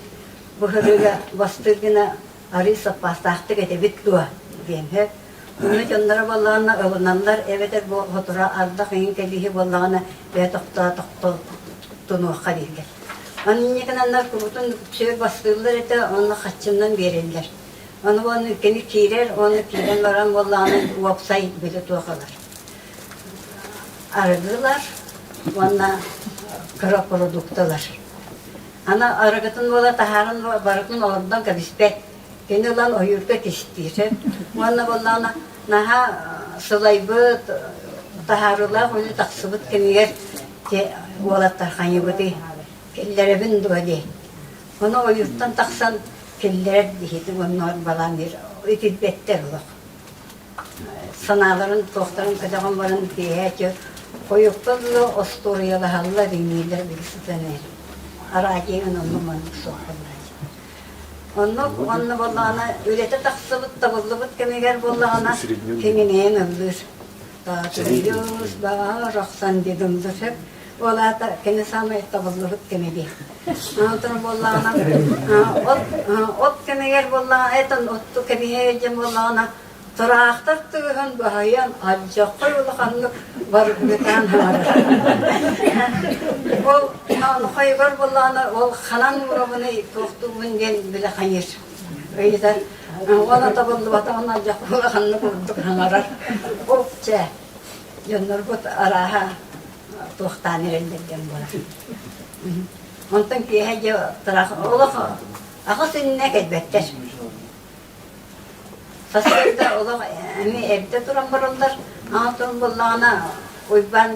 бу сырыыга бастыыр гына арыы саппаастаахтык этэбит дуо диэн сөп. Онно дьонноро буоллаҕына ылыналлар, эбэтэр бу хотура ардах иһин кэлииһи буоллаҕына бэйэ тохтоо тохтоо тунуохха дииллэр. Аны инньэ гынаннар курутун үксүгэр бастыыллар этэ, онно хаччыннан биэрэллэр. Ону уонна кини киирэр уонна киирэн баран буоллаҕына уопсай били туох ылар. Арыгылар уонна кыра продукталар. Аны арыгытын буола таһааран барытын олордон кэбиспэт. Кини ылан ойуурга кистиир. Уонна буоллаҕына наһаа сылайбыт, таһаарыылаах үлэ тахсыбыт кэмигэр уолаттар хайыбытый киллэрэбин дуо диэн. Ону ойууттан тахсан киллэрэр диһити уонна балаан биир итирбэттэр олох. Санааларын, туохтарын көтөҕөн баран киэһэ хойукка дылы остуоруйалаһаллар, иҥнииллэр били сытан эр. Араадьыйан онно маннык суох буоллааччы. Онно онно буоллаҕына үлэтэ тахсыбыт, табыллыбыт кэмигэр буоллаҕына киҥинэйэн ыллыыр. Таатырыйыс баҕар охсон дедим сөп. Ол аата кини саамай табыллыбыт кэмэ дии. Онтон буоллаҕына от от кэмигэр буоллаҕына этон отту кэбиһэ диэн буоллаҕына тыраахтар тыаһын баһыйан алдьархай улаханнык баргытаан хаҥарар. Ол хойугар буоллаҕына ол ханан уурабыный туохтуубун диэн билэ хайыыр. Ыйытар уола табыллыбатаҕын алдьархай улаханнык курдук хаҥарар. Ол чэ дьоннорбут арааһа туохтаан эрэллэр диэн буолар. Онтон киэһэ дьэ тырах олох аҕыс иннэ кэлбэттэр. Сарсыарда олох эмиэ эрдэ туран бараллар. Аҕа туран буоллаҕына Уйбаан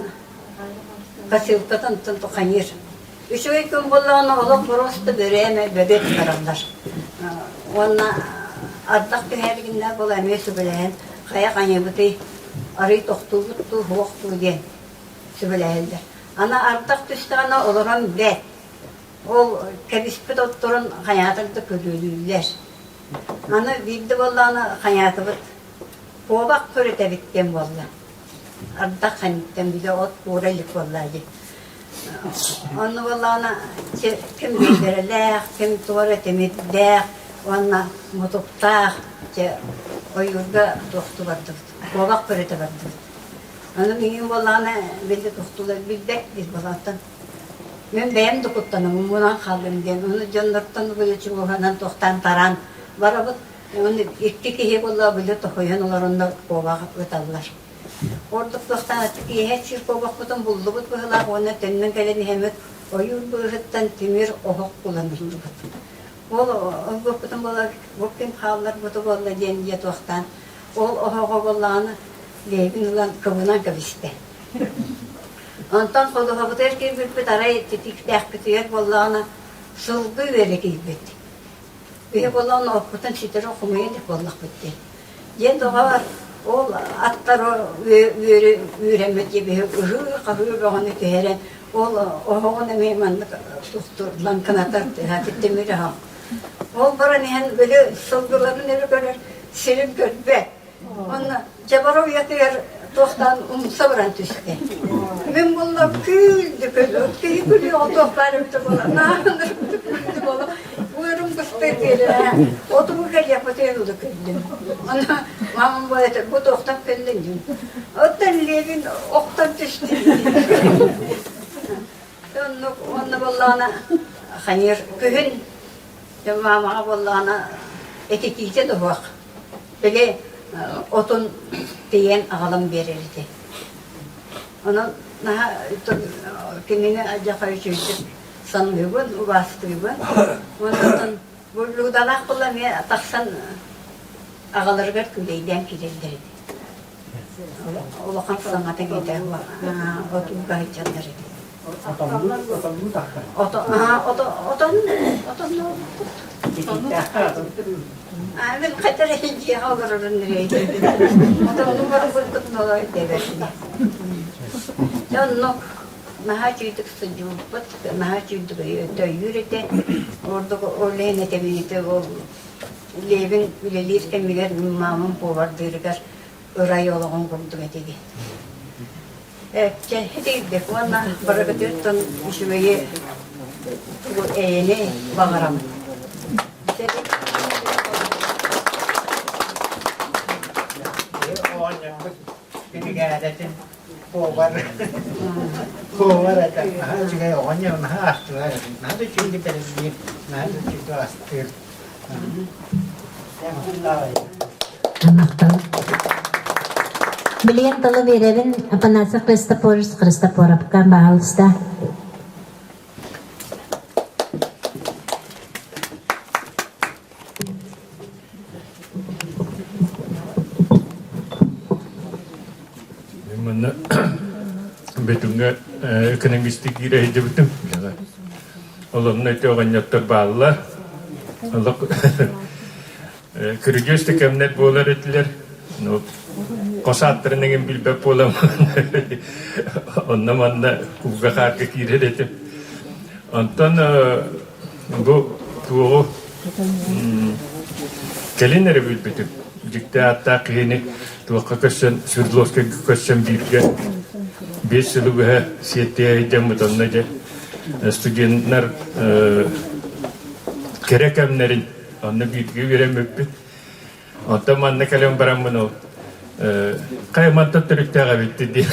посылкатын туханьыыр. Үчүгэй күн буоллаҕына олох просто бөрөэмэ бөбөт бараллар. Уонна ардах түһээригиннэ була эмиэ сүбэлэһэн хайа хайабытый арый тохтуубут дуу, суох дуу диэн сүбэлэһэллэр. Аны ардах түстэҕинэ олорон бэт. Ол кэбиспит отторун хайаатар да күрүөлүүллэр. Аны биирдэ буоллаҕына хайаатыбыт куобах көрүтэбит диэн буолла. Ардах ханниттан били от куура илик буолла дии. Онно буоллаҕына ким биэдэрэлээх, ким туора тимирдээх уонна мутуктаах чэ ойуурга туохтуу бардыбыт, куобах көрүтэ бардыбыт. Аны миигин буоллаҕына били туохтуулар билбэт диир буолааттан Мин бэйэм да куттанабын, мунан хааллым диэн. Ону дьоннортон били чугуһанан туохтаан тараан барабыт. Ону икки киһи буолла били тохойон олороннор куобах ыталлар. Ордук туохтаан киэһэ сир куобахпытын буллубут быһыылаах уонна төннөн кэлэн иһэммит ойуур быыһыттан тимир оһох булан ыллыбыт. Ол ылбыппытын буолар, бу ким хаалларбыта буолла диэн дьиэ туохтаан ол оһоҕо буоллаҕына лиэбин ылан кыбынан кэбистэ. Онтон ходуһабытыгар киирбиппит арай титииктээхпитигэр буоллаҕына сылгы үөрэ киирбит. Биһи буоллаҕына оппутун ситэри хомуйа илик буоллахпыт дии. Диэн доҕоор, ол аттар үөрү үүрэммит дии биһи ыһыы-хаһыы бөҕөнү түһэрэн ол оһоҕун эмиэ маннык лаҥкынатар тимир оһох. Ол баран иһэн били сылгыларын эрэ көрөр сирин көрбөт. Онно Дьабара уйатыгар туохтаан умса баран түстэ. Мин буолла күлдү күлдү, киһи күлүөҕэ туох баар эбитэ буолла, күлдү буолла, быарым быстыы диэрэ, отугу кэлиэхпитигэр ыла күллүм. Онно мамам бу этэ, бу туохтан күллүн диэн. Оттон Левин охтон түстэ. Оннук уонна буоллаҕына хайыр күһүн маамаҕа буоллаҕына этитиитэ да суох. Били отун тиийэн аҕалан биэрэр этэ. Онон наһаа кинини алдьархай үчүгэйдик саныыбын, убаастыыбын. Уонна бу Людалаах буолла эмиэ тахсан аҕаларыгар күүлэйдээн киирэллэр этэ. Улахан саҥата киитэ отууга сылдьаллар этэ. Отон отоннуубут. Мин хатар дьиэҕэ олорорун Отонну барбыккын олор дэбэртини. Оннук наһаа үчүгдүк сылдьыбыппыт, наһаа үчүгдүк өйүүр этэ. Ордук ол иһин этэбин ол Левин үлэлиир кэмигэр маамам повардыырыгар ырай олоҕун курдук этиги. Чэ, итирдик уонна барыгытыттан үчүгэйи эйэни баҕарабын. Оҕонньорбут биригээдэтин повар повар этэ наһаа үчүгэй оҕонньор наһаа астыар наһаа да үчүгэйдик бэлэмниир наһаа да үчүгэйдик астыыр Махтал. Билигин тылы биэрэбин Афанасий Христофорович Христофоровка, баһаалыста. Манна Бөтүҥҥэ экономистик киирэ сылдьыбытым. Олонно ити оҕонньоттор бааллар. Олох кырдьыыс да кэмнэр буолар этилэр. Ну, хос ааттарын эҥин билбэт буолан онно-манна кууга-хаарга киирэр этим. Онтон бу туоҕу кэлин эрэ билбитим. Дьикти ааттаах киһини туохха көрсөн, Свердловскайга көрсөн бииргэ биэс сылы быһа сиэттиһэ сылдьаммыт онно дьэ студеннар кэрэ кэмнэрин онно бииргэ үөрэммиппит. Оттон манна кэлэн бараммын ол хайа мантан төрүттээх эбит диэн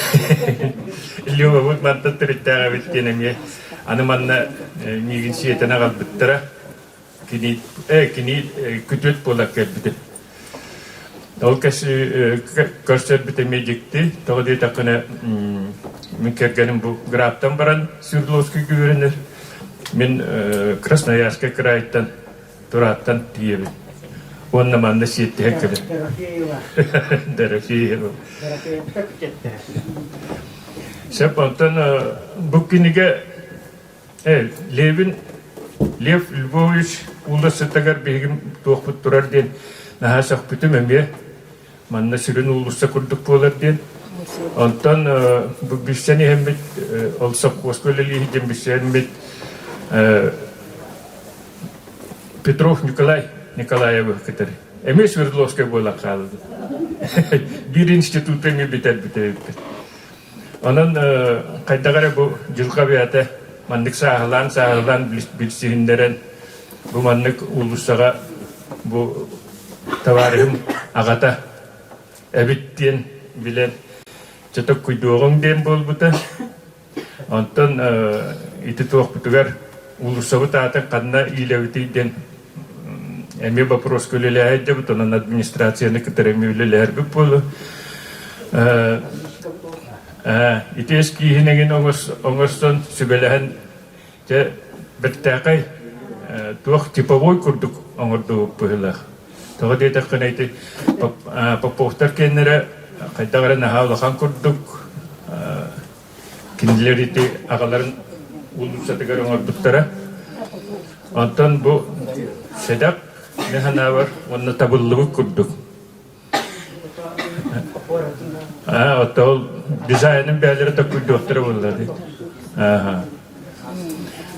Лёвабыт мантан төрүттээх эбит диэн эмиэ аны манна миигин сиэтэн аҕалбыттара. Кини кини күтүөт буолар кэлбитим. Ол көрсөрбүт эмиэ дьикти. Тоҕо диэтэххинэ, мин кэргэним бу Градтан баран Свердловскайга үөрэнэр. Мин Красноярскай кыраайтан Турааттан тиийэбин. Уонна манна сиэттиһэн кэлэн. Дорофеева. Сөп, онтон бу кинигэ Левин Лев Львович уулуссатыгар биһиги туохпут турар диэн наһаа сөхпүтүм эмиэ. Манна сүрүн уулусса курдук буолар диэн. Онтон бу билсэн иһэммит ол сопхуоска үлэлии сылдьан билсэммит. Петров Николай Николаевы кытары. Эмиэ Свердловскай буолан хаалла. Биир институту эмиэ бүтэрбит эбиппит. Онон хайдах эрэ бу дьылҕа бэйэтэ маннык сааһылаан-сааһылаан билсиһиннэрэн бу маннык уулуссаҕа бу табаарыһым аҕата эбит диэн билэн чэ токкуйдуоҕуҥ диэн буолбута. Онтон ити туохпутугар уулуссабыт аатын ханна иилэбитий диэн эмиэ боппуруоска үлэлээһин дьабыт, онон администрацияны кытары эмиэ үлэлэһэрбит буолуо. Ити эскииһин эҥин оҥорсон сүбэлэһэн дьэ бэртээхэй туох типовой курдук оҥордубут быһыылаах. Тоҕо диэтэххинэ ити Поповтар киэннэрэ хайдах эрэ наһаа улахан курдук кинилэр ити аҕаларын уулуссатыгар оҥорбуттара. Онтон бу сэдэх мин санаабар уонна табыллыбыт курдук. Аа, оттон ол дизайнын бэйэлэрэ токкуйдуохтара буолла дии. Ааха.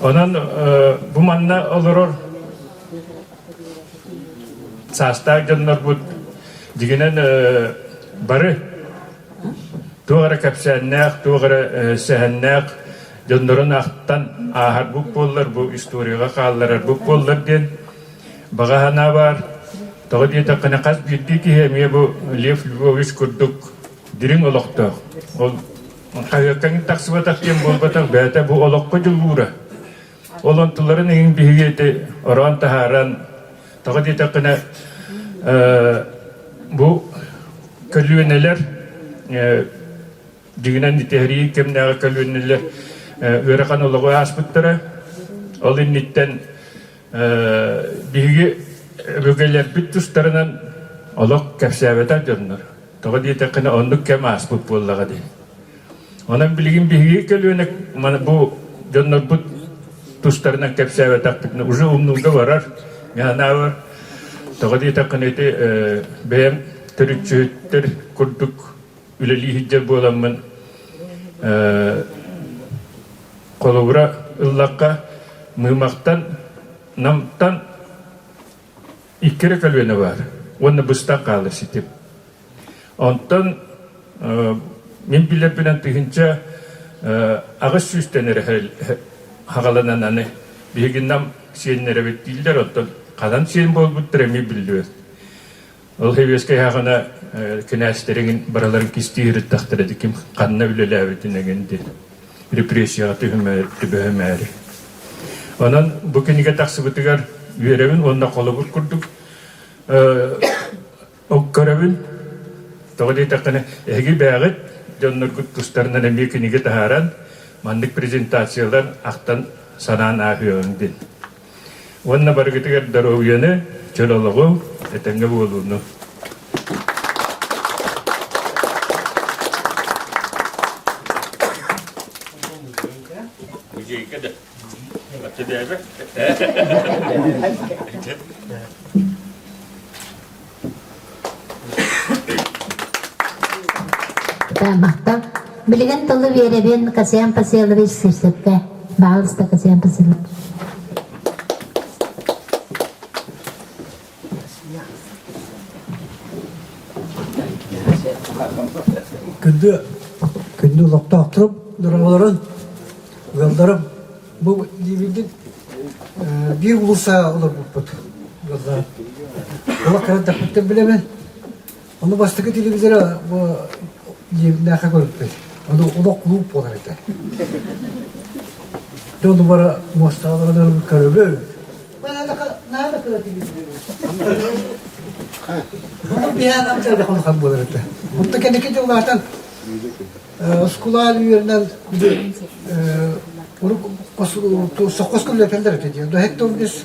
Онон бу манна олорор саастаах дьоннорбут дьиҥинэн бары туох эрэ кэпсээннээх, туох эрэ сэһэннээх дьоннорун ахтан ааһарбыт буоллар, бу историяҕа хаалларарбыт буоллар диэн баҕа санаа баар. Тоҕо диэтэххинэ, хас биирдии киһи эмиэ бу Лев Львович курдук дириҥ олохтоох. Ол хаһыакка тахсыбатах диэн буолбатах, бэйэтэ бу олоххо дьулуура. Ол онтуларын иһин биһиги ити ороон таһааран, тоҕо диэтэххинэ, бу көлүөнэлэр дьиҥинэн итиһэрии кэмнээҕи көлүөнэлэр ыарахан олоҕу ааспыттара. Ол инниттэн биһиги өбүгэлэрбит тустарынан олох кэпсээбэтэх дьоннор. Тоҕо диэтэххинэ, оннук кэм ааспыт буоллаҕа дии. Онон билигин биһиги көлүөнэ бу дьоннорбут тустарынан кэпсээбэтэхпитинэ уже умнууга барар. Мин тоҕо диэтэххинэ ити бэйэм төрүччүһүттэр курдук үлэлии сылдьар буоламмын холобура ыллахха Мыымахтан Намтан икки эрэ көлүөнэ баар уонна быстах хаалар ситим. Онтон мин билэрбинэн 1800-тэн эрэ хаҕаланан аны биһиги Нам сиэннэрэбит дииллэр, оттон ханан сиэн буолбуттара эмиэ биллибэт. Ол хэбиэскэй хаҕана кинээстэриҥин барыларын кистии сырыттахтара дии ким ханна үлэлээбитин эҥин диэн репрессияҕа түбэһимээри. Онон бу кинигэ тахсыбытыгар үөрэбин уонна холобур курдук көрөбүн. Тоҕо диэтэххинэ, эһиги бэйэҕит дьонноргут тустарынан эмиэ кинигэ таһааран, маннык презентациялар ахтан санаан ааһыаҕыҥ диэн. Уонна барыгытыгар доруобуйаны, чөл олоҕу, этэҥҥэ буолууну. Музейга да. Махтал. Билигин тылы биэрэбин Касьян Паселович Сивцевкэ. Баҕалыста Касьян Паселович. Күндү, күндү олохтоохторум, дороголорун, ыалларым, Бу диибигин биир уулусса олорбуппут. Олох кырадахпыттан билэбин. Ону бастакы телевизора бу дьиэбинээхэ көрүппүт. Ону олох кулууп буолар этэ. Дьону бара муостаҕа көрөбүт. Наада кыра телевизор. Ону биһиэн амтарда улахан буолар этэ. Онто кэнники дьыллаатан Оскуолаҕа үөрэнэн сопхуоска үлэлэтэллэр этэ дии. Һэттэ үс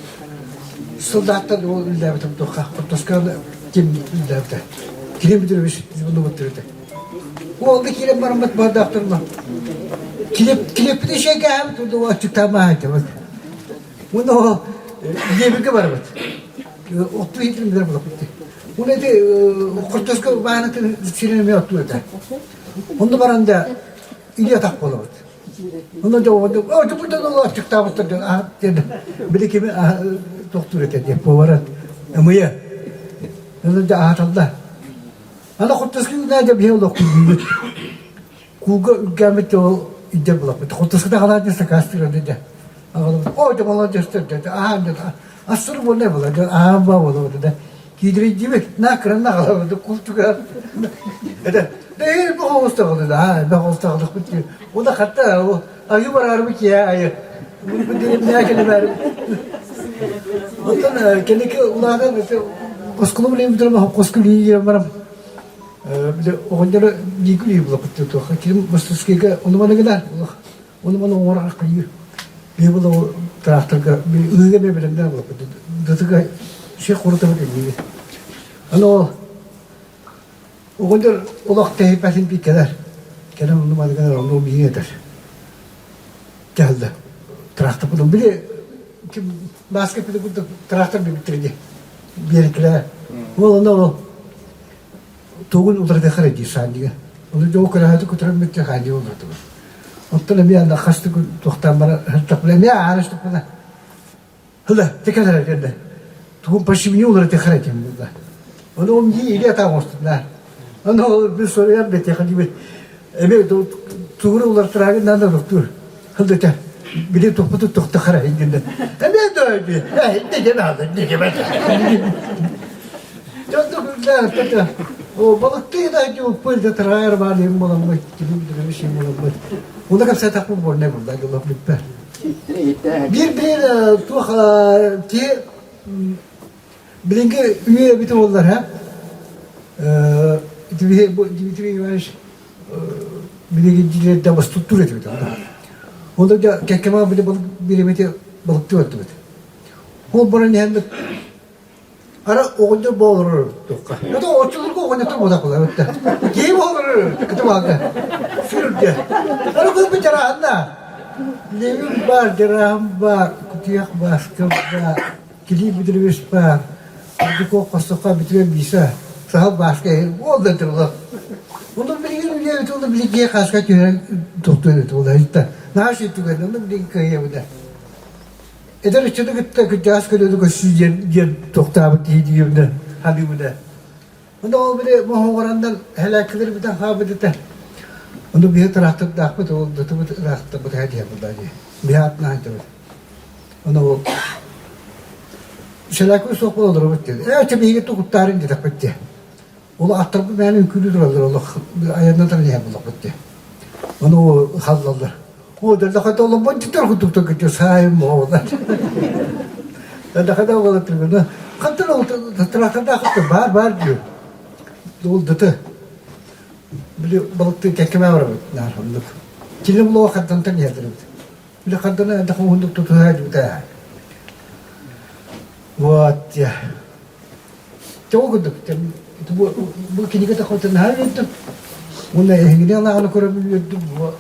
сылдаахтан ол үлэлээбитим туохха Хортоска ким үлэлээбитэ. Кирим Петрович оннубуттар этэ. Уолга киирэн бараммыт бардаахтарма. Килиэппит ишэйгээһэбит уонна аччыктаамаа этэ. Уонна ол Лиэбиргэ барабыт. Оттуу иһитин билэр булаппыт. Уонна ити Хортоска баанатын сирин эмиэ оттуу этэ. Онно баран да илии атах буолабыт. Онно дьэ оҕонньор оо дьэ бу аччыктаабыттар диэн аһат диэн били кими тохтуур этэ диэн повара ымыйа. Онно дьэ аһаталла. Аны куттаскы дьэ биһи олох күүбүт. Кууга үргээммит ол идэ булаппыт. Куттаскыта халаат дьэ сакаастыыр дьэ. Аҕалабыт оо дьэ молодец дьэ аһаан дьэ Ассыр буолла була дьон аан ба буола да киидирийдибит на кыранна аҕалабыт култугар это да бу оҕустаҕылы да бу оҕустаҕылыкпыт уна хатта айы бараарбы киэ айы бу деревня келебер оттон кенеки улаатан осколу билен бүтүрм хоску лиигер барам биле оҕонньоро биикү лии булаппыт туох ким мастускайга ону маны гына Оны маны оҥорор хайыы. Биһи була тракторга ыыга эмиэ бэлэмнээх буолаппыт. Дытыга сир курутабыт иннигит. Аны ол оҕонньор олох тэһийбэтин бии кэлэр. Кэлэн онну маны гынар онну биһиги этэр. Кэллэ. Трактор потом били ким маска пили курдук трактор бибиттэр дии. Биэрикилэр. Ол онно ол тугун уларытыахха дии саанньыга. Ону дьоҕу көрөһөтү көтөрөн бүттэ хаанньыга уларытыбыт. Оттон эмиэ анда хас туохтаан баран һыртахпына эмиэ ааныштахпына хыла текелер диэнде тугун почему не уларытыахха этим булла. Ону ол мии или атаан оҥостутунаар. Ону бир соруйан бэтиэхэ диибит. Эмиэ тугуну уларытыраагын наада тохтуур. Хылдыта били тухпуту тухтахара индинде. Эмиэ да э инде наада инде Балыктыы да уппуй да тырайар баар им буоламмыт, кими шим буоламмыт. Уна кэпсэтэхпин буолнай булла дьоллох бүппэ. Биир биир туох киһи билиҥҥи үйэ эбитэ буоллар һэ Дмитрий Иванович билигин дьиэлэрдэ бастуттуур этибит. Онно дьэ кэккэмэ били балык бириэмэтэ балыктыы бардыбыт. Ол баран иһэн Ара оҕонньор боолорор туохха. Это оччолорго оҕонньоттор буолар эбиттэ. Киһи боолорор кытыбаага. Сүргэ. Ара кылбы дьараанна. Левин бар, дьараан бар, кутуйах бааска бар, килии бүдүрүбүс бар. Дукуох хостохха бүтүрэн биса. Сахал бааска ол да турла. Оны билигин үлэбит, оны билигин хаска түһэн тохтуон эт ол айта. Наш түгэн, оны билигин кыайабыда. Эдэр ыччаты кытта кырдьаҕас көлүөнэ көссүү диэн диэн тохтообут киһи диибинэ саныыбына. Онно ол били моһоҕораннан һэлээккилэр бүтэн хаалбыт этэ. Ону биһи тыраахтардаахпыт, ол датыбыт ыраахтарбыт һэ диэн булла дии. Биһи атына сылдьабыт. Ону ол сэлээккэ суох буола олоробут диэн. Ээ, чэ биһиги тукуттаарын диэтэхпит дии. Ол аттарбыт мээнэ үҥкүүлүү тураллар олох айаннатан иһэр буоллахпыт дии. Ону халлаллар. О, дэлэхэ оломмон дьиттэр курдук кытта саайым моҕолар. Дэлэхэ да олоттургуна. Хантан ол трактордаах баар баар диyor. Ол дыты. Били балыкты кэккэмэ барабыт наар оннук. Кини булуга хантантан иһэрдэрбит. Били хантана да уһундук тутуһа дьута. Вот. Тоҕо курдук бу бу кинигэ таххытын наһаа үөрдүм. Уонна эһигини алааҕына көрөммүн үөрдүм. Бу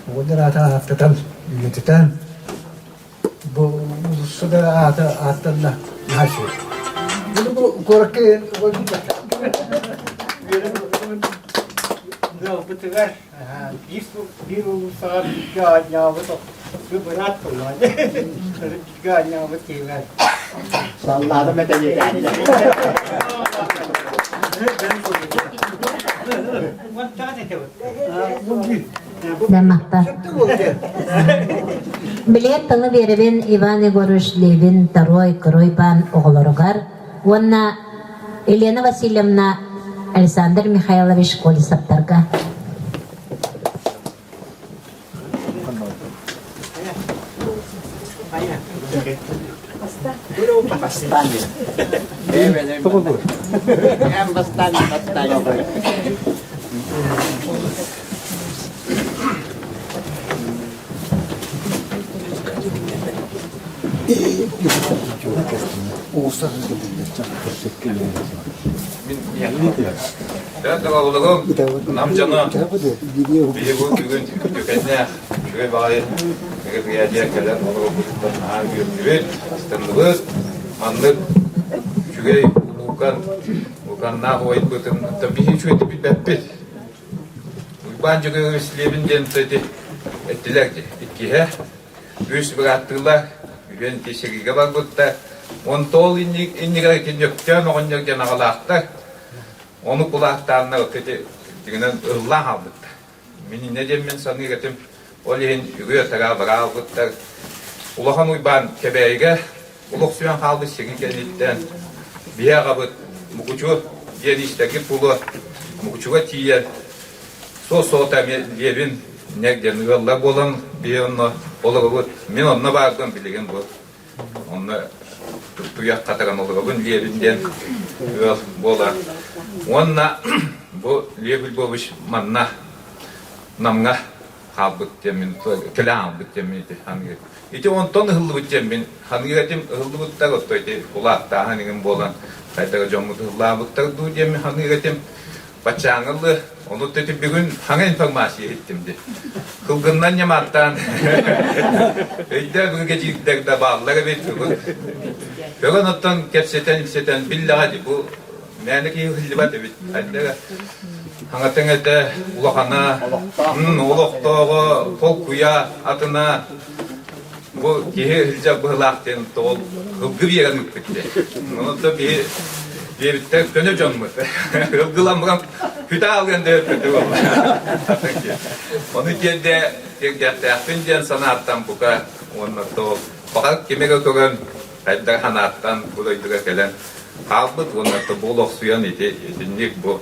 оҕонньор аата ааттатан, үйэтитэн бу уулусса да аата ааттанна наһаа үчүгэй. Буну бу куоракка Ыалбытыгар биир биир уулуссаҕа бииргэ оонньообут быраат буолла бииргэ оонньообут киһилэр Саллаатым этэ Махта. Билиэт тылы биэрэбин Иван Егорович Левин Второй Кырой-Бан оҕолоругар уонна Елена Васильевна Александр Михайлович Колесовтарга. Нам дьоно биһиги бүгүн үтүкэннээх үчүгэй баҕайы мероприятие кэлэн олорбутуттан наһаа үөрдүбүт, астынныбыт. Маннык үчүгэй улуукан, улууканнаах убайбытын биһи үчүгэйдик билбэппит. Уйбаан Дьөгүөрович Левин диэн ити. Эттилэр дии, иккиһэ үс бырааттыылар үһүөн ити сэриигэ барбыттар. Онто ол иннигэр ити Нөктөөн оҕонньор диэн аҕалаахтар. Ону кулаахтааннар ити дьиҥинэн ыллаан хаалбыттар. Мин инньэ диэммин саныыр этим. Ол иһин үгүө-тараа бара албыттар. Улахан Уйбаан Кэбээйигэ олохсуйан хаалбыт сирин кэнниттэн биһи аҕабыт Мукучу диэн истэргит буолуо Мукучуга тиийэн суос-соҕото эмиэ Лиэбин нэр диэн ыаллар буолан биһи онно олоробут. Мин онно баарбын билигин бу Онно туйах хатаран олоробун Лиэбин диэн ыал буолар. Уонна бу Лев Львович манна Намҥа хаалбыт диэммин, кэлэн хаалбыт диэммин ити ханыыр. Ити онтон ыһыллыбыт диэммин ханыыр этим, ыһыллыбыттар, отто ити кулаактааһын иҥин буолан хайдах дьоммут ыһыллаабыттар дуу диэммин ханыыр этим. Баччааҥҥылы, ону ити бүгүн хаҥа информация иһиттим дии. Кылгыннан ньамааттаан өйдөөх биригэдьиирдэр да бааллар эбит бүгүн. Бүгүн оттон кэпсэтэн-ипсэтэн биллэҕэ дии бу мээнэ киһи ыһыллыбат эбит. Хайдара хаҥатыҥ этэ улахана, олохтооҕо, толкуйа, атына Бу киһи илдьэр быһылаах диэн тоҕо ылгы биэрэн ыыппыт дии. Онон биһи диэбиттэр көнө дьоммут. Ылгылан баран күтэ аалыан дөйөппөтө буолла. Ону тиэрдэ тиэрдиэхтээхпин диэн санааттан бука уонна то баҕар кими эрэ көрөн хайдах санааттан бу дойдуга кэлэн хаалбыт уонна то бу олохсуйан ити итинник бу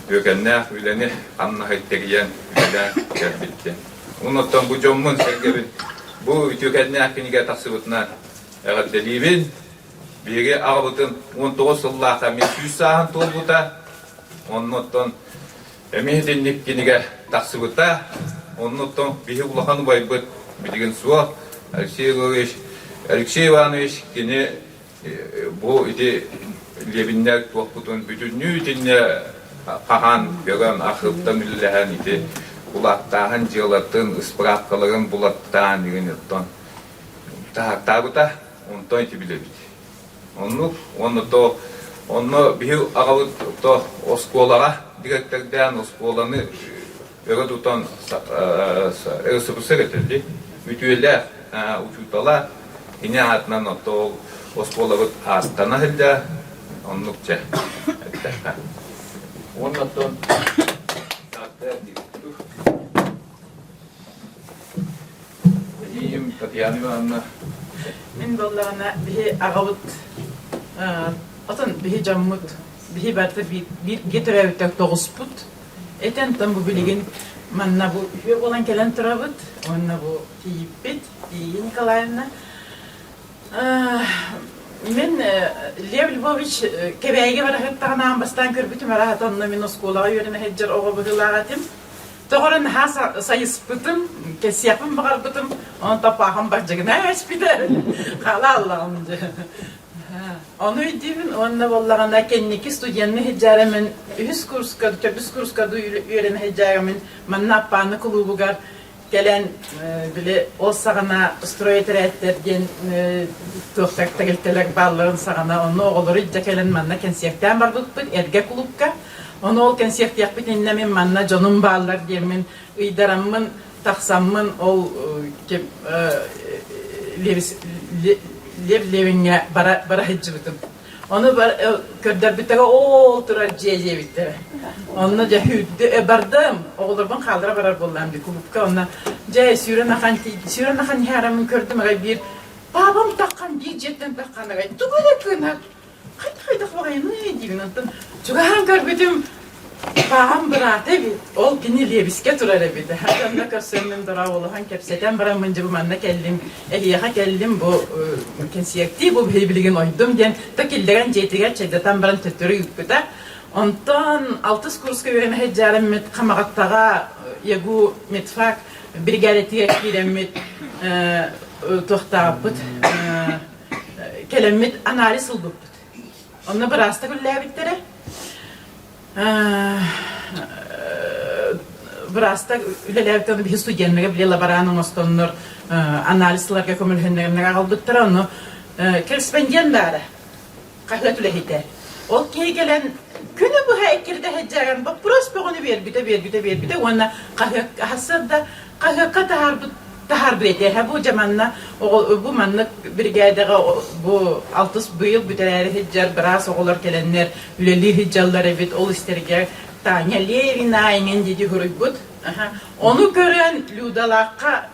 үтүөкэннээх үлэни хамнаһы тэрийэн үлэлээн кэлбит диэн. Оннуттан бу дьоммун-сэргэбин бу үтүөкэннээх кинигэ тахсыбытынан эҕэрдэлиибин. Биһиги аҕабытын 19 сыллаахха эмиэ сүүс сааһын туолбута. Оннуттан эмиэ итинник кинигэ тахсыбыта. Оннуттан биһи улахан убайбыт билигин суох Алексей Егорович, Алексей Иванович кини Бу ити Лебиннэр туохпутун бүтүннүү итиннэ хаһан көрөн, архыыптан үлэлэһэн ити кулаактааһын дьыалатын, ыспыраапкаларын булаттаан игин оттон таһааттаабыта, онтон ити билэбит. Оннук уонна то онно биһи аҕабыт то оскуолаҕа дириэктэрдээн оскуоланы өрө тутан РСФСР этэ үтүөлээх учуутала кини аатынан отто ол оскуолабыт ааттана сылдьар оннук чэ эттэххэ уонна оттон Эдьиийим Татьяна Ивановна Мин буоллаҕына биһи аҕабыт отон биһи дьоммут биһи барыта бииргэ төрөөбүттэр тоҕуспут Этэн тон бу билигин манна бу үһүө буолан кэлэн турабыт уонна бу тиийиппит Ия Николаевна. Мин Лев Львович Кэбээйигэ бара сыттаҕына аан бастаан көрбүтүм араһата онно мин оскуолаҕа үөрэнэ сылдьар оҕо быһыылаах этим. Тоҕо эрэ наһаа сайыспытым, кэсиэхпин баҕарбытым, онон таппаахым бардьыгынаа эспитэ. Хаала аллаҕым дьэ. Ону өйдүүбүн уонна буоллаҕына кэнники студенныы сылдьаарыммын үһүс курска, төрдүс курска дуу үөрэнэ сылдьаарыммын манна Аппааны кулуубугар кэлэн били ол саҕана стройэтэрээттэр диэн туохтар тэрилтэлэр баалларын саҕана онно оҕолору илдьэ кэлэн манна кэнсиэртээн барбыппыт эргэ кулуупка. Ону ол кэнсиэртиэхпит иннинэ мин манна дьонум бааллар диэммин ыйдараммын тахсаммын ол Лев Левиҥҥэ бара бара сылдьыбытым. Ону көрдөрбүттэрэ оол турар дьиэ диэбиттэрэ. Онно дьэ сүүрдэ бардым. Оҕолорбун хааллара барар буоллаам дии кулуупка. Онно дьэ сүүрэн ахан сүүрэн ахан иһээраммын көрдүм арай биир паапам таххан биир дьиэттэн таххан арай тугу эрэ гынар Хайдах-хайдах баҕайыный диибин онтон чугаһаан көрбүтүм Паам быраата эбит. Ол кини Лиэбискэ турар эбит. Онно көрсөммүн дорооболоһон кэпсэтэн бараммын дьэ бу манна кэллим, эһиэхэ кэллим бу кэнсиэртии бу билигин ойдум диэн то киллэрэн дьиэтигэр чэйдэтэн баран төттөрү ыыппыта. Онтон алтыс курска үөрэнэ сылдьарыммыт Хамаҕаттаҕа ЯГУ медфак биригээдэтигэр киирэммит туохтаабыппыт кэлэммит анализ ылбыппыт. Онно быраастар үллээбиттэрэ. Быраастар үлэлээбиттэр биһи студеннара били лаборант оҥостоннор анализларга көмөлөһөннөрүнэр аҕалбыттара. Ону корреспондент баара. Хаһыат үлэһитэ. Ол киһи кэлэн күнү быһа эккирдэ сылдьаран боппуруос бөҕөнү биэрбитэ, биэрбитэ, биэрбитэ уонна хаһыат сарсыарда Хаһыакка таһаарбыт таһаарбыт этэ. Бу дьэ манна бу маннык биригээдэҕэ бу алтыс быйыл бүтэрээри сылдьар быраас оҕолор кэлэннэр үлэлии сылдьаллар эбит. Ол истэргэ Таня Левина эҥин диэки суруйбут. Ону көрөн Людалаахха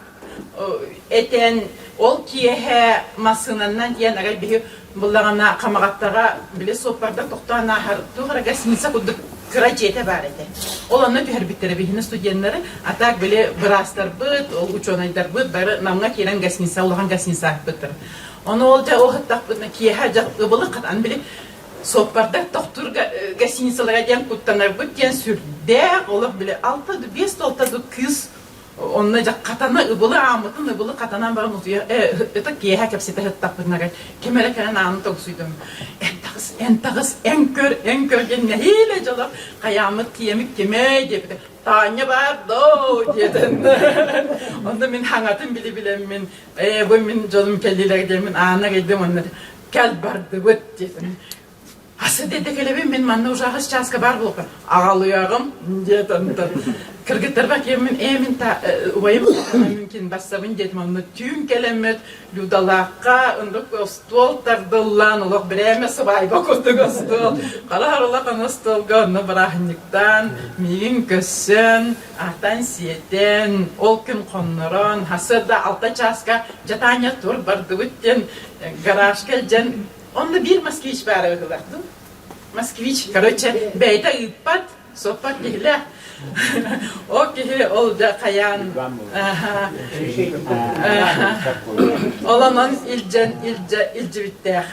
этэн ол киэһэ массыынанан диэн арай биһи буллаҕына Хамаҕаттаҕа били суоппардар тохтоон ааһар туох эрэ гостиница курдук кыра дьиэтэ баар этэ. Ол онно түһэрбиттэрэ биһини студеннары, а так били быраастарбыт, ол учуонайдарбыт бары Намҥа киирэн гостиница, улахан гостиница аахпыттар. Ону ол дьэ ол ыһыттахпытына киэһэ дьэ ыбылы хатан били суоппардар тохтуур гостиницалара диэн куттанарбыт диэн сүрдээх олох били алта биэс алта кыыс Онно дьэ хатана ыбылы ааммытын ыбылы хатанан баран утуйа это киэһэ кэпсэтэ сыттахпытына ким эрэ кэлэн ааны тоҥсуйдум. Эн таҕыс, эн таҕыс, эн көр, эн көр диэн нэһиилэ дьоло хайааммыт киэмик кимэй диэбитэ. Таанньа баар доо диэтин. Онно мин хаҥатын били билэммин, ээ бу мин дьолум кэллилэр диэммин аана кэлдим онно кэл бардыбыт диэтим. Асы деді кэлэбин мин манна уже аҕыс чааска баар буолуохпун. Аҕалыаҕым диэт онтон кыргыттарбар киэммин ээ мин та убайым мин барсабын диэтим онно түүн кэлэммит Людалаахха ындык остуол тардыллан олох бирээмэ сыбаайба курдук остуол хара харалахан остуолга онно бырааһынньыктаан миигин көссөн аатан сиэтэн ол күн хоннорон сарсыарда алта чааска дьэ Таня тур бардыбыт диэн гаражка илдьэн Онно биир москвич баара быһыылаах дуу? Москвич, короче, бэйэтэ ыыппат, соппот киһилээх. Ол киһи ол да хайаан ол онон илдьэн илдьэ илдьибиттээх.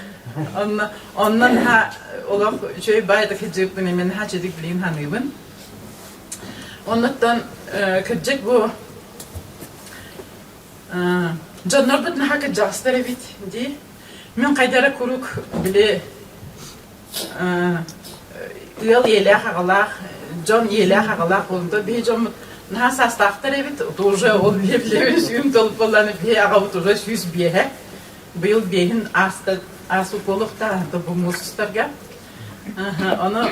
Онно оннон ха олох үчүгэй баайдык сылдьыбыппын эмиэ наһаа үчүгэй билигин саныыбын. Оннуттан кырдьык бу Дьоннорбут наһаа кырдьаҕастар эбит дии. Мин хайда эрэ куруук били ыал ийэлээх аҕалаах, дьон ийэлээх аҕалаах буолумта биһи дьоммут наһаа саастаахтар эбит. Уже ол билэ сүүм толук буоллааны биһи аҕабыт уже 105-э. Быйыл биэһин ааста ааспыт буолуохтаах бу муус устарга. Ону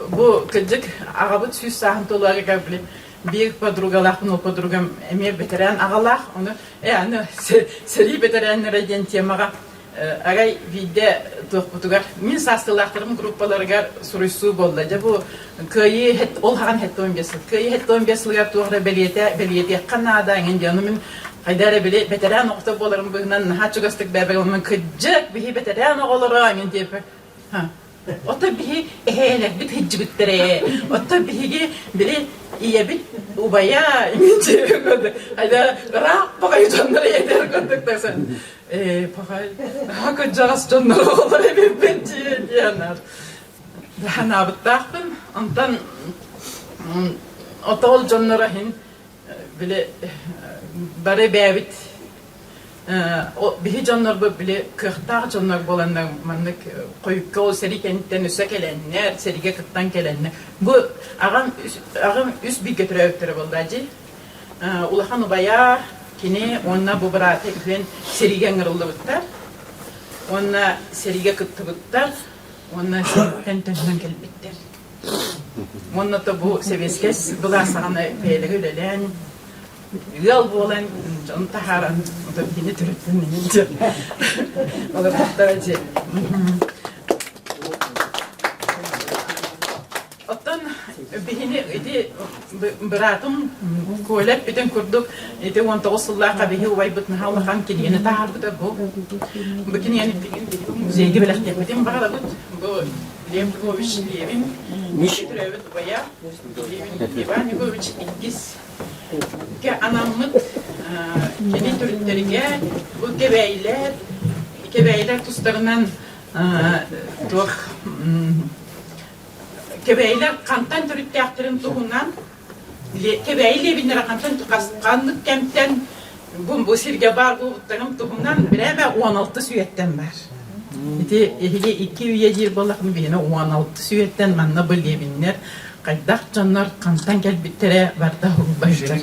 бу кырдьык аҕабыт сүүс сааһын туоларыгар били биир подругалаахпын, ол подругам эмиэ бэтэрээн аҕалаах. Ону э аны сэрии бэтэрээннэрэ диэн темаҕа арай биирдэ туохпутугар мин саастыылаахтарым группаларыгар суруйсуу буолла. Дьэ бу кыайыы ол хаҕан 75 сыл. Кыайыы 75 сылыгар туох эрэ бэлиэтэ бэлиэтиэххэ наада эҥин диэн. Ону мин хайда эрэ били бэтэрээн оҕото буоларым быһыынан наһаа чугастык бэйбэр онон кырдьык биһи бэтэрээн оҕолоро эҥин диэппэр Оттон биһи эһээлэрбит сылдьыбыттар ээ. Оттон биһиги били ийэбит убайа айда ыраах баҕайы дьоннор ийэтэр курдук тахсан ээ пахай кырдьаҕас дьоннор оҕолор эбиппин диэн санаабыттаахпын. Онтон отоол дьонноро иһин били бары бэйэбит биһи дьоннорбут били кыахтаах дьоннор буоланнар маннык хойукка ол сэрии кэнниттэн өссө кэлэннэр сэриигэ кыттан кэлэннэр бу аҕам аҕам үс бииргэ төрөөбүттэрэ буолла дии улахан убайа кини уонна бу быраата үһүөн сэриигэ ыҥырыллыбыттар уонна сэриигэ кыттыбыттар уонна сэрииттэн төннөн кэлбиттэр Уонна то бу сэбиэскэй былаас саҕана бэйэлэрэ үлэлээн, ыал буолан, дьон таһааран, оттон кини төрөттүн мин дьэ. Олорбуттара дьэ. Оттон биһини ити быраатым Коля эппитин курдук ити 19 сыллаахха биһи убайбыт наһаа улахан кинигэни таһаарбыта бу. Бу кинигэни музейга бэлэхтиэхпитин баҕарабыт. Бу Лев Львович Левин, төрөөбүт убайа Левин Иван Егорович иккис анаммыт кини төрүттэригэр бу кэбээйилэр кэбээйилэр тустарынан туох кэбээйилэр хантан төрүттээхтэрин туһунан Кэбээйи Левиннэрэ хантан ханнык кэмтэн бу бу сиргэ баар буолбуттарын туһунан бирээмэ 16 үйэттэн баар. Ити эһиги икки үйэ диир буоллаххына биһиэнэ 16 үйэттэн манна бу Левиннэр хайдах дьоннор хантан кэлбиттэрэ барда уһулбайдар.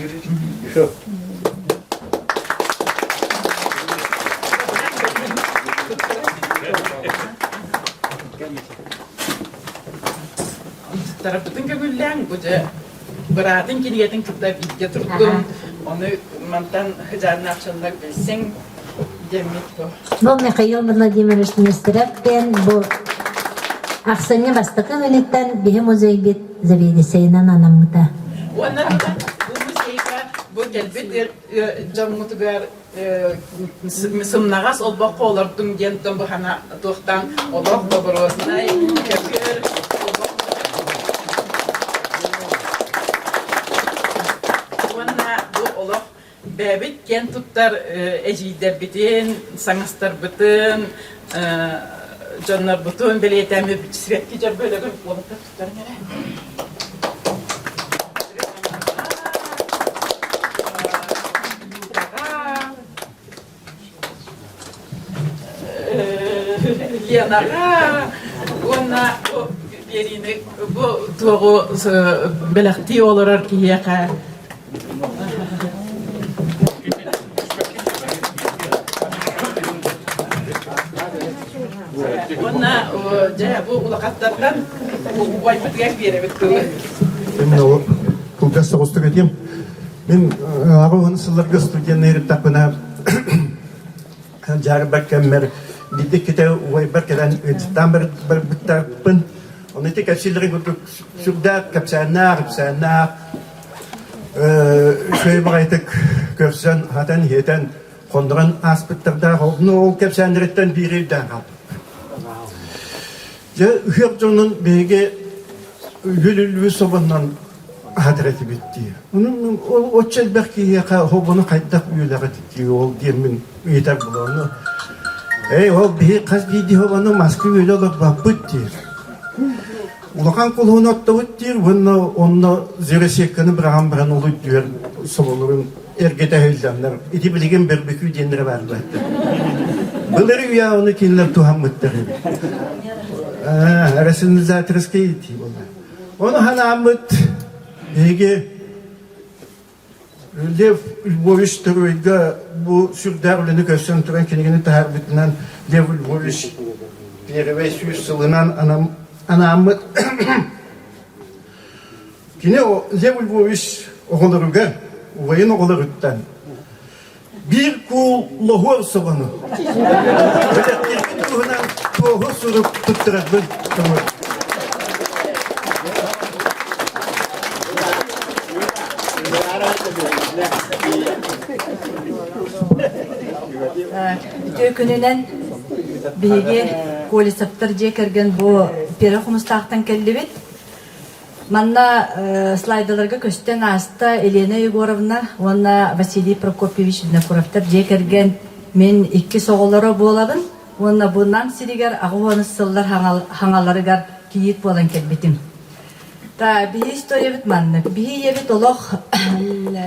Тараппытын көҥүллээн бу дьэ. быраатын кинигэтин кытта бииргэ турдум. Ону мантан хыдьааннаах дьоннор билсиҥ диэммит бу. Бу Михаил Владимирович Нестеров диэн бу ахсынньы бастакы күнүттэн биһи музейбит заведующайынан анаммыта. Уонна бу музейга бу кэлбит дьоммутугар сымнаҕас олбоххо олордум диэн быһана туохтан олох доброснай көкөр уонна бу олох бэйэбит киэн туттар эдьиийдэрбитин, саҥастарбытын, дьоннорбутун бэлиэтээммит сибэкки дьөрбөлөгүн уолаттар туттарыҥ эрэ. Ленаҕа уонна бу биэриини бу туоҕу бэлэхтии олорор киһиэхэ Уонна дьэ бу улахаттартан убайбытыгар биэрэбит тылы. Мин ол кылгас соҕустук этиэм. Мин аҕа сылларга студенныы ырыттахпына дьаарбар кэммэр биирдэ иккитэ убайбар кэлэн ыалдьыттаан барбыттарбын. Ону ити кэпсииллэрин курдук сүрдээх кэпсээннээх, ипсээннээх, үчүгэй баҕайытык көрсөн, аһатан-иһэтэн, хоннорон ааспыттардаах. Ону ол кэпсээннэриттэн биири өйдөөн хаалбыппын. Дьэ, ыһыах дьонун биһиги үөл-үлбү собоннон аһатар этибит дии. Ону ол оччо элбэх киһиэхэ хобону хайдах үөлэҕит дии ол диэммин ыйытар буолуону. Эй, ол биһи хас биирдии хобону маска үөлэ олорбаппыт диир. Улахан кулуһун оттобут диир уонна онно зеросекканы быраҕан баран ол үрдүгэр соболорун эргитэ сылдьаннар ити билигин бөрбүкүү диэннэрэ баар буолла. Былыр үйэ ону кинилэр туһаммыттар эбит. Рационализаторскай итии буолла. Ону ханааммыт биһиги Лев Львович Төрүөйгэ бу сүрдээх үлэни көрсөн туран кинигэни таһаарбытынан Лев Львович первэй сүүс сылынан анааммыт Кини Лев Львович оҕолоругар, убайын оҕолоруттан биир куул лоһуор собону бэлэхтиирбит туһунан туоһу сурук туттарарбын көҥүл. Үтүө күнүнэн биһиги Колесовтар дьиэ кэргэн бу Пера Хомустаахтан кэллибит. Манна слайдаларга көстөн ааста Елена Егоровна уонна Василий Прокопьевич Винокуровтар дьиэ кэргэн мин иккис оҕолоро буолабын уонна бу Нам сиригэр аҕыс сыллар хаҥаларыгар кийиит буолан кэлбитим. Та биһи историябыт маннык. Биһи ийэбит олох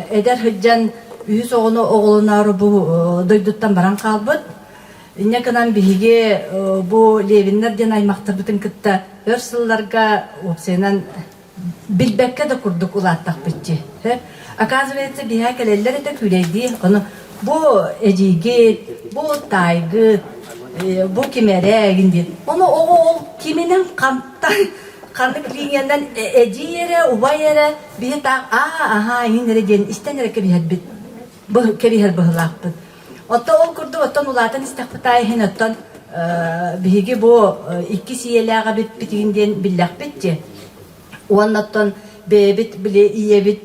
эдэр сылдьан үһүс оҕону оҕолоноору бу дойдуттан баран хаалбыт. Инньэ гынан биһиги бу Левиннэр диэн аймахтарбытын кытта өр сылларга уопсайынан билбэккэ да курдук улааттахпыт дии. Оказывается, биһээ кэлэллэр этэ күүлэйдии, ону бу эдьиийгит, бу таайгыт, бу ким эрэ игин диэн. Ону оҕо ол киминэн хантан ханнык линиянан эдьиий эрэ, убай эрэ, биһи таах аа аһаа иҥин эрэ диэн истэн эрэ кэбиһэрбит кэбиһэр быһыылаахпыт. Оттон ол курдук оттон улаатан истэхпит аайы иһин оттон биһиги бу иккис ийэлээх эбиппитин диэн биллэхпит дии. Уонна оттон бэйэбит били ийэбит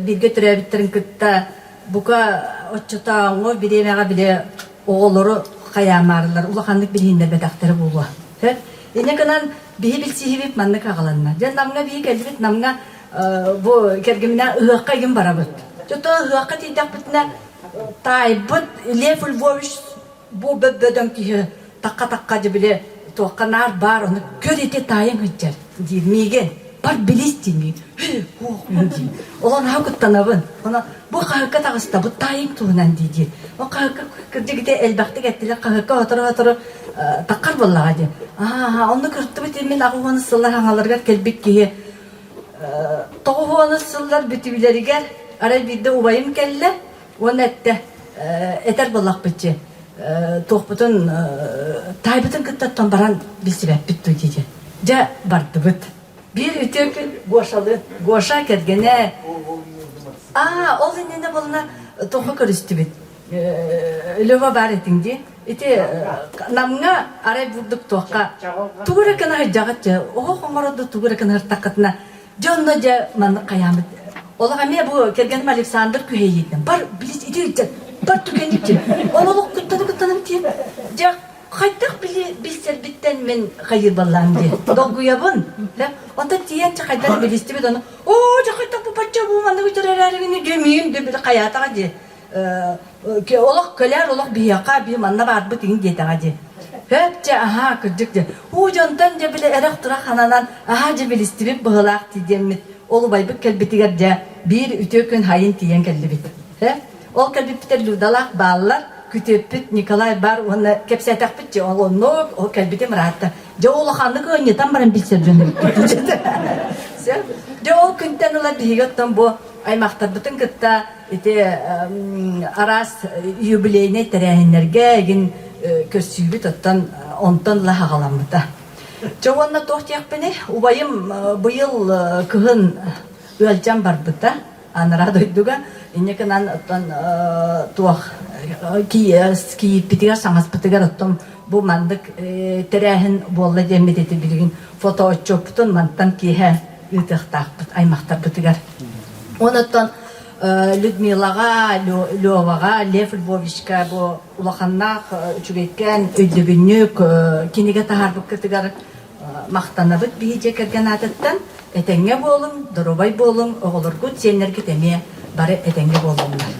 бииргэ төрөөбүттэрин кытта бука оччотооҥу бириэмэҕэ били оҕолору хайаамаарылар улаханнык билиһиннэрбэтэхтэрэ буолуо. Инньэ гынан биһи билсиһибит маннык аҕаланна. Дьэ Намҥа биһи кэллибит Намҥа бу кэргэминэ ыһыахха игин барабыт. Чото ыһыахха тиийдэхпитинэ таайбыт Лев Львович бу бөдөҥ киһи тахха-тахха дьэ били туохха наар баар ону көр ити таайыҥ сылдьар диир миигин бар билис дии миигин диир ол наһаа куттанабын ону бу хаһыкка таҕыста бу таайыҥ туһунан дии диир ол хаһыкка кырдьык ити элбэхтик эттилэр хаһыкка сотору-сотору таххар буоллаҕа дии аа онно кыртыбыт мин аҕыс сыллар хаҥаларыгар кэлбит киһи Тоҕуһуонус сыллар бүтүүлэригэр арай биирдэ убайым кэллэ уонна эттэ этэр буоллахпытчы туохпутун таайбытын кытта оттон баран билсибэппит дуу дии дьэ бардыбыт. Биир үтүө күн Гошалыын, Гоша кэргэнэ. Аа, ол иннинэ буолна тоҕо көрүстүбүт. Лева баар этиҥ дии. Ити Намҥа арай бурдук туохха тугу эрэ гына сылдьаҕыт дьэ, оһох оҥорор да тугу эрэ гына сыртаххытына дьэ онно дьэ маннык хайаамыт Олох эмиэ бу кэргэним Александр күһэйиитинэн бар билис ити ыччат бар түгэнник дьэ ол олох куттаны куттаным тиэн дьэ хайдах били билсэрбиттэн мин хайыыр баллаам дии долгуйабын онтон тиийэн дьэ хайдах билистибит ону оо дьэ хайдах бу бачча бу маннык үтэр эрээригини дьэ миин дьэ били хайаатаҕа дии олох кэлээр олох биһиэхэ би манна баарбыт иҥ диэтэҕэ дии хөп дьэ аһаа кырдьык дьэ уу дьонтон дьэ били эрэх турах хананан аһаа дьэ билистибит быһылаах дии диэммит ол убайбыт кэлбитигэр дьэ биир үтүө күн хайын тиийэн кэллибит ол кэлбиппитэр Людалаах бааллар күтүөппүт Николай бар уонна кэпсээтэхпит дьэ ол оннук ол кэлбитим ыраатта дьэ улаханнык ыанньытан баран билсэр дьон эбиппит дьэ ол күнтэн ыла биһиги оттон бу аймахтарбытын кытта ити араас юбилейнай тэрээһиннэргэ игин көрсүүбүт оттон онтон ыла хаҕаламмыта. Чэ уонна туох диэхпиний убайым быйыл кыһын ыалдьан барбыта анараа дойдуга инньэ гынан оттон туох кийииппитигэр саҥаспытыгар оттон бу маннык тэрээһин буолла диэммит ити билигин фотоотчуоппутун мантан киэһэ ыытыахтаахпыт аймахтарбытыгар. Онон Людмилаҕа, Леваҕа, Лев Львовичка бу улаханнаах үчүгэйкээн өйдөбүнньүк кинигэ таһаарбыккытыгар махтанабыт биһи дьиэ кэргэн аатыттан. Этэҥҥэ буолуҥ, доруобай буолуҥ, оҕолоргут, сиэннэргит эмиэ бары этэҥҥэ буоллуннар.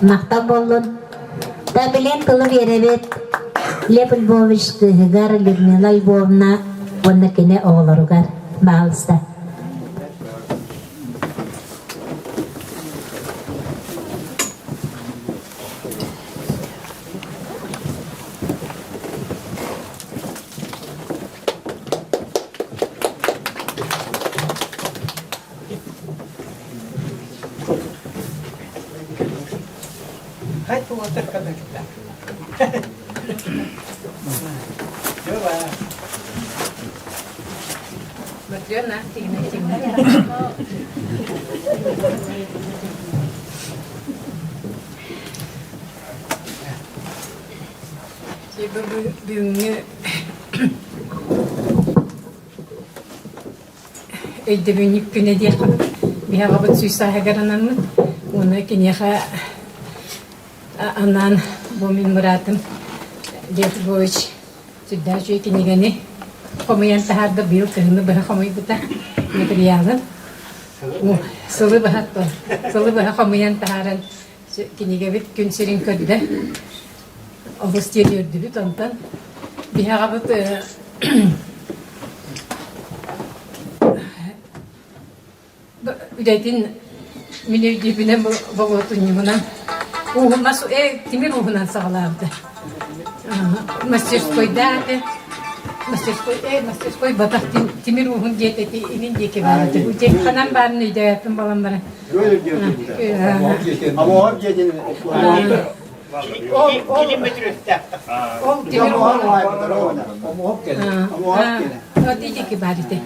Махтал буоллун. Да билэн тылы биэрэбит Лев Львович кыыһыгар Людмила Львовна уонна кини оҕолоругар. Баалыста. Матрена, тигнэ, Бүгүҥҥү Өйдөбүнньүк күнэ диэххэ биһи аҕабыт сүүс сааһыгар анаммыт уонна киниэхэ анаан бу мин быраатым Лев Львович сүрдээх үчүгэй кинигэни хомуйан таһаарда быйыл кыһыны быһа хомуйбута материалын сылы быһа сылы быһа хомуйан таһааран кинигэбит күн сирин көрдө олус диэн үөрдүбүт онтон биһи аҕабыт үлэтин мин өйдүүбүнэн болуотунньугунан ууһумас тимир ууһунан саҕалаабыта мастерскойдаах этэ мастерской мастерской батах тимир ууһун диэт эти инин диэки баар этэ ханан баарын өйдөөппүн балан баран Ол тимир Диэки баар ити.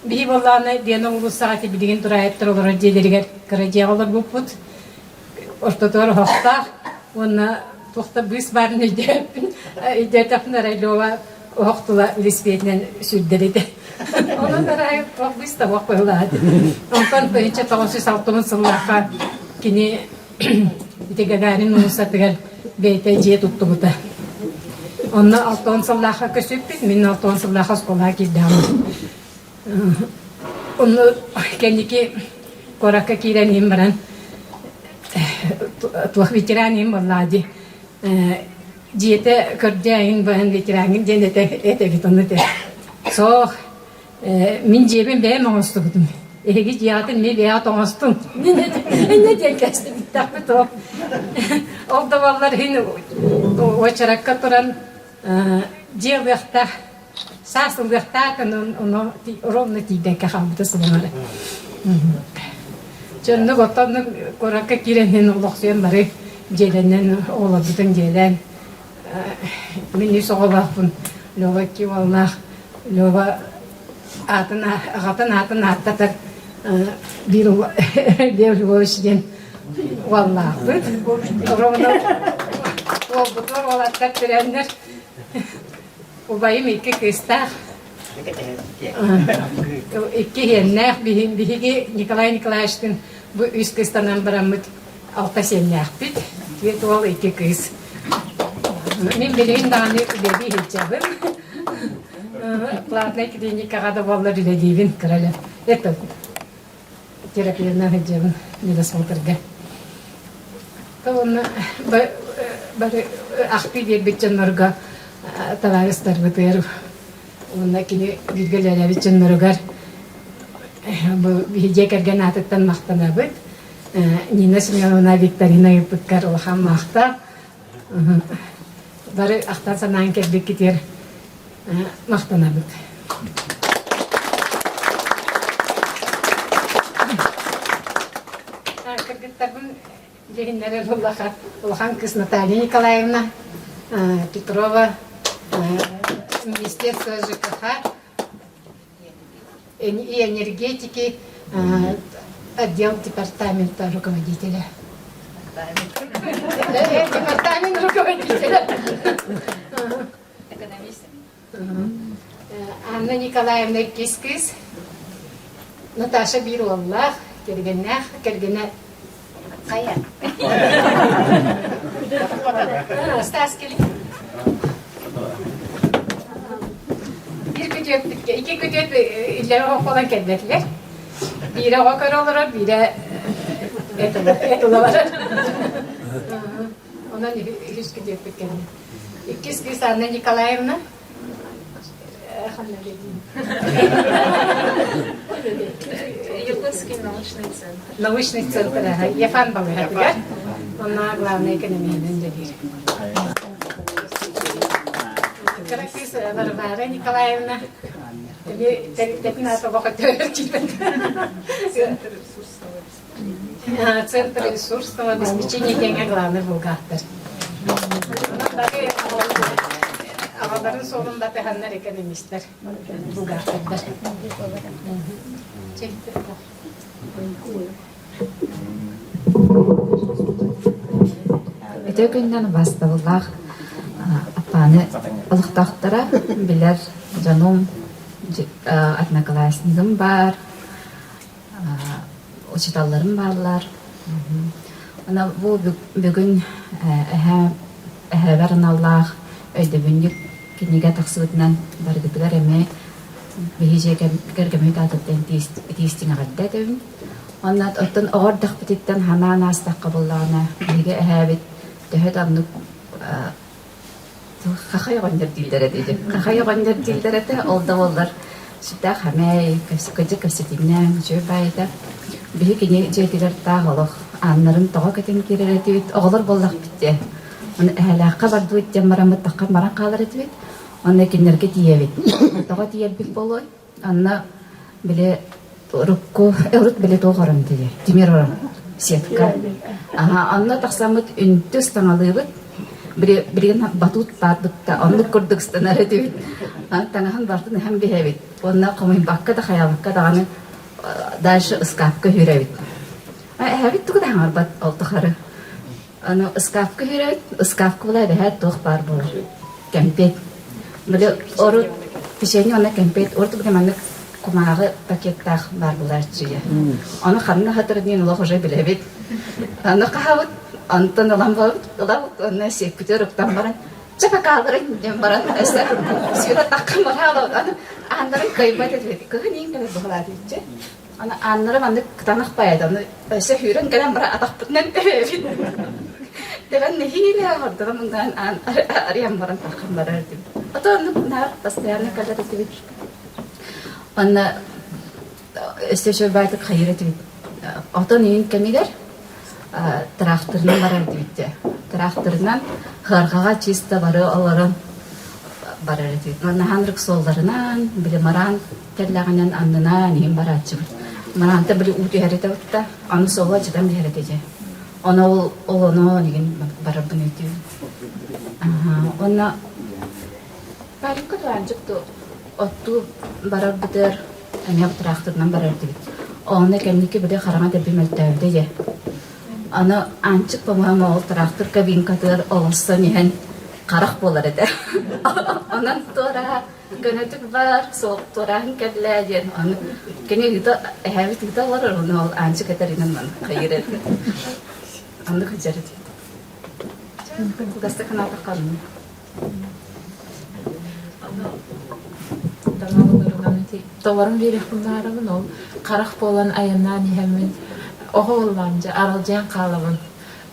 Биһи буоллаҕына Лена уулуссаҕа ити билигин тураайыттар олорор дьиэлэригэр кыра дьиэҕэ олорбуппут. Ортотугар оһохтоох уонна туох да быыс баарын өйдөөппүн. Өйдөөтөхпүнэ арай Лёва оһох тула велосипединэн сүүрдэр этэ. Онон арай туох быыс да оһох быһылаах этэ. Онтон 1960 сыллаахха кини ити Гагарин уулуссатыгар бэйэтэ дьиэ туттубута. Онно 60 сыллаахха көсүппүт, мин 60 сыллаахха оскуолаҕа киирдэҕим. Онно кэнники куоракка киирэн иһин баран туох ветеран иһин буоллаа дии. Дьиэтэ көрдөөйүн баһын ветераҥҥын диэн этэбит ону этэ. Суох, мин дьиэбин бэйэм оҥостубутум. Эһиги дьиэҕитин мин бэйэҕит оҥостуҥ. Инньэ диэн кэпсэппиттэхпит ол. Ол да буоллар иһин уочаракка туран дьиэ ылыахтаах саас ылыахтаах ону ровно тиийбэккэ хаалбыта сылаҥара. Дьоннук оттон куоракка киирэн иһин олохсуйан бары дьиэлэнэн оҕолорбутун дьиэлээн мин үс оҕолоохпун Лёва икки уоллаах Лёва аатын аҕатын аатын ааттатар биир Лев Львович диэн уоллаахпыт. Ровно уолбутугар уолаттар төрөөннөр убайым икки кыыстаах икки иһиэннээх биһиги Николай Николаевичтыын бу үс кыыстанан бараммыт алта сиэннээхпит түөрт уол икки кыыс мин билигин даҕаны үлэлии сылдьабын платнай клиникаҕа да буоллар үлэлиибин кыра это терапиянан сылдьабын медосмотрга уонна бары ахтыы биэрбит дьоннорго табаарыстарбытыгар уонна кини бииргэ үлэлээбит дьонноругар бу дьиэ кэргэн аатыттан махтанабыт Нина Семеновна Викторина ыыппыккар улахан махтал. Бары ахтан санаан кэлбиккитигэр махтанабыт. Кыргыттарбын дьиһиннэрэр улахан, улахан кыыс Наталья Николаевна Петрова Министерство ЖКХ и энергетики отдел департамента руководителя. Департамент руководителя. Экономист. Анна Николаевна иккис кыыс. Наташа биир уоллаах, кэргэннээх, кэргэнэ Хайа? Стас кэлин. Биир күтүөппүткэ, икки күтүөт иллэрэ оһох кэлбэтилэр. Биирэ оҕо көрө олорор, биирэ эт ыла барар. Онон үһүс күтүөппүт кэллэ. Иккис кыыс Анна Николаевна Якутский научный центр. Научный центр, ага. Ефан балыһатыгар. Онно главный экономиһинэн дьэлиир. Кыра кыыс Варвара Николаевна тэрилтэтин аата олох өтөр киирбэт. Центр ресурсного обеспечения диэҥҥэ главный бухгалтер. Бары аҕаларын суолун батыһаннар экономистар, бухгалтердар. Үтүө күнүнэн убаастабыллаах Аппааны олохтоохторо, билэр дьонум, одноклассникым баар, учууталларым бааллар. Аны бу бүгүн эһээ эһээбэр аналлаах өйдөбүнньүк кинигэ тахсыбытынан барыгытыгар эмиэ биһи дьиэ кэргэммит аатыттан итиистиҥ эҕэрдэ этэбин. Уонна оттон оҕо эрдэхпититтэн ханаан аастахха буоллаҕына биһиги эһээбит төһө да оннук Хахай оҕонньор дииллэр этэ ити. Хахай оҕонньор дииллэр этэ. Ол да буоллар сүрдээх хэмэй, кырдьык кэпсэтинньэҥ, үчүгэй баайыта. Биһи кини дьиэтигэр таах олох ааннарын тоҕо кэтэн киирэр этибит. Оҕолор буоллахпыт дии. Аны эһэлээххэ бардыбыт диэн бараммыт таххан баран хаалар этибит. Онно кинилэргэ тиийэбит. Тоҕо тиийэрбит буолуой? Анна били урукку урут били туох орон диир тимир орон сетка аха онно тахсаммыт үнтү ыстаҥалыыбыт билигин батут баарбытта оннук курдук ыстанар этибит таҥаһын барытын ыһан биһэбит уонна хомуйбакка да хайаабакка даҕаны дальше ыскаапка үүрэбит эһэбит тугу да хаҥарбат ол тухары Аны ыскаапка киирэбит, ыскаапка була эбэһээт туох баар буолар. Кэмпиэт. Били урут печенье уонна кэмпиэт урут били маннык кумааҕы пакеттаах баар буолааччы. Ону ханна аһатар диэн олох уже билэбит. Аны хаһабыт, онтон ылан барабыт, ылабыт уонна сиэппитигэр уктан баран чэ покаларын диэн баран өссө сүүрэ таххан бараалабыт. Аны ааннарын кыайбат этибит. Кыһын иин кэлэр быһалаатыччы. Аны ааннара маннык кытаанах поэт, аны өссө сүүрэн кэлэн баран атахпытынан тэбэбит. Дэвэн нэһиилэ хордоҕо мындаан аан арыйан баран таххан барар этим. Ото оннук наар постоянно кэлэр этибит. Онно өссө үчүгэй баайдык хайыр этибит. Отон иин кэмигэр тыраахтырынан барар этибит дьэ. Тыраахтырынан хыарҕаҕа чисто бары олорон барар этибит. Наһаан ырык суолларынан, били мараан кэллэҕинэн аннынан иһин барааччыбыт. Мараанта били уу түһэр этэ ытта, аны суола ачытан биһэр этэ дьэ. Ону ол ол ону игин барарбын өйдүүбүн. Уонна Парикка тураанчык оттуу барарбытыгар эмиэ тыраахтырынан барар этибит. Онно кэнники били хараҥа дэлби мөлтөөбүтэ дьэ. Аны Аанчык, по-моему, ол тыраахтыр кабинкатыгар олорсон иһэн харах буолар этэ. Онон туора көнөтүк бар, суол туорааһын кэллээ диэн ону кини ыыта эһээбит ыыта олорор, ону ол Аанчык этэринэн маннык хайыыр этэ. Оннук сылдьар этибит. Кылгастык санаатахха оннук. Толорун биэриэхпин баҕарабын ол харах буолан айаннаан иһэммин оҕо буоллаҕым дьэ аралдьыйан хаалабын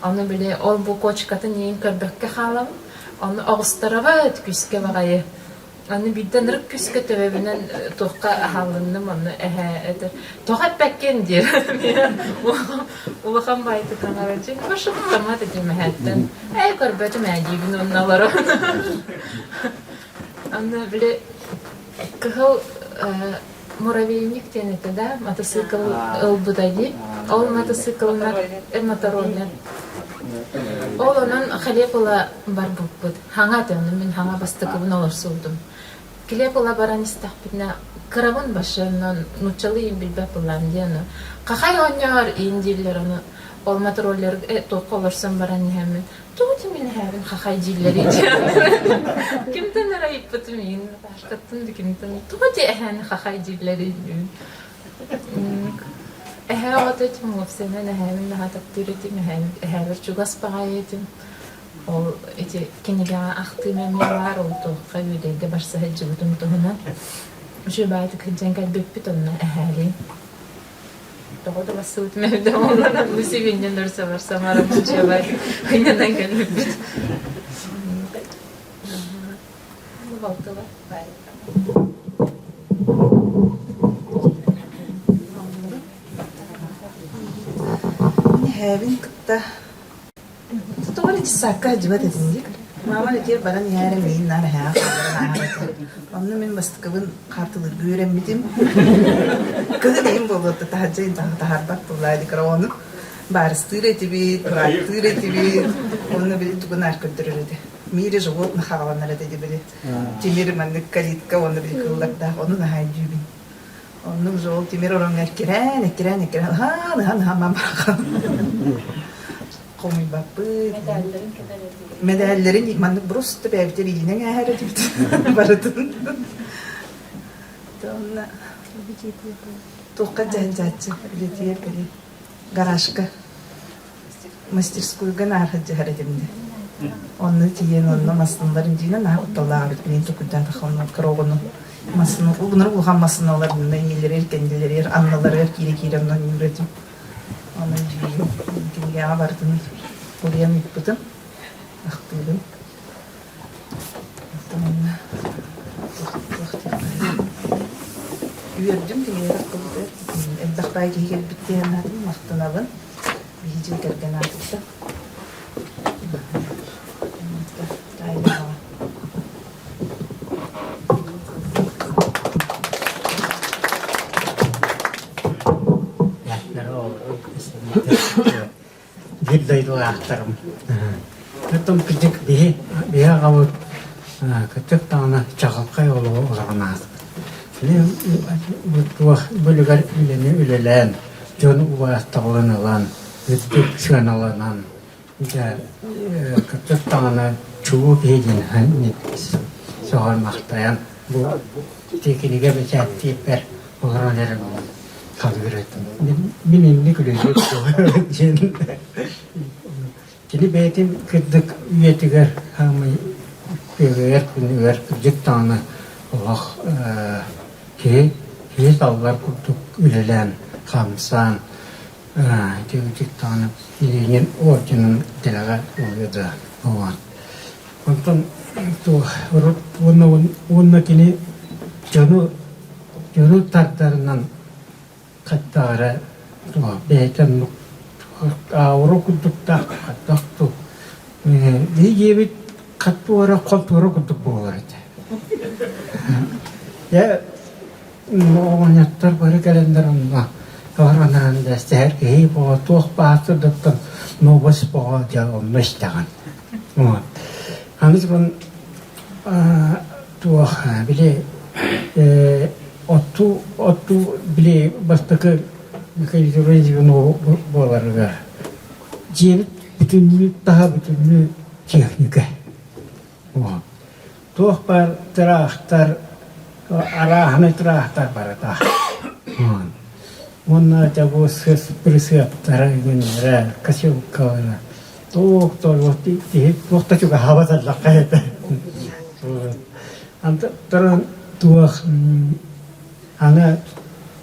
ону били ол бу кочкатын иин көрбөккө хаалабын ону оҕустарабыт күүскэ баҕайы аны биирдэ ынырык күүскэ төбөбүнэн туохха аһааллынным ону эһээ этэр тоҕо эппэккин диир улахан баайдык аҥараччы башыттаммат этим эһээттэн ээ көрбөтүм ээ диибин онно олорон Аны били кыһыл муравейник диэн этэ да, матасыыкыл ылбыта дии. Ол матасыыкылынан мотороллер. Ол онон хлеб ыла барбыппыт. Хаҥа этэ, ону мин хаҥа бастакыбын олорсубутум. Килиэп ыла баран истэхпитинэ, кырабын башыннан нууччалыы иин билбэт буоллаам дии ону. Хахай оонньоор иин дииллэр ону. Ол мотороллер туохха олорсон баран иһэммин Тугу мин хахай дииллэрий диэн. Кимтэн эрэ ыйыппытым иин Пашкаттан да кимтэн тугу ти эһээни хахай дииллэрий диэн. Эһээ оҕото этим уопсайынан эһээбин наһаа таптыыр этим эһээбэр чугас баҕайы этим. Ол ити кинигэҕэ ахтыым эмиэ баар ол туохха үөдэйгэ барса сылдьыбытым туһунан. Үчүгэй баайдык сылдьан кэлбиппит онно эһээлиин. Тоҕо да бассыбытым эбитэ буоллар, бу сибинньэн өр сабар самара хынньанан кэлбиппит. Балтылар. Эһээбин кытта Тоҕо эрэ дьыссаакка сылдьыбат этим дии. Маама этиэр баран иһээрэ миигин наар эһээҕэ хаалларан ааһар этэ. Онно мин бастакыбын хаартылыырга үөрэммитим. Кыһын иһин буолуо да таһырдьа таһаарбат буоллаа дии ону баарыстыыр этибит, тураактыыр этибит. Онно били тугу наар көрдөрөр этэ. Мире животных хааланар этэ дии били. Тимир маннык калитка уонна били кыллардаах ону наһаа өйдүүбүн. Оннук же ол тимир ороҥҥо эккирээн, эккирээн, эккирээн, ыһаан, ыһаан, ыһаан баран хомуйбаппыт. Мэдээллэрин маннык просто бэйэбитин илиинэн ээһэр этибит барытын. Онно туохха дьаһанчааччы үлэтигэр били гаражка мастерскойга наар сылдьыһар этим дии. Онно тиийэн онно массыыналарын дьиҥэ наһаа кутталлаах эбит мин тукуйдаатахха онно кыра оҕону массыына улунар улахан массыыналар иннилэригэр кэннилэригэр анныларыгар киирэ-киирэ онно оонньуур этим. Онон дьиҥин кинигэҕэ барытын суруйан ыыппытым, ахтыыбын. Оттон онно үөрдүм кинигэ таххыбытыгар элбэх баай киһи кэлбит диэн махтанабын. Биһи дьиэ кэргэн аатыттан. Биир дойдулаахтарым. Оттон кырдьык биһи биһи аҕабыт кырдьык даҕаны чаҕылхай олоҕу олорон ааспыт. Кини туох бөлүгэр үлэни үлэлээн, дьон убаастабылын ылан, үрдүк сыаналанан, дьэ кырдьык даҕаны чулуу киһи диэн сөҕөн-махтайан бу ити кинигэ бэчээттиирбэр олорон эрэн халыыр этим. Мин инник үлэлиир диэн кини бэйэтин кырдык үйэтигэр хаамай күөгэр күнүгэр кырдьык даҕаны олох киһи киһи саллар курдук үлэлээн хамсаан. Ити даҕаны Ленин орденын дэлэҕэ ылыа да буолан. Онтон туох урут уонна уонна кини дьону дьону тардарынан хайдах эрэ туох бэйэтэ оннук аура курдуктаах хайдах дуу биһи дьиэбит хаттуора хонтуора курдук буолар этэ. Дьэ оҕонньоттор бары кэлэннэр онно анаан сэһэр киһи буола туох баар сырдаттан новость буола дьэ онно истэҕин. Вот. Аны туран туох били оттуу оттуу били бастакы Михаил Иванович буоларыгар дьиэбит бүтүннүү таһа бүтүннүү техника. Вот. Туох баар тыраахтар, арааһынай тыраахтар барыта. Уонна дьэ бу присыаптара иҥиннэрэ, косилкалара туох да киһи туох да чугаһаабат аллахха этэ. Антон туох аны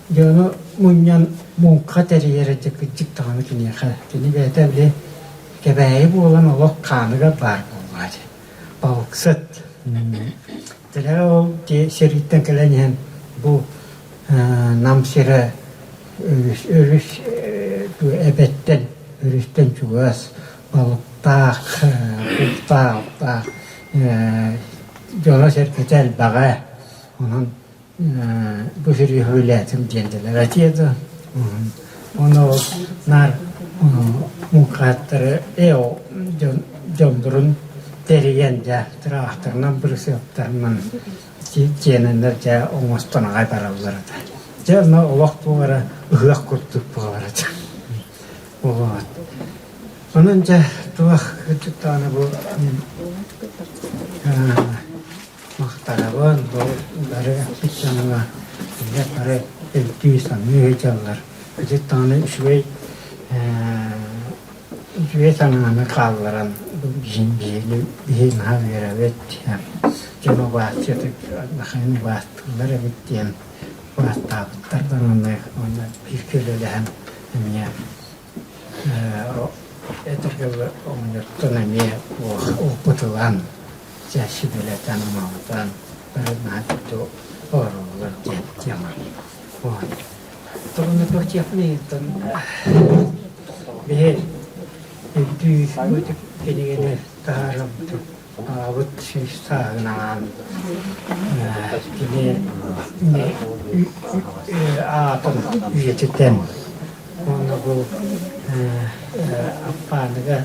дьону мунньан муҥха тэрийэрэ дьэ кырдьык даҕаны киниэхэ. Кини бэйэтэ били Кэбээйи буолан олох хааныгар баар буоллаҕа дии. Балыксыт. Дэлэҕэ ол сэрииттэн кэлэн иһэн бу Нам сирэ өрүс, өрүс эбэттэн, өрүстэн чугас балыктаах, бултаах, дьоно-сэргэтэ элбэҕэ. Онон бу сири үлээтим диэн дэлэр этиэ да. Ону ол наар муҥхааттары дьоннорун тэрийэн дьэ тыраахтарынан бырысыаптарынан тиэнэннэр дьэ оҥостон аҕай бараллар этэ. Дьэ онно олох туох эрэ ыһыах курдук буолар этэ. Вот. Онон дьэ туох кырдьык даҕаны бу Махтанабын бу бары эппит дьоҥҥо, кинилэр бары өйдүү-саныы сылдьаллар. Кырдьык даҕаны үчүгэй үчүгэй санааны хаалларан биһиги биһи наһаа үөрэбит дьон убаастыыр Михаил убаастыыллар эбит диэн убаастаабыттар даҕаны уонна бииргэ үлэлэһэн эмиэ этэргэ дылы оҕонньортон эмиэ опыт ылан чаще үлэтэн оҥоһутан бары наһаа курдук оҥороллор диэн тема. Вот. Тоҕуна туох диэхпиний биһи өйдүү кинигэни таһаарабыт аҕабыт сааһынаан кини аатын үйэтитэн уонна бу Аппааныга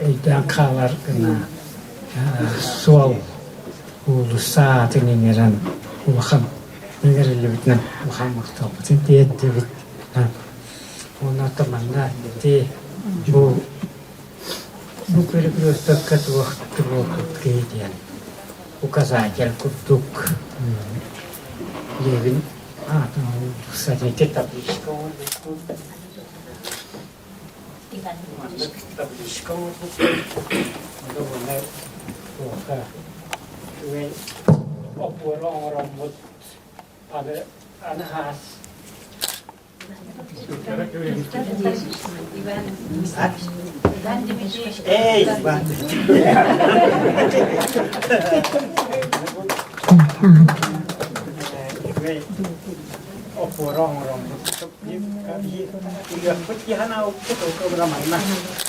өйдөөн хаалар гына суол уулусса аатын иҥэрэн улахан иҥэриллибитинэн улахан махталбытын тиэрдэбит. Уонна манна ити бу бу перекрестокка туох туруорбут киһи диэн указатель курдук Левин аатын уулуссата табличка Табличка оҥорбут. Уонна туохха үчүгэй опора оҥороммут аны аны хаас Эй, Иван Үчүгэй опора оҥороммут Ыһыахпыт киһанаабыппыт ол кыбыра манна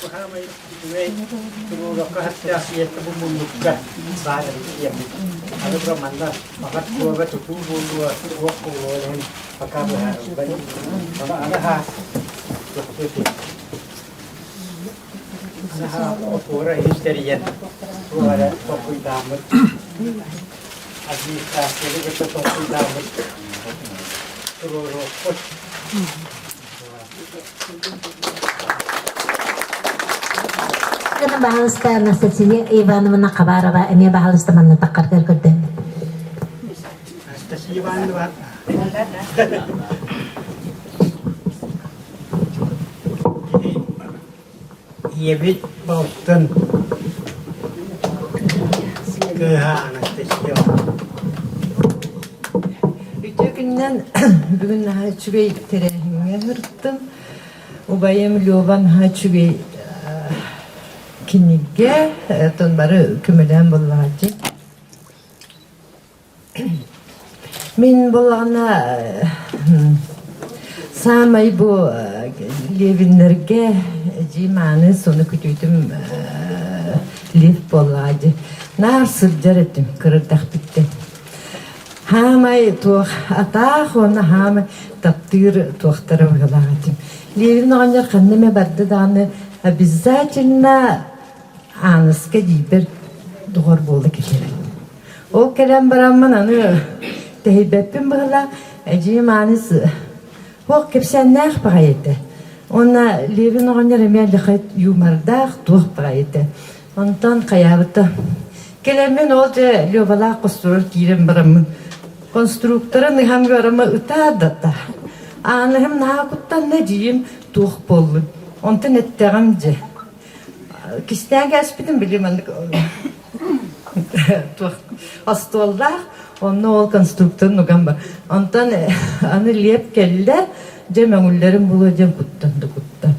быһаамай үчүгэй туруорукка хаттаах сиэттэ бу муннукка баар эбит диэммит. Аны тура манна баҕар туога тутуу буолуо, туох буолуо иһин пока быһаарыллар. Ону аны хаас аны хаас опора иһин тэрийэн туох эрэ толкуйдааммыт администрацияны кытта толкуйдааммыт туруоруохпут. Баһылыста Анастасия Ивановна Хабарова эмиэ баһылыста манна таххаргар көрдөһөбүт. Анастасия Ивановна. Ийэбит балтын кыыһа Анастасия. Үтүө күнүнэн бүгүн наһаа үчүгэй тэрээһиҥҥэ сырыттым. Убайым Лёва наһаа үчүгэй кинигэ, оттон бары көмөлөөн буоллаҕа дии. Мин буоллаҕына саамай бу Левиннэргэ дьии мааны сону күтүүтүм лиф буоллаҕа дии. Наар сылдьар этим кырырдахпыттан. Хаамай туох атаах уонна хаамай таптыыр туохтара быһыылаах этим. Левин оҕонньор ханна эмэ барда даҕаны обязательно Ааныска диибэр доҕор буола кэлэрин. Ол кэлэн бараммын аны тэһийбэппин быһыылаах, эдьиийим Ааныс туох кэпсээннээх баҕайы этэ. Уонна Левин оҕонньор эмиэ лэхэ юмордаах туох баҕайы этэ. Онтон хайаабыта. Кэлэммин ол дьэ Левалаах хосторор киирэн бараммын конструкторын ыһан барама ытаа да ытаа. Ааныһым наһаа куттанна эдьиийим туох буоллун. Онтон эттэҕим дьэ. Кистээн кээспитим били маннык туох остуоллаах онно ол конструкторын уган бар. Онтон аны лиэп кэллэ дьэ мөҥүллэрин булуо диэн куттан да куттан.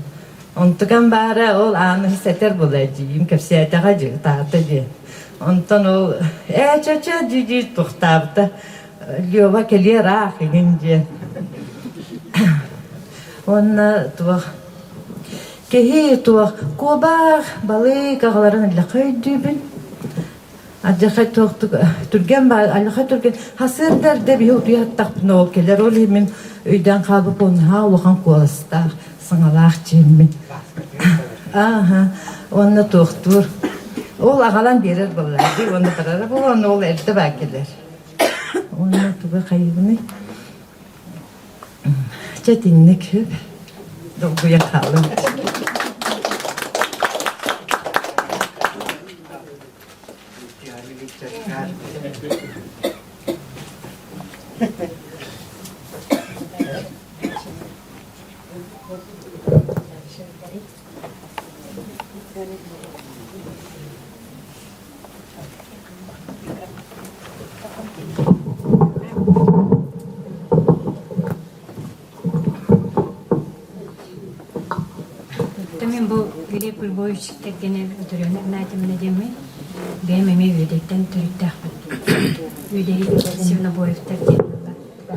Онтукам баара ол ааны сэтэр була дьиим кэпсээтэҕэ дьи ытаата дии. Онтон ол ээ чэ-чэ дии-дии туохтаабыта Лёва кэлиэр аах иҥин диэн. Уонна туох Киһи туох куобах, балык аҕаларын иллэххэ өйдүүбүн. Алдьархай туохтук түргэн баа алдьархай түргэн хасыарда эрдэ биһи утуйа сыттахпына ол кэлэр ол иһин мин өйдөөн хаалбыппын наһаа улахан куоластаах саҥалаах дьиэммин. Ааһа уонна туохтуур ол аҕалан биэрэр буоллаа дии уонна барара буолуо уонна ол эрдэ баа кэлэр. Уонна туга хайыыбыный? Чэ итинник долгуйан хааллым. Мин бу Глеб Львович кэргэнэ Матрена Игнатьевна диэммин, бэйэм эмиэ Үөдэйтэн төрүттээхпин. Үөдэй Свинобоевтар диэн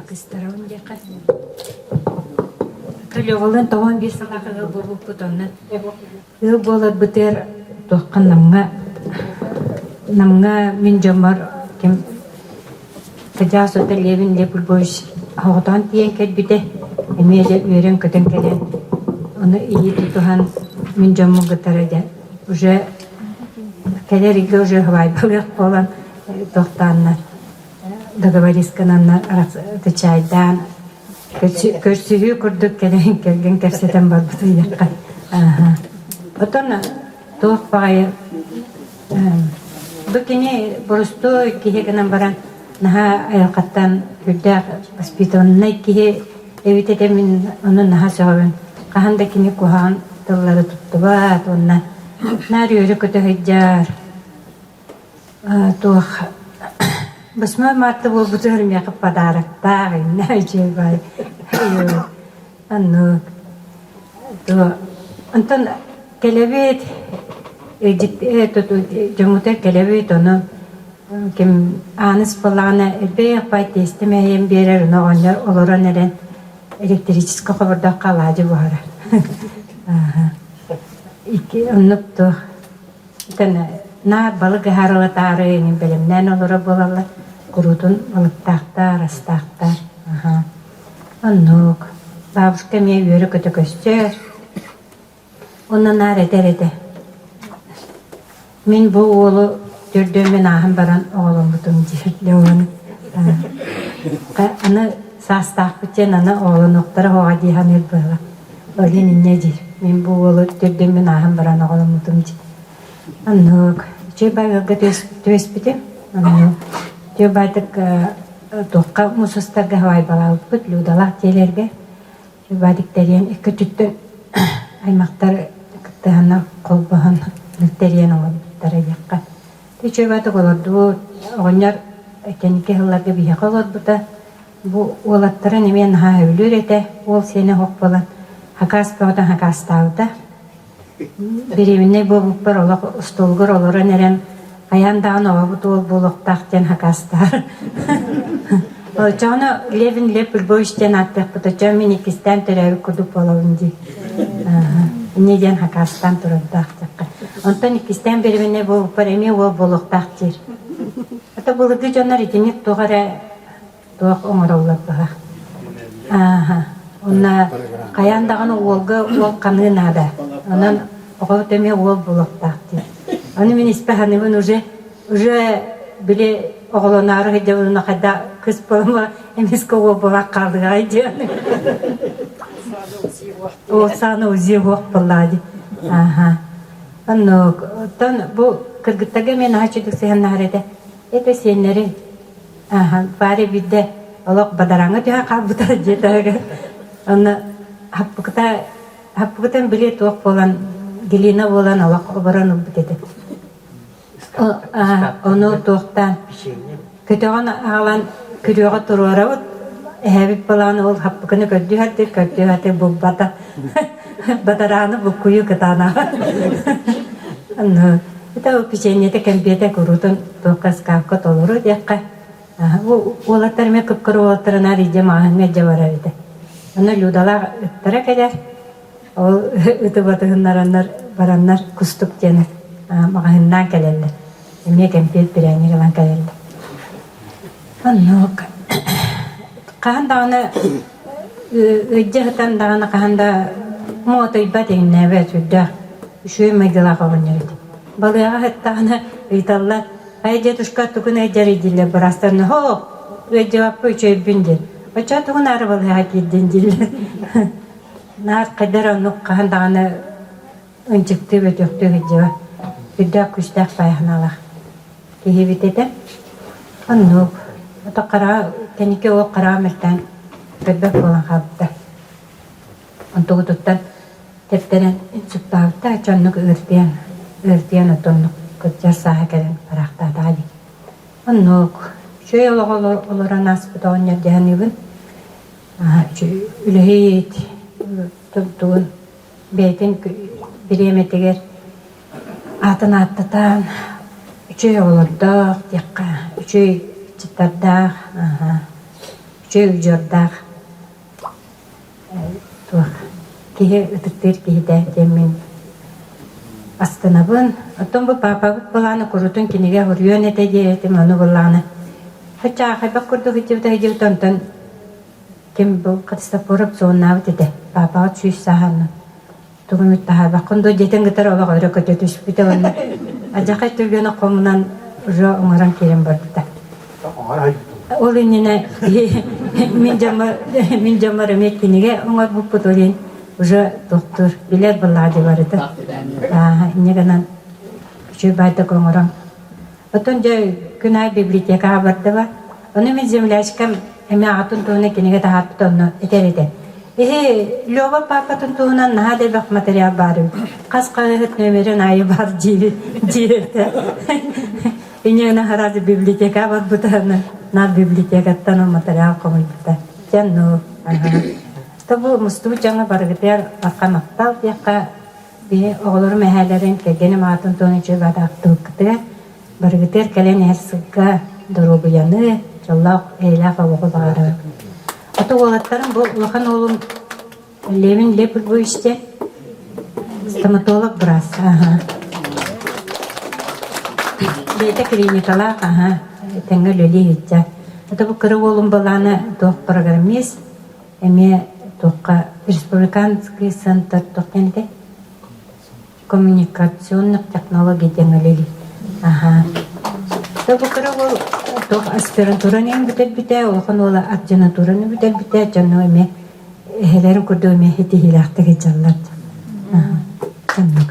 кыстарабын диэххэ. Левалыын тоҕон биир сылаах ыал буолбуппут онно Ыал буоларбытыгар туохха Намҥа Намҥа мин дьоммор ким Кыдьаас Ота Левин Лев Львович оҕотоон тиийэн кэлбитэ, эмиэ дьэ үөрэн-көтөн кэлэн, ону илии тутуһан мин дьоммун кытары дьэ уже кэлэр ыйга уже һыбаайбалыах буолан туохтааннар договорискананнар чаайдаан Көрсүһүү курдук кэлэн кэргэн кэпсэтэн барбытым диэххэ. Отон туох баҕайы бу кини боростуой киһи гынан баран наһаа айылҕаттан үрдээх воспитаннай киһи эбит этэ мин ону наһаа сөҕөбүн. Хаһан да кини куһаҕан тыллары туттубат уонна наар үөрэ-көтө сылдьар. Туох 8 марта буолбутугар миэхэ подароктаах иннэ үчүгэй оннук туо онтон кэлэбит дьоммутугар кэлэбит ону ким Ааныс буоллаҕына элбэх бай тиэстэ мэһийэн биэрэр ону оҕонньор олорон эрэн электрическэй хобордооххо алаадьы буһарар икки оннук туох Наар балык ыһаарылатаары эҥин бэлэмнээн олорор буолаллар. Куруутун балыктаахтар, астаахтар. Аһа. Оннук. Бабушка эмиэ үөрэ-көтө көстөр. Онно наар этэр этэ. Мин бу уолу төрдүөммүн ааһан баран оҕоломмутум диир Леоны. Аны саастаахпыт диэн аны оҕолонуохтара оҕо дии саныыр быһыылаах. Ол иһин инньэ диир. Мин бу уолу төрдүөммүн ааһан баран оҕоломмутум дии. Оннук. Үчүгэй баай ыалга түбэспитим. Оннук. Үчүгэй баайдык туохха муус устарга һыбаайбалаабыппыт Людалаах дьиэлэргэ. Үчүгэй баайдык тэрийэн икки өттүттэн аймахтар кыттыһаннар холбоһон тэрийэн оҥорбуттара диэххэ. Үчүгэй баайдык олордубут. Оҕонньор кэнники сылларга биһиэхэ олорбута. Бу уолаттарын эмиэ наһаа сөбүлүүр этэ. Уол сиэнэ оһох буолан. Хакаас бөҕөтүн хакаастаабыта. Беременнэй буолбуппар олох остуолгар олорон эрэн хайаан даҕаны оҕобут уол буолуохтаах диэн хакаастаһар. Оччоҕуна Левин Лев Львович диэн ааттыахпыт, оччоҕо мин иккистээн төрөөбүт курдук буолабын дии. Инньэ диэн хакаастаан турардаах диэххэ. Онтон иккистээн беременнэй буолбуппар эмиэ уол буолуохтаах диир. Ата былыргы дьоннор итинник туох эрэ туох оҥороллор баҕа. Ааха. Онно хайаан даҕаны уолга уол ханыы наада. Онон оҕо эмиэ уол буолуохтаах диир. Аны мин испэ саныыбын уже уже били оҕолоноору сылдьабын хайда кыс буолама эмискэ уол буолан хаалыаҕай диэн. Ол сааны УЗИ уох буоллаҕа дии. Ааха. Оннук. Оттон бу кыргыттарга эмиэ наһаа үчүгдүк сыһыаннаһар этэ. Это сиэннэрин Ааһа, Варя биирдэ олох бадараҥҥа түһэн хаалбыта дьиэтээҕи. Онно хаппыкыта хаппыкытын били туох буолан глина буолан олох оборон ылбыт этэ. Ону туохтаан көтөҕөн аҕалан күрүөҕэ туруорабыт. Эһэбит балаҕан ол хаппыкыны көрдүү сатыыр, көрдүү сатыыр булбата. Бадарааны буккуйуу кытаанаҕа. Онно Это ол печеньете, кэмпиэтэ куруутун туохха ыскаапка толору диэххэ. Уолаттар эмиэ кып-кыра уолаттары наар илдьэ маҕаһыыҥҥа илдьэ барар этэ. Онно Людалаах ыттара кэлэр. Ол ыты батыһыннараннар бараннар Кустук диэн маҕаһыыннаан кэлэллэр. Эмиэ кэмпиэт бирээнньик ылан кэлэллэр. Оннук. Хаһан даҕаны ыалдьа сытан даҕаны хаһан да муотуйбат иҥнээбэт сүрдээх үчүгэй майгылаах оҕонньор этэ. Балыаҕа сыттаҕына ыйыталлар, «Ай, дедушка, тугун ыалдьарый?» дииллэр быраастар «Һоо, ыалдьыбаппын үчүгэйбин» диэн. «Оччоҕо тугун аары балыаҕа киирдин?» дииллэр. Наар хайда эрэ оннук хаһан даҕаны ынчыктыы бөтүөхтүү сылдьыбат. Сүрдээх күүстээх баайаһынаалаах. Киһибит этэ. Оннук. Ото хараҕа кэнники ол хараҕа мөлтөөн көрбөт буолан хаалбыта. Онтугутуттан тэптэрэн инсультаабыта, дьоннук ыырдыйан, ыырдыйан отоннук кырдьар сааһа кэлэн бараахтаатаҕа дии. Оннук. Үчүгэй олоҕу олорон ааспыт оҕонньор дии саныыбын. Үлэһит, тугун бэйэтин бириэмэтигэр Аатын ааттатан, үчүгэй оҕолордоох диэххэ, үчүгэй ыччаттардаах, үчүгэй удьуордаах туох киһи ытыктыыр киһитэ диэммин астынабын. Оттон бу паапабыт былаана курутун кинигэ суруйуон этэ диэтим, ону былаана чаахайбах курдук сылдьыбыта сылдьыбыта онтон ким бу Христофоров суоннаабыт этэ. Паапаҕыт сүүс сааһынан тугу эмит таһаарбаккын дуо диэтин кытары олох өрө көтө түспүтэ уонна адьахай түргэнэ хомунан уже оҥорон киирэн барбыта. Ол иннинэ мин дьоммор мин дьоммор эмиэ кинигэ оҥорбуппут ол иһин уже тохтуур билэр былаады барыта. Инньэ гынан үчүгэй баайдык оҥорон Оттон дьэ күн аайы библиотекаҕа барда Ону мин землячкам эмиэ аҕатын туһунан кинигэ таһаарбыта онно этэр этэ. Эһи Лёва паапатын туһунан наһаа да элбэх материал баар эбит. Хас хаһыат нүөмэрин аайы баар диир диир этэ. Инньэ сразу библиотекаҕа барбыта наар библиотекаттан ол материал хомуйбута. Дьэ ну ага. Тобу мустубут дьоҥҥо барыгытыгар барҕа махтал диэххэ Биһи оҕолорум эһээлэрин, кэргэним аатын туһунан үчүгэй бадаахтыбыккытыгар барыгытыгар кэлэн иһэр сылга доруобуйаны, дьоллоох, эйэлээх олоҕу баҕарабын. Ото уолаттарым бу улахан уолум Левин Лев Львович диэн стоматолог быраас. Аха. Бэйэтэ клиникалаах, аха, тэҥҥэ үлэлии сылдьар. Ото бу кыра уолум былаана туох программист, эмиэ туохха республиканский центр туох диэн этэй коммуникационных технологий диэн үлэлиир аха бу кыра уол туох аспирантураны бүтэрбитэ улахан уола ординатураны бүтэрбитэ дьону эмиэ эһэлэрин курдук эмиэ ситиһиилээхтик сылдьаллар оннук.